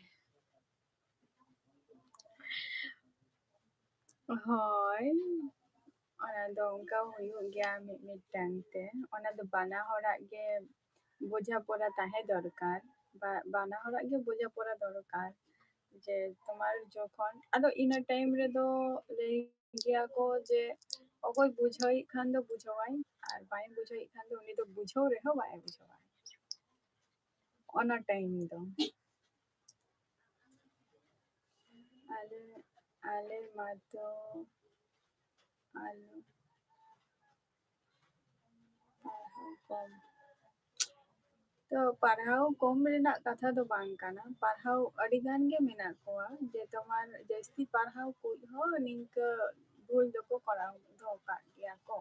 ᱦᱳᱭ, ᱚᱱᱟ ᱫᱚ ᱚᱱᱠᱟ ᱦᱩᱭᱩᱜ ᱜᱮᱭᱟ ᱢᱤᱫ ᱢᱤᱫᱴᱟᱝ ᱛᱮ᱾ ᱚᱱᱟ ᱫᱚ ᱵᱟᱱᱟ ᱦᱚᱲᱟᱜ ᱜᱮ ᱵᱚᱡᱷᱟ ᱯᱚᱨᱟ ᱛᱟᱦᱮᱸ ᱫᱚᱨᱠᱟᱨ, ᱵᱟ-, ᱵᱟᱱᱟ ᱦᱚᱲᱟᱜ ᱜᱮ ᱵᱚᱡᱷᱟ ᱯᱚᱨᱟ ᱫᱚᱨᱠᱟᱨ᱾ ᱡᱮ ᱛᱳᱢᱟᱨ ᱡᱚᱠᱷᱚᱱ, ᱟᱫᱚ ᱤᱱᱟᱹ time ᱨᱮᱫᱚ ᱞᱟᱹᱭ ᱜᱮᱭᱟ ᱠᱚ ᱡᱮ ᱚᱠᱚᱭ ᱵᱩᱡᱷᱟᱹᱣᱤᱡ ᱠᱷᱟᱱ ᱫᱚ ᱵᱩᱡᱷᱟᱹᱣᱟᱭ, ᱟᱨ ᱵᱟᱭ ᱵᱩᱡᱷᱟᱹᱣᱤᱡ ᱠᱷᱟᱱ ᱫᱚ ᱩᱱᱤ ᱫᱚ ᱵᱩᱡᱷᱟᱹᱣ ᱨᱮᱦᱚᱸ ᱵᱟᱭ ᱵᱩᱡᱷᱟᱹᱣᱟ ᱚᱱᱟ time ᱫᱚ᱾ ᱟᱞᱮ, ᱟᱞᱮ ᱢᱟᱛᱚ ᱟᱞᱚ ᱯᱟᱲᱦᱟᱣ ᱠᱚᱢ᱾ ᱛᱚ ᱯᱟᱲᱦᱟᱣ ᱠᱚᱢ ᱨᱮᱱᱟᱜ ᱠᱟᱛᱷᱟ ᱫᱚ ᱵᱟᱝ ᱠᱟᱱᱟ, ᱯᱟᱲᱦᱟᱣ ᱟᱹᱰᱤ ᱜᱟᱱ ᱜᱮ ᱢᱮᱱᱟᱜ ᱠᱚᱣᱟ, ᱡᱮ ᱛᱳᱢᱟᱨ ᱡᱟᱹᱥᱛᱤ ᱯᱟᱲᱦᱟᱣ ᱠᱚ ᱦᱚᱸ ᱱᱤᱝᱠᱟᱹ ᱵᱷᱩᱞ ᱫᱚᱠᱚ ᱠᱚᱨᱟᱣ ᱫᱚᱦᱚ ᱠᱟᱜ ᱜᱮᱭᱟ ᱠᱚ᱾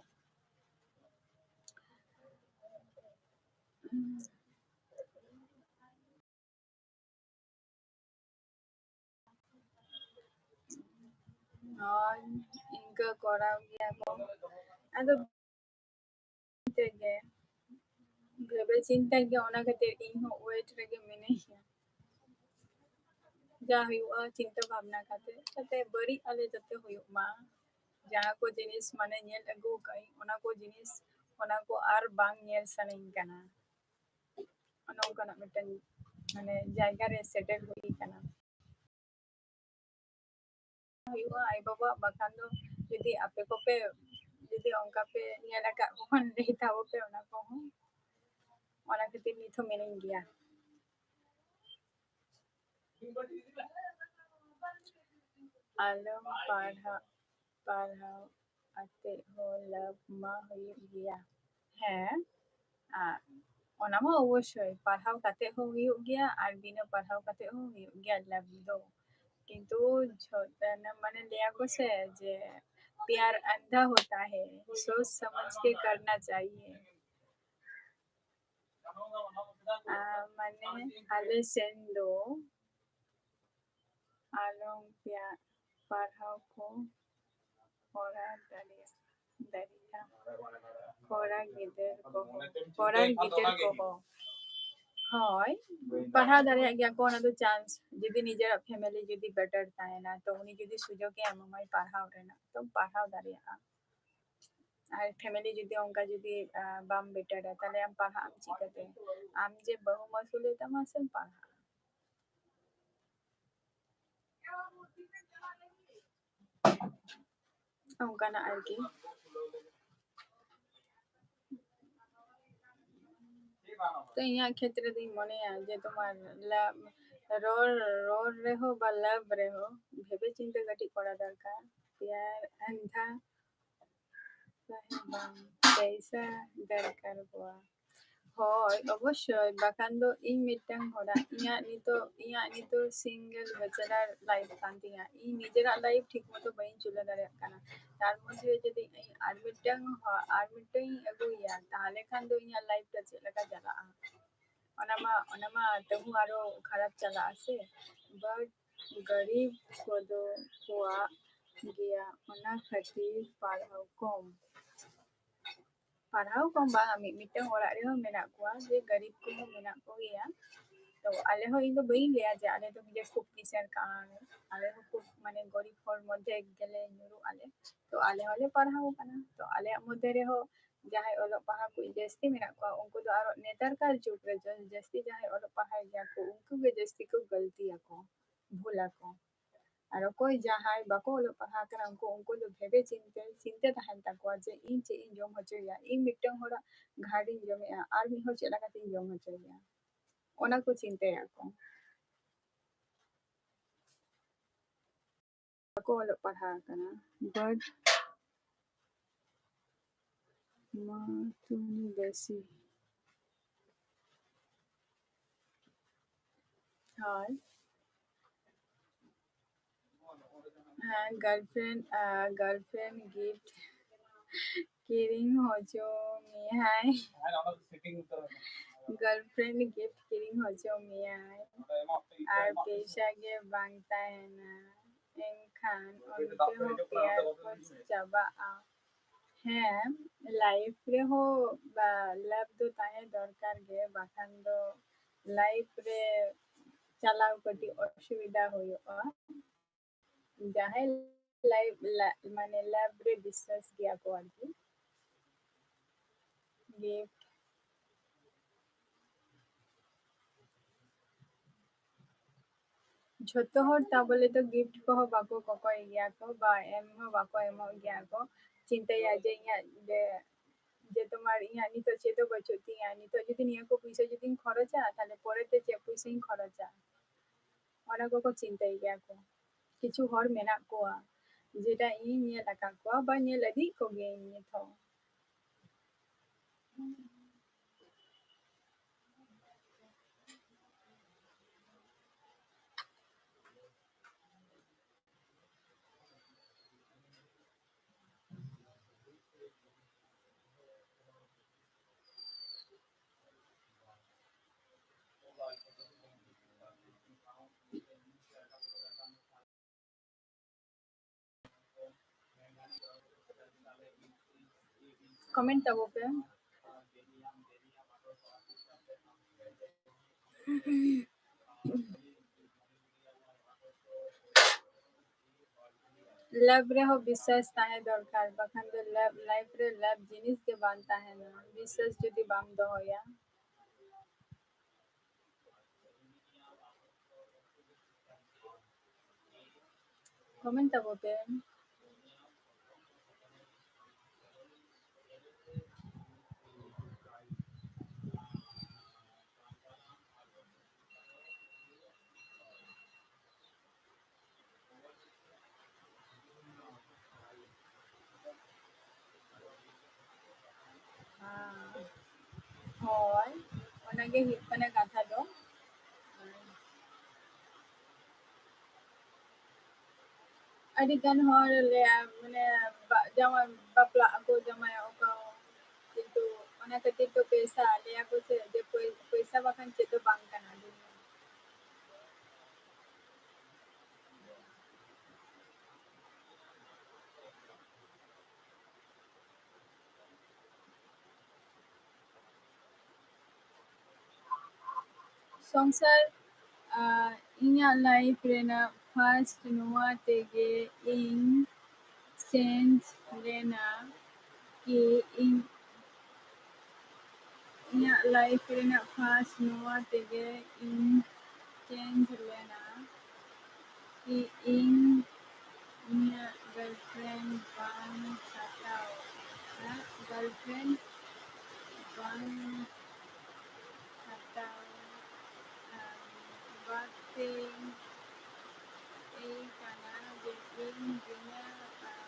ᱦᱳᱭ, ᱤᱱᱠᱟᱹ ᱠᱚᱨᱟᱣ ᱜᱮᱭᱟ ᱠᱚ᱾ ᱟᱫᱚ ᱛᱮᱜᱮ, ᱵᱷᱮᱵᱮ ᱪᱤᱱᱛᱟ ᱜᱮ, ᱚᱱᱟ ᱠᱷᱟᱹᱛᱤᱨ ᱤᱧ ᱦᱚᱸ wait ᱨᱮᱜᱮ ᱢᱤᱱᱟᱹᱧᱟ᱾ ᱡᱟ ᱦᱩᱭᱩᱜᱼᱟ, ᱪᱤᱱᱛᱟᱹ ᱵᱷᱟᱵᱽᱱᱟ ᱠᱟᱛᱮ, ᱡᱟᱛᱮ ᱵᱟᱹᱲᱤᱡ ᱟᱞᱮ ᱡᱟᱛᱮ ᱦᱩᱭᱩᱜ ᱢᱟ᱾ ᱡᱟᱦᱟᱸ ᱠᱚ ᱡᱤᱱᱤᱥ ᱢᱟᱱᱮ ᱧᱮᱞ ᱟᱹᱜᱩ ᱟᱠᱟᱫ ᱟᱹᱧ, ᱚᱱᱟ ᱠᱚ ᱡᱤᱱᱤᱥ, ᱚᱱᱟ ᱠᱚ ᱟᱨ ᱵᱟᱝ ᱧᱮᱞ ᱥᱟᱱᱟᱧ ᱠᱟᱱᱟ᱾ ᱚᱱᱮ ᱚᱱᱠᱟᱱᱟᱜ ᱢᱤᱫᱴᱮᱱ, ᱢᱟᱱᱮ, ᱡᱟᱭᱜᱟ ᱨᱮ ᱥᱮᱴᱮᱨ ᱦᱩᱭ ᱠᱟᱱᱟ᱾ ᱦᱩᱭᱩᱜᱼᱟ ᱟᱭᱳ ᱵᱟᱵᱟ, ᱵᱟᱠᱷᱟᱱ ᱫᱚ ᱡᱩᱫᱤ ᱟᱯᱮ ᱠᱚᱯᱮ, ᱡᱩᱫᱤ ᱚᱱᱠᱟ ᱯᱮ ᱧᱮᱞ ᱟᱠᱟᱫ ᱠᱚ ᱠᱷᱟᱱ ᱞᱟᱹᱭ ᱛᱟᱵᱚ ᱯᱮ ᱚᱱᱟ ᱠᱚᱦᱚᱸ᱾ ᱚᱱᱟ ᱠᱷᱟᱹᱛᱤᱨ ᱱᱤᱛ ᱦᱚᱸ ᱢᱤᱱᱟᱹᱧ ᱜᱮᱭᱟ᱾ ᱟᱞᱚᱢ ᱯᱟᱲᱦᱟᱜ, ᱯᱟᱲᱦᱟᱣ ᱠᱟᱛᱮ ᱦᱚᱸ ᱞᱟᱵᱷ ᱢᱟ ᱦᱩᱭᱩᱜ ᱜᱮᱭᱟ᱾ ᱦᱮᱸ, ᱟᱨ ᱚᱱᱟ ᱢᱟ ᱚᱵᱚᱥᱥᱳᱭ, ᱯᱟᱲᱦᱟᱣ ᱠᱟᱛᱮ ᱦᱚᱸ ᱦᱩᱭᱩᱜ ᱜᱮᱭᱟ ᱟᱨ ᱵᱤᱱᱟᱹ ᱯᱟᱲᱦᱟᱣ ᱠᱟᱛᱮ ᱦᱚᱸ ᱦᱩᱭᱩᱜ ᱜᱮᱭᱟ ᱞᱟᱵᱷ ᱫᱚ᱾ ᱠᱤᱱᱛᱩ ᱡᱷᱚ-, ᱢᱟᱱᱮ ᱞᱟᱹᱭᱟ ᱠᱚ ᱥᱮ ᱡᱮ ᱯᱭᱟᱨ ᱟᱱᱫᱷᱟ ᱦᱳᱛᱟ ᱦᱮ, ᱥᱳᱪ ᱥᱚᱢᱚᱡᱷ ᱠᱮ ᱠᱟᱨᱱᱟ ᱪᱟᱦᱤᱭᱮ᱾ ᱟᱨ ᱢᱟᱱᱮ ᱟᱞᱮ ᱥᱮᱱ ᱫᱚ ᱟᱞᱚᱢ ᱯᱮᱭᱟ-, ᱯᱟᱲᱦᱟᱣ ᱠᱚ ᱠᱚᱲᱟ ᱫᱟᱲᱮᱭᱟᱜ, ᱫᱟᱲᱮᱭᱟᱜ, ᱠᱚᱲᱟ ᱜᱤᱫᱟᱹᱨ ᱠᱚᱦᱚᱸ, ᱠᱚᱲᱟ ᱜᱤᱫᱟᱹᱨ ᱠᱚᱦᱚᱸ᱾ ᱦᱳᱭ, ᱯᱟᱲᱦᱟᱣ ᱫᱟᱲᱮᱭᱟᱜ ᱜᱮᱭᱟ ᱠᱚ, ᱚᱱᱟ ᱫᱚ chance᱾ ᱡᱩᱫᱤ ᱱᱤᱡᱮᱨᱟᱜ family ᱡᱩᱫᱤ better ᱛᱟᱦᱮᱱᱟ, ᱛᱚ ᱩᱱᱤ ᱡᱩᱫᱤ ᱥᱩᱡᱳᱜᱽ ᱮ ᱮᱢᱟᱢᱟᱭ ᱯᱟᱲᱦᱟᱣ ᱨᱮᱱᱟᱜ, ᱛᱚᱢ ᱯᱟᱲᱦᱟᱣ ᱫᱟᱲᱮᱭᱟᱜᱼᱟ᱾ ᱟᱨ family ᱡᱩᱫᱤ ᱚᱱᱠᱟ ᱡᱩᱫᱤ, ᱟ, ᱵᱟᱢ betterᱟ, ᱛᱟᱦᱞᱮ ᱟᱢ ᱯᱟᱲᱦᱟᱜ ᱟᱢ ᱪᱤᱠᱟᱹᱛᱮ? ᱟᱢ ᱡᱮ ᱵᱟᱹᱦᱩᱢ ᱟᱹᱥᱩᱞᱮ ᱛᱟᱢᱟ ᱥᱮᱢ ᱯᱟᱲᱦᱟᱜᱼᱟ? ᱚᱱᱠᱟᱱᱟᱜ ᱟᱨᱠᱤ᱾ ᱛᱚ ᱤᱧᱟᱹᱜ ᱠᱷᱮᱛᱨᱮ ᱫᱚᱧ ᱢᱚᱱᱮᱭᱟ ᱡᱮ ᱛᱳᱢᱟᱨ ᱞᱟ-, ᱨᱚᱲ, ᱨᱚᱲ ᱨᱮᱦᱚᱸ ᱵᱟ love ᱨᱮᱦᱚᱸ ᱵᱷᱮᱵᱮ ᱪᱤᱱᱛᱟᱹ ᱠᱟᱹᱴᱤᱡ ᱠᱚᱨᱟᱣ ᱫᱚᱨᱠᱟᱨ᱾ ᱯᱭᱟᱨ ᱟᱱᱫᱷᱟ ᱛᱟᱦᱮᱸ ᱵᱟᱝ, ᱯᱚᱭᱥᱟ ᱫᱚᱨᱠᱟᱨ ᱠᱚᱣᱟ᱾ ᱦᱳᱭ, ᱚᱵᱚᱥᱥᱳᱭ, ᱵᱟᱠᱷᱟᱱ ᱫᱚ ᱤᱧ ᱢᱤᱫᱴᱟᱝ ᱦᱚᱲᱟᱜ, ᱤᱧᱟᱹᱜ ᱱᱤᱛᱚᱜ, ᱤᱧᱟᱹᱜ ᱱᱤᱛᱚᱜ single bachelor life ᱠᱟᱱ ᱛᱤᱧᱟᱹ᱾ ᱤᱧ ᱱᱤᱡᱮᱨᱟᱜ life ᱴᱷᱤᱠ ᱢᱚᱛᱚ ᱵᱟᱹᱧ ᱪᱩᱞᱟᱹ ᱫᱟᱲᱮᱭᱟᱜ ᱠᱟᱱᱟ᱾ ᱛᱟᱨ ᱢᱚᱫᱽᱫᱷᱮ ᱨᱮ ᱡᱩᱫᱤ ᱤᱧ ᱟᱨ ᱢᱤᱫᱴᱟᱝ ᱦᱚ-, ᱟᱨ ᱢᱤᱫᱴᱟᱝ ᱤᱧ ᱟᱹᱜᱩᱭᱮᱭᱟ, ᱛᱟᱦᱞᱮ ᱠᱷᱟᱱ ᱫᱚ ᱤᱧᱟᱹᱜ life ᱫᱚ ᱪᱮᱫ ᱞᱮᱠᱟ ᱪᱟᱞᱟᱜᱼᱟ? ᱚᱱᱟ ᱢᱟ, ᱚᱱᱟ ᱢᱟ ᱛᱟᱹᱦᱩ ᱟᱨᱚ ᱠᱷᱟᱨᱟᱯ ᱪᱟᱞᱟᱜᱼᱟ ᱥᱮ᱾ But ᱜᱟᱹᱨᱤᱵ ᱠᱚᱫᱚ ᱠᱚᱣᱟᱜ ᱜᱮᱭᱟ, ᱚᱱᱟ ᱠᱷᱟᱹᱛᱤᱨ ᱯᱟᱲᱦᱟᱣ ᱠᱚᱢ᱾ ᱯᱟᱲᱦᱟᱣ ᱠᱚᱢ ᱵᱟᱝ, ᱢᱤᱫ ᱢᱤᱫᱴᱟᱝ ᱚᱲᱟᱜ ᱨᱮᱦᱚᱸ ᱢᱮᱱᱟᱜ ᱠᱚᱣᱟ, ᱡᱮ ᱜᱟᱹᱨᱤᱵ ᱠᱚᱦᱚᱸ ᱢᱮᱱᱟᱜ ᱠᱚᱜᱮᱭᱟ᱾ ᱛᱚ ᱟᱞᱮ ᱦᱚᱸ, ᱤᱧ ᱫᱚ ᱵᱟᱹᱧ ᱞᱟᱹᱭᱟ ᱡᱮ ᱟᱞᱮ ᱫᱚ ᱡᱮ ᱠᱷᱩᱵ ᱠᱤᱥᱟᱹᱬ ᱠᱟᱱᱟ, ᱟᱞᱮ ᱦᱚᱸ ᱠᱷᱩᱵ ᱢᱟᱱᱮ ᱜᱚᱨᱤᱵ ᱦᱚᱲ ᱢᱚᱫᱽᱫᱷᱮ ᱜᱮᱞᱮ ᱧᱩᱨᱩᱜ ᱟᱞᱮ᱾ ᱛᱚ ᱟᱞᱮ ᱦᱚᱸᱞᱮ ᱯᱟᱲᱦᱟᱣ ᱠᱟᱱᱟ, ᱛᱚ ᱟᱞᱮᱭᱟᱜ ᱢᱚᱫᱽᱫᱷᱮ ᱨᱮᱦᱚᱸ ᱡᱟᱦᱟᱸᱭ ᱚᱞᱚᱜ ᱯᱟᱲᱦᱟᱣ ᱠᱚ ᱡᱟᱹᱥᱛᱤ ᱢᱮᱱᱟᱜ ᱠᱚᱣᱟ, ᱩᱱᱠᱩ ᱫᱚ ᱟᱨᱚ ᱱᱮᱛᱟᱨ ᱠᱟᱨ ᱡᱩᱜᱽ ᱨᱮ ᱡᱟ-, ᱡᱟᱹᱥᱛᱤ ᱡᱟᱦᱟᱸᱭ ᱚᱞᱚᱜ ᱯᱟᱲᱦᱟᱣ ᱜᱮᱭᱟ ᱠᱚ, ᱩᱱᱠᱩ ᱜᱮ ᱡᱟᱹᱥᱛᱤ ᱠᱚ ᱜᱟᱹᱞᱛᱤᱭᱟᱠᱚ, ᱵᱷᱩᱞᱟᱠᱚ᱾ ᱟᱨ ᱚᱠᱚᱭ ᱡᱟᱦᱟᱸᱭ ᱵᱟᱠᱚ ᱚᱞᱚᱜ ᱯᱟᱲᱦᱟᱣ ᱠᱟᱱᱟ, ᱩᱱᱠᱩ, ᱩᱱᱠᱩ ᱫᱚ ᱵᱷᱮᱵᱮ ᱪᱤᱱᱛᱟᱹ, ᱪᱤᱱᱛᱟᱹ ᱛᱟᱦᱮᱱ ᱛᱟᱠᱚᱣᱟ ᱡᱮ ᱤᱧ ᱪᱮᱫ ᱤᱧ ᱡᱚᱢ ᱦᱚᱪᱚᱭᱮᱭᱟ, ᱤᱧ ᱢᱤᱫᱴᱟᱝ ᱦᱚᱲᱟᱜ ᱜᱷᱟᱴ ᱤᱧ ᱡᱚᱢᱮᱜᱼᱟ, ᱟᱨ ᱢᱤᱫ ᱦᱚᱲ ᱪᱮᱫ ᱞᱮᱠᱟᱛᱤᱧ ᱡᱚᱢ ᱦᱚᱪᱚᱭᱮᱭᱟ, ᱚᱱᱟ ᱠᱚ ᱪᱤᱱᱛᱟᱹᱭᱟᱠᱚ᱾ ᱵᱟᱠᱚ ᱚᱞᱚᱜ ᱯᱟᱲᱦᱟᱣ ᱠᱟᱱᱟ, but ᱢᱟ ᱛᱩᱱᱤ ᱵᱮᱥᱤ᱾ ᱦᱳᱭ᱾ ᱦᱮᱸ, girlfriend, ᱟᱨ girlfriend gift ᱠᱤᱨᱤᱧ ᱦᱚᱪᱚ ᱢᱮᱭᱟᱭ᱾ Girlfriend gift ᱠᱤᱨᱤᱧ ᱦᱚᱪᱚ ᱢᱮᱭᱟᱭ᱾ ᱟᱨ ᱯᱚᱭᱥᱟ ᱜᱮ ᱵᱟᱝ ᱛᱟᱦᱮᱱᱟ, ᱮᱱᱠᱷᱟᱱ ᱚᱱᱛᱮ ᱦᱚᱸ ᱯᱮᱭᱟᱨ ᱠᱚ ᱪᱟᱵᱟᱜᱼᱟ᱾ ᱦᱮᱸ, life ᱨᱮᱦᱚᱸ ᱵᱟ-, love ᱫᱚ ᱛᱟᱦᱮᱸ ᱫᱚᱨᱠᱟᱨ ᱜᱮ, ᱵᱟᱠᱷᱟᱱ ᱫᱚ life ᱨᱮ ᱪᱟᱞᱟᱣ ᱠᱟᱹᱴᱤᱡ ᱚᱥᱩᱵᱤᱫᱷᱟ ᱦᱩᱭᱩᱜᱼᱟ᱾ ᱡᱟᱦᱟᱸᱭ life ᱞᱟ-, ᱢᱟᱱᱮ love ᱨᱮ ᱵᱤᱥᱥᱟᱥ ᱜᱮᱭᱟ ᱠᱚ ᱟᱨᱠᱤ᱾ Gift᱾ ᱡᱷᱚᱛᱚ ᱦᱚᱲ ᱛᱟ ᱵᱚᱞᱮ ᱫᱚ gift ᱠᱚᱦᱚᱸ ᱵᱟᱠᱚ ᱠᱚᱠᱚᱭ ᱜᱮᱭᱟ ᱠᱚ, ᱵᱟ ᱮᱢ ᱦᱚᱸ ᱵᱟᱠᱚ ᱮᱢᱚᱜ ᱜᱮᱭᱟ ᱠᱚ᱾ ᱪᱤᱱᱛᱟᱹᱭᱟ ᱡᱮ ᱤᱧᱟᱹᱜ ᱡᱮ, ᱡᱮ ᱛᱳᱢᱟᱨ ᱤᱧᱟᱹᱜ ᱱᱤᱛᱚᱜ ᱪᱮᱫ ᱦᱚᱸ ᱵᱟᱹᱪᱩᱜ ᱛᱤᱧᱟᱹ, ᱱᱤᱛᱚᱜ ᱡᱩᱫᱤ ᱱᱤᱭᱟᱹ ᱠᱚ ᱯᱚᱭᱥᱟ ᱡᱩᱫᱤᱧ ᱠᱷᱚᱨᱚᱪᱟ, ᱛᱟᱦᱞᱮ ᱯᱚᱨᱮᱛᱮ ᱪᱮᱫ ᱯᱚᱭᱥᱟᱧ ᱠᱷᱚᱨᱚᱪᱟ? ᱚᱱᱟ ᱠᱚᱠᱚ ᱪᱤᱱᱛᱟᱹᱭ ᱜᱮᱭᱟ ᱠᱚ᱾ ᱠᱤᱪᱷᱩ ᱦᱚᱲ ᱢᱮᱱᱟᱜ ᱠᱚᱣᱟ, ᱡᱮᱴᱟ ᱤᱧ ᱧᱮᱞ ᱟᱠᱟᱫ ᱠᱚᱣᱟ ᱵᱟ ᱧᱮᱞ ᱤᱫᱤᱭᱮᱫ ᱠᱚᱜᱮᱭᱟᱹᱧ ᱱᱤᱛ ᱦᱚᱸ᱾ Comment ᱛᱟᱵᱚ ᱯᱮ᱾ Love ᱨᱮᱦᱚᱸ ᱵᱤᱥᱥᱟᱥ ᱛᱟᱦᱮᱸ ᱫᱚᱨᱠᱟᱨ, ᱵᱟᱠᱷᱟᱱ ᱫᱚ love, life ᱨᱮ love ᱡᱤᱱᱤᱥ ᱜᱮ ᱵᱟᱝ ᱛᱟᱦᱮᱱᱟ, ᱵᱤᱥᱥᱟᱥ ᱡᱩᱫᱤ ᱵᱟᱢ ᱫᱚᱦᱚᱭᱟ᱾ Comment ᱛᱟᱵᱚ ᱯᱮ᱾ ᱦᱳᱭ, ᱚᱱᱟᱜᱮ ᱦᱩᱭᱩᱜ ᱠᱟᱱᱟ ᱠᱟᱛᱷᱟ ᱫᱚ᱾ ᱟᱹᱰᱤ ᱜᱟᱱ ᱦᱚᱲ ᱞᱟᱹᱭᱟ, ᱢᱟᱱᱮ, ᱵᱟ-, ᱡᱟᱶᱟᱭ ᱵᱟᱯᱞᱟᱜ ᱟᱠᱚ, ᱡᱟᱶᱟᱭᱚᱜ ᱟᱠᱚ, ᱠᱤᱱᱛᱩ ᱚᱱᱟ ᱠᱷᱟᱹᱛᱤᱨ ᱫᱚ ᱯᱚᱭᱥᱟ, ᱞᱟᱹᱭᱟ ᱠᱚ ᱥᱮ ᱡᱮ ᱯᱚᱭ-, ᱯᱚᱭᱥᱟ ᱵᱟᱠᱷᱟᱱ ᱪᱮᱫ ᱫᱚ ᱵᱟᱝ ᱠᱟᱱᱟ ᱫᱩᱱᱤᱭᱟᱹ᱾ ᱥᱚᱝᱥᱟᱨ, ᱟᱨ ᱤᱧᱟᱹᱜ life ᱨᱮᱱᱟᱜ first ᱱᱚᱣᱟ ᱛᱮᱜᱮ ᱤᱧ change ᱞᱮᱱᱟ ᱠᱤ ᱤᱧ, ᱤᱧᱟᱹᱜ life ᱨᱮᱱᱟᱜ first ᱱᱚᱣᱟ ᱛᱮᱜᱮ ᱤᱧ change ᱞᱮᱱᱟ ᱠᱤ ᱤᱧ ᱤᱧᱟᱹᱜ girlfriend ᱵᱟᱝ ᱦᱟᱛᱟᱣ, ᱟᱨ girlfriend ᱵᱟᱝ ᱦᱟᱛᱟᱣ, ᱟᱨ ᱵᱟᱹᱲᱛᱤ ᱮᱭ ᱠᱟᱱᱟ ᱡᱮ ᱤᱧ ᱵᱤᱱᱟᱹ, ᱟᱨ,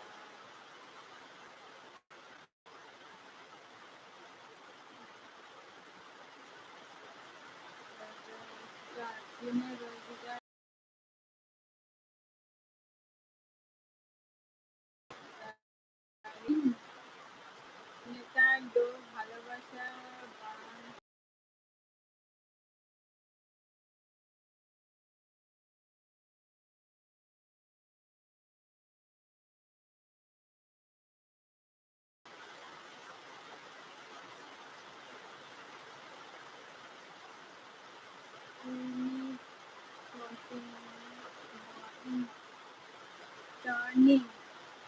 ᱵᱤᱱᱟᱹ ᱨᱳᱡᱽᱜᱟᱨ ᱱᱮᱛᱟᱨ ᱫᱚ ᱵᱷᱟᱞᱚᱵᱟᱥᱟ ᱵᱟᱝ᱾ Turning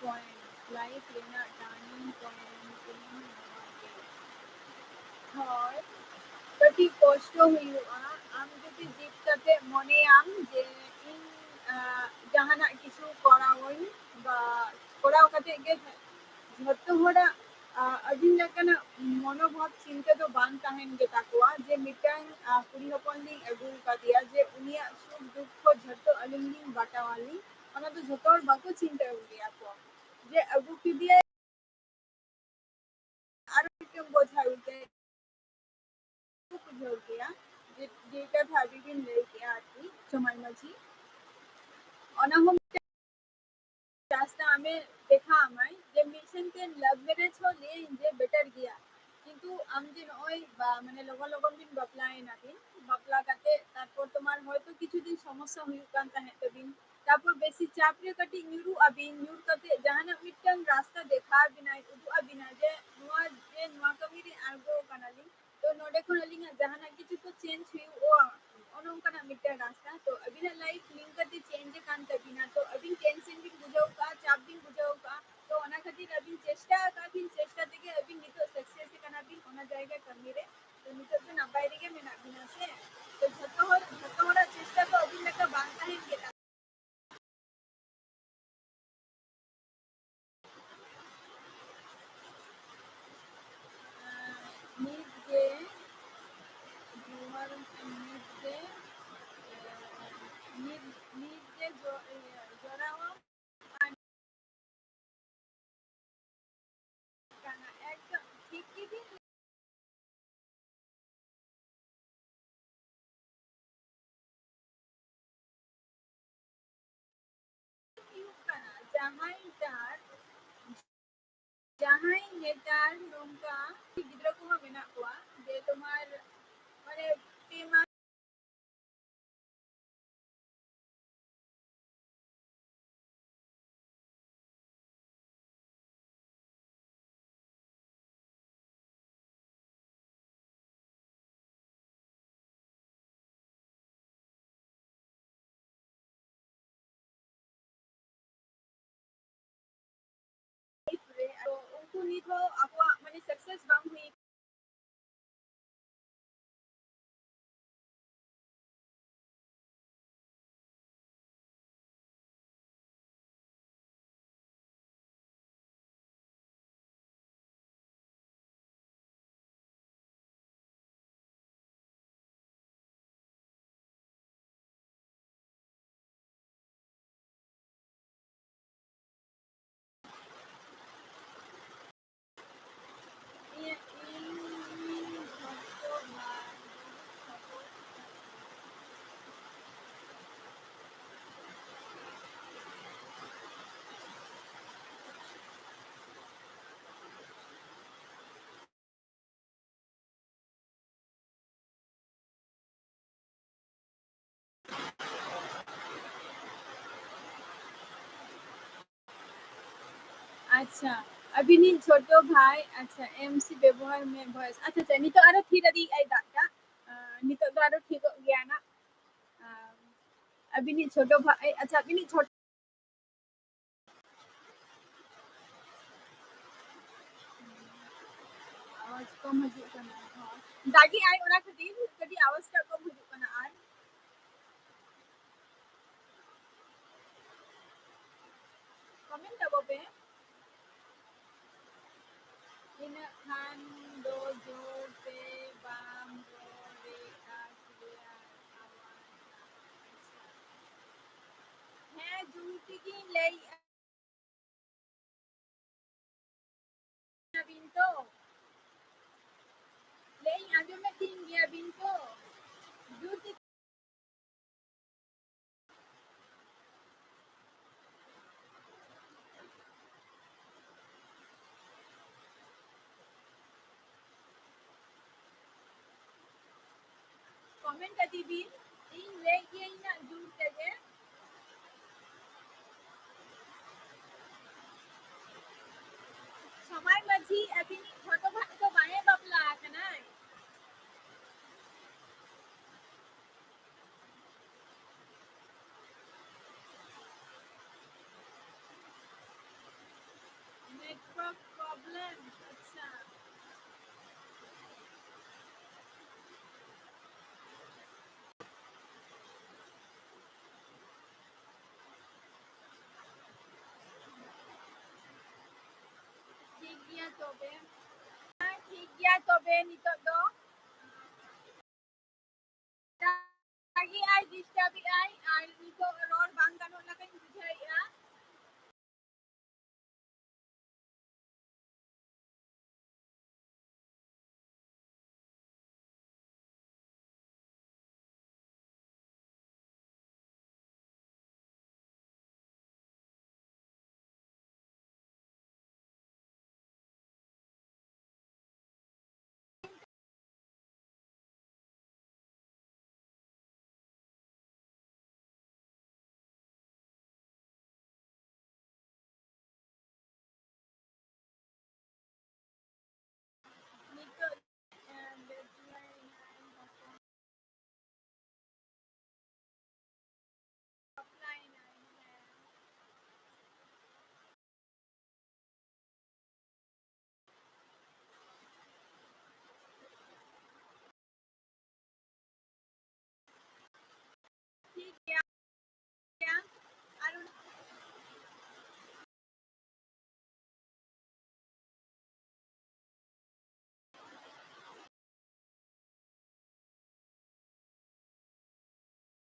point, life ᱨᱮᱱᱟᱜ turning point ᱤᱧ ᱱᱚᱣᱟ ᱜᱮ᱾ ᱦᱳᱭ, ᱠᱟᱹᱴᱤᱡ ᱠᱚᱥᱴᱚ ᱦᱩᱭᱩᱜᱼᱟ᱾ ᱟᱢ ᱡᱩᱫᱤ ᱡᱤᱫ ᱠᱟᱛᱮ ᱢᱚᱱᱮᱭᱟᱢ ᱡᱮ ᱤᱧ, ᱟᱸ, ᱡᱟᱦᱟᱱᱟᱜ ᱠᱤᱪᱷᱩ ᱠᱚᱨᱟᱣᱟᱹᱧ, ᱵᱟ ᱠᱚᱨᱟᱣ ᱠᱟᱛᱮ ᱜᱮ ᱡᱷᱚᱛᱚ ᱦᱚᱲᱟᱜ, ᱟᱸ, ᱟᱹᱰᱤ ᱞᱮᱠᱟᱱᱟᱜ ᱢᱚᱱᱳᱵᱷᱟᱵ ᱪᱤᱱᱛᱟᱹ ᱫᱚ ᱵᱟᱝ ᱛᱟᱦᱮᱱ ᱜᱮ ᱛᱟᱠᱚᱣᱟ ᱡᱮ ᱢᱤᱫᱴᱟᱝ, ᱟᱸ, ᱠᱩᱲᱤ ᱦᱚᱯᱚᱱ ᱞᱤᱧ ᱟᱹᱜᱩ ᱟᱠᱟᱫᱮᱭᱟ ᱡᱮ ᱩᱱᱤᱭᱟᱜ ᱥᱩᱠ ᱫᱩᱠ ᱠᱚ ᱡᱷᱚᱛᱚ ᱟᱹᱞᱤᱧ ᱞᱤᱧ ᱵᱟᱴᱟᱣ ᱟᱹᱞᱤᱧ᱾ ᱚᱱᱟ ᱫᱚ ᱡᱷᱚᱛᱚ ᱦᱚᱲ ᱵᱟᱠᱚ ᱪᱤᱱᱛᱟᱹ ᱜᱮᱭᱟ ᱠᱚ ᱡᱮ ᱟᱹᱜᱩ ᱠᱮᱫᱮᱭᱟᱭ, ᱟᱨ ᱢᱤᱫᱴᱟᱝ ᱵᱚᱫ ᱵᱩᱡᱷᱟᱹᱣ ᱠᱮᱭᱟ, ᱡᱮ ᱡᱮᱴᱟ ᱵᱷᱟᱵᱤ ᱵᱤᱱ ᱞᱟᱹᱭ ᱠᱮᱜᱼᱟ ᱟᱨᱠᱤ, ᱡᱚᱢᱟᱭ ᱢᱟᱹᱡᱷᱤ, ᱚᱱᱟ ᱦᱚᱸ ᱢᱤᱫᱴᱟᱝ ᱨᱟᱥᱛᱟ ᱟᱢᱮ ᱫᱮᱠᱷᱟ ᱟᱢᱟᱭ, ᱡᱮ ᱢᱤᱫ ᱥᱮᱱ ᱛᱮ love marriage ᱦᱚᱸ ᱞᱟᱹᱭᱟᱹᱧ ᱡᱮ better ᱜᱮᱭᱟ, ᱠᱤᱱᱛᱩ ᱟᱢ ᱡᱮ ᱱᱚᱜᱼᱚᱭ ᱵᱟ-, ᱢᱟᱱᱮ ᱞᱚᱜᱚᱱ ᱞᱚᱜᱚᱱ ᱵᱤᱱ ᱵᱟᱯᱞᱟᱭᱮᱱᱟ ᱵᱤᱱ, ᱵᱟᱯᱞᱟ ᱠᱟᱛᱮ ᱛᱟᱨᱯᱚᱨ ᱛᱳᱢᱟᱨ ᱦᱚᱭᱛᱳ ᱠᱤᱪᱷᱩ ᱫᱤᱱ ᱥᱚᱢᱚᱥᱥᱟ ᱦᱩᱭᱩᱜ ᱠᱟᱱ ᱛᱟᱦᱮᱸᱫ ᱛᱟᱵᱤᱱ, ᱛᱟᱨᱯᱚᱨ ᱵᱮᱥᱤ ᱪᱟᱯ ᱨᱮ ᱠᱟᱹᱴᱤᱡ ᱧᱩᱨᱩᱜ ᱟᱵᱤᱱ, ᱧᱩᱨ ᱠᱟᱛᱮ ᱡᱟᱦᱟᱱᱟᱜ ᱢᱤᱫᱴᱟᱝ ᱨᱟᱥᱛᱟ ᱫᱮᱠᱷᱟᱣ ᱟᱵᱤᱱᱟᱭ, ᱩᱫᱩᱜ ᱟᱵᱤᱱᱟᱭ ᱡᱮ ᱱᱚᱣᱟ, ᱡᱮ ᱱᱚᱣᱟ ᱠᱟᱹᱢᱤ ᱨᱮ ᱟᱬᱜᱚ ᱠᱟᱱᱟᱞᱤᱧ, ᱛᱚ ᱱᱚᱰᱮ ᱠᱷᱚᱱ ᱟᱹᱞᱤᱧᱟᱜ ᱡᱟᱦᱟᱱᱟᱜ ᱠᱤᱪᱷᱩ ᱛᱚ change ᱦᱩᱭᱩᱜᱼᱟ, ᱚᱱᱮ ᱚᱱᱠᱟᱱᱟᱜ ᱢᱤᱫᱴᱟᱝ ᱨᱟᱥᱛᱟ᱾ ᱛᱚ ᱟᱹᱵᱤᱱᱟᱜ life ᱱᱤᱝᱠᱟᱹᱛᱮ change ᱟᱠᱟᱱ ᱛᱟᱹᱵᱤᱱᱟ, ᱛᱚ ᱟᱹᱵᱤᱱ tension ᱵᱤᱱ ᱵᱩᱡᱷᱟᱹᱣ ᱠᱟᱜᱼᱟ, ᱪᱟᱯ ᱵᱤᱱ ᱵᱩᱡᱷᱟᱹᱣ ᱠᱟᱜᱼᱟ, ᱛᱚ ᱚᱱᱟ ᱠᱷᱟᱹᱛᱤᱨ ᱟᱹᱵᱤᱱ ᱪᱮᱥᱴᱟ ᱟᱠᱟᱫ ᱵᱤᱱ, ᱪᱮᱥᱴᱟ ᱛᱮᱜᱮ ᱟᱹᱵᱤᱱ ᱱᱤᱛᱚᱜ success ᱟᱠᱟᱱᱟ ᱵᱤᱱ ᱚᱱᱟ ᱡᱟᱭᱜᱟ ᱠᱟᱹᱢᱤ ᱨᱮ᱾ ᱛᱚ ᱱᱤᱛᱚᱜ ᱫᱚ ᱱᱟᱯᱟᱭ ᱨᱮᱜᱮ ᱢᱮᱱᱟᱜ ᱵᱤᱱᱟ ᱥᱮ? ᱛᱚ ᱡᱷᱚᱛᱚ ᱦᱚᱲ, ᱡᱷᱚᱛᱚ ᱦᱚᱲᱟᱜ ᱪᱮᱥᱴᱟ ᱫᱚ ᱟᱹᱵᱤᱱ ᱞᱮᱠᱟ ᱵᱟᱝ ᱛᱟᱦᱮᱱ ᱜᱮ᱾ ᱱᱤᱛ ᱜᱮ ᱡᱚᱦᱟᱨ, ᱱᱤᱛ ᱜᱮ, ᱱᱤᱛ, ᱱᱤᱛ ᱜᱮ ᱡᱚ-, ᱤᱭᱟᱹ, ᱡᱚᱲᱟᱣ ᱠᱟᱱᱟ᱾ ᱮᱠᱫᱚᱢ ᱴᱷᱤᱠ ᱜᱮᱵᱤᱱ ᱦᱩᱭᱩᱜ ᱠᱟᱱᱟ᱾ ᱡᱟᱦᱟᱸᱭ ᱱᱮᱛᱟᱨ, ᱡᱟᱦᱟᱸᱭ ᱱᱮᱛᱟᱨ ᱱᱚᱝᱠᱟ ᱜᱤᱫᱽᱨᱟᱹ ᱠᱚᱦᱚᱸ ᱢᱮᱱᱟᱜ ᱠᱚᱣᱟ ᱡᱮ ᱛᱳᱢᱟᱨ ᱢᱟᱱᱮ ᱯᱮ ᱢᱟᱥ life ᱨᱮ, ᱟᱫᱚ ᱩᱱᱠᱩ ᱱᱤᱛ ᱦᱚᱸ ᱟᱠᱚᱣᱟᱜ ᱢᱟᱱᱮ success ᱵᱟᱝ ᱦᱩᱭ ᱤᱧᱟᱹᱜ ᱟᱪᱪᱷᱟ, ᱟᱹᱵᱤᱱᱤᱡ ᱪᱷᱳᱴᱳ ᱵᱷᱟᱭ, ᱟᱪᱪᱷᱟ, ᱮᱢ ᱥᱤ ᱵᱮᱵᱚᱦᱟᱨ ᱢᱮ voice᱾ ᱟᱪᱪᱷᱟ, ᱟᱪᱪᱷᱟ, ᱱᱤᱛᱚᱜ ᱟᱨᱚ ᱛᱷᱤᱨ ᱟᱹᱫᱤᱭᱮᱫ ᱟᱭ ᱫᱟᱜ ᱴᱟᱜ᱾ ᱟᱸ, ᱱᱤᱛᱚᱜ ᱫᱚ ᱟᱨᱚ ᱴᱷᱤᱠᱚᱜ ᱜᱮᱭᱟ ᱱᱟᱜ᱾ ᱟᱸ, ᱟᱹᱵᱤᱱᱤᱡ ᱪᱷᱳᱴᱳ ᱵᱷᱟᱭ, ᱟᱪᱪᱷᱟ, ᱟᱹᱵᱤᱱᱤᱡ ᱪᱷᱳᱴᱳ ᱟᱣᱟᱡᱽ ᱠᱚᱢ ᱦᱤᱡᱩᱜ ᱠᱟᱱᱟ᱾ ᱦᱳᱭ᱾ ᱫᱟᱜᱮᱜ ᱟᱭ, ᱚᱱᱟ ᱠᱷᱟᱹᱛᱤᱨ ᱠᱟᱹᱴᱤᱡ ᱟᱣᱟᱡᱽ ᱴᱟᱜ ᱠᱚᱢ ᱦᱤᱡᱩᱜ ᱠᱟᱱᱟ᱾ ᱟᱨ comment ᱛᱟᱵᱚ ᱯᱮ᱾ ᱤᱱᱟᱹᱜ ᱠᱷᱟᱱ ᱫᱚ ᱡᱳᱨ ᱛᱮ ᱵᱟᱢ ᱨᱚᱲᱮᱫᱼᱟ, clear ᱟᱣᱟᱡᱽ ᱵᱟᱝ᱾ ᱟᱪᱪᱷᱟ᱾ ᱦᱮᱸ, ᱡᱳᱨ ᱛᱮᱜᱮᱧ ᱞᱟᱹᱭᱮᱫᱼᱟ᱾ ᱵᱤᱱ ᱛᱚ? ᱞᱟᱹᱭ ᱟᱸᱡᱚᱢᱮᱫ ᱛᱤᱧ ᱜᱮᱭᱟ ᱵᱤᱱ ᱛᱚ? ᱡᱳᱨ ᱛᱮ᱾ Comment ᱟᱹᱫᱤ ᱵᱤᱱ, ᱤᱧ ᱞᱟᱹᱭ ᱜᱤᱭᱟᱹᱧ ᱱᱟᱜ ᱡᱳᱨ ᱛᱮᱜᱮ᱾ ᱥᱚᱢᱟᱭ ᱢᱟᱹᱡᱷᱤ, ᱟᱹᱵᱤᱱᱤᱡ ᱪᱷᱳᱴᱳ ᱵᱷᱟᱭ ᱫᱚ ᱵᱟᱭ ᱵᱟᱯᱞᱟ ᱟᱠᱟᱱᱟᱭ? Network problem, ᱟᱪᱪᱷᱟ᱾ ᱴᱷᱤᱠ ᱜᱮᱭᱟ ᱛᱚᱵᱮ᱾ ᱦᱮᱸ, ᱴᱷᱤᱠ ᱜᱮᱭᱟ ᱛᱚᱵᱮ, ᱱᱤᱛᱚᱜ ᱫᱚ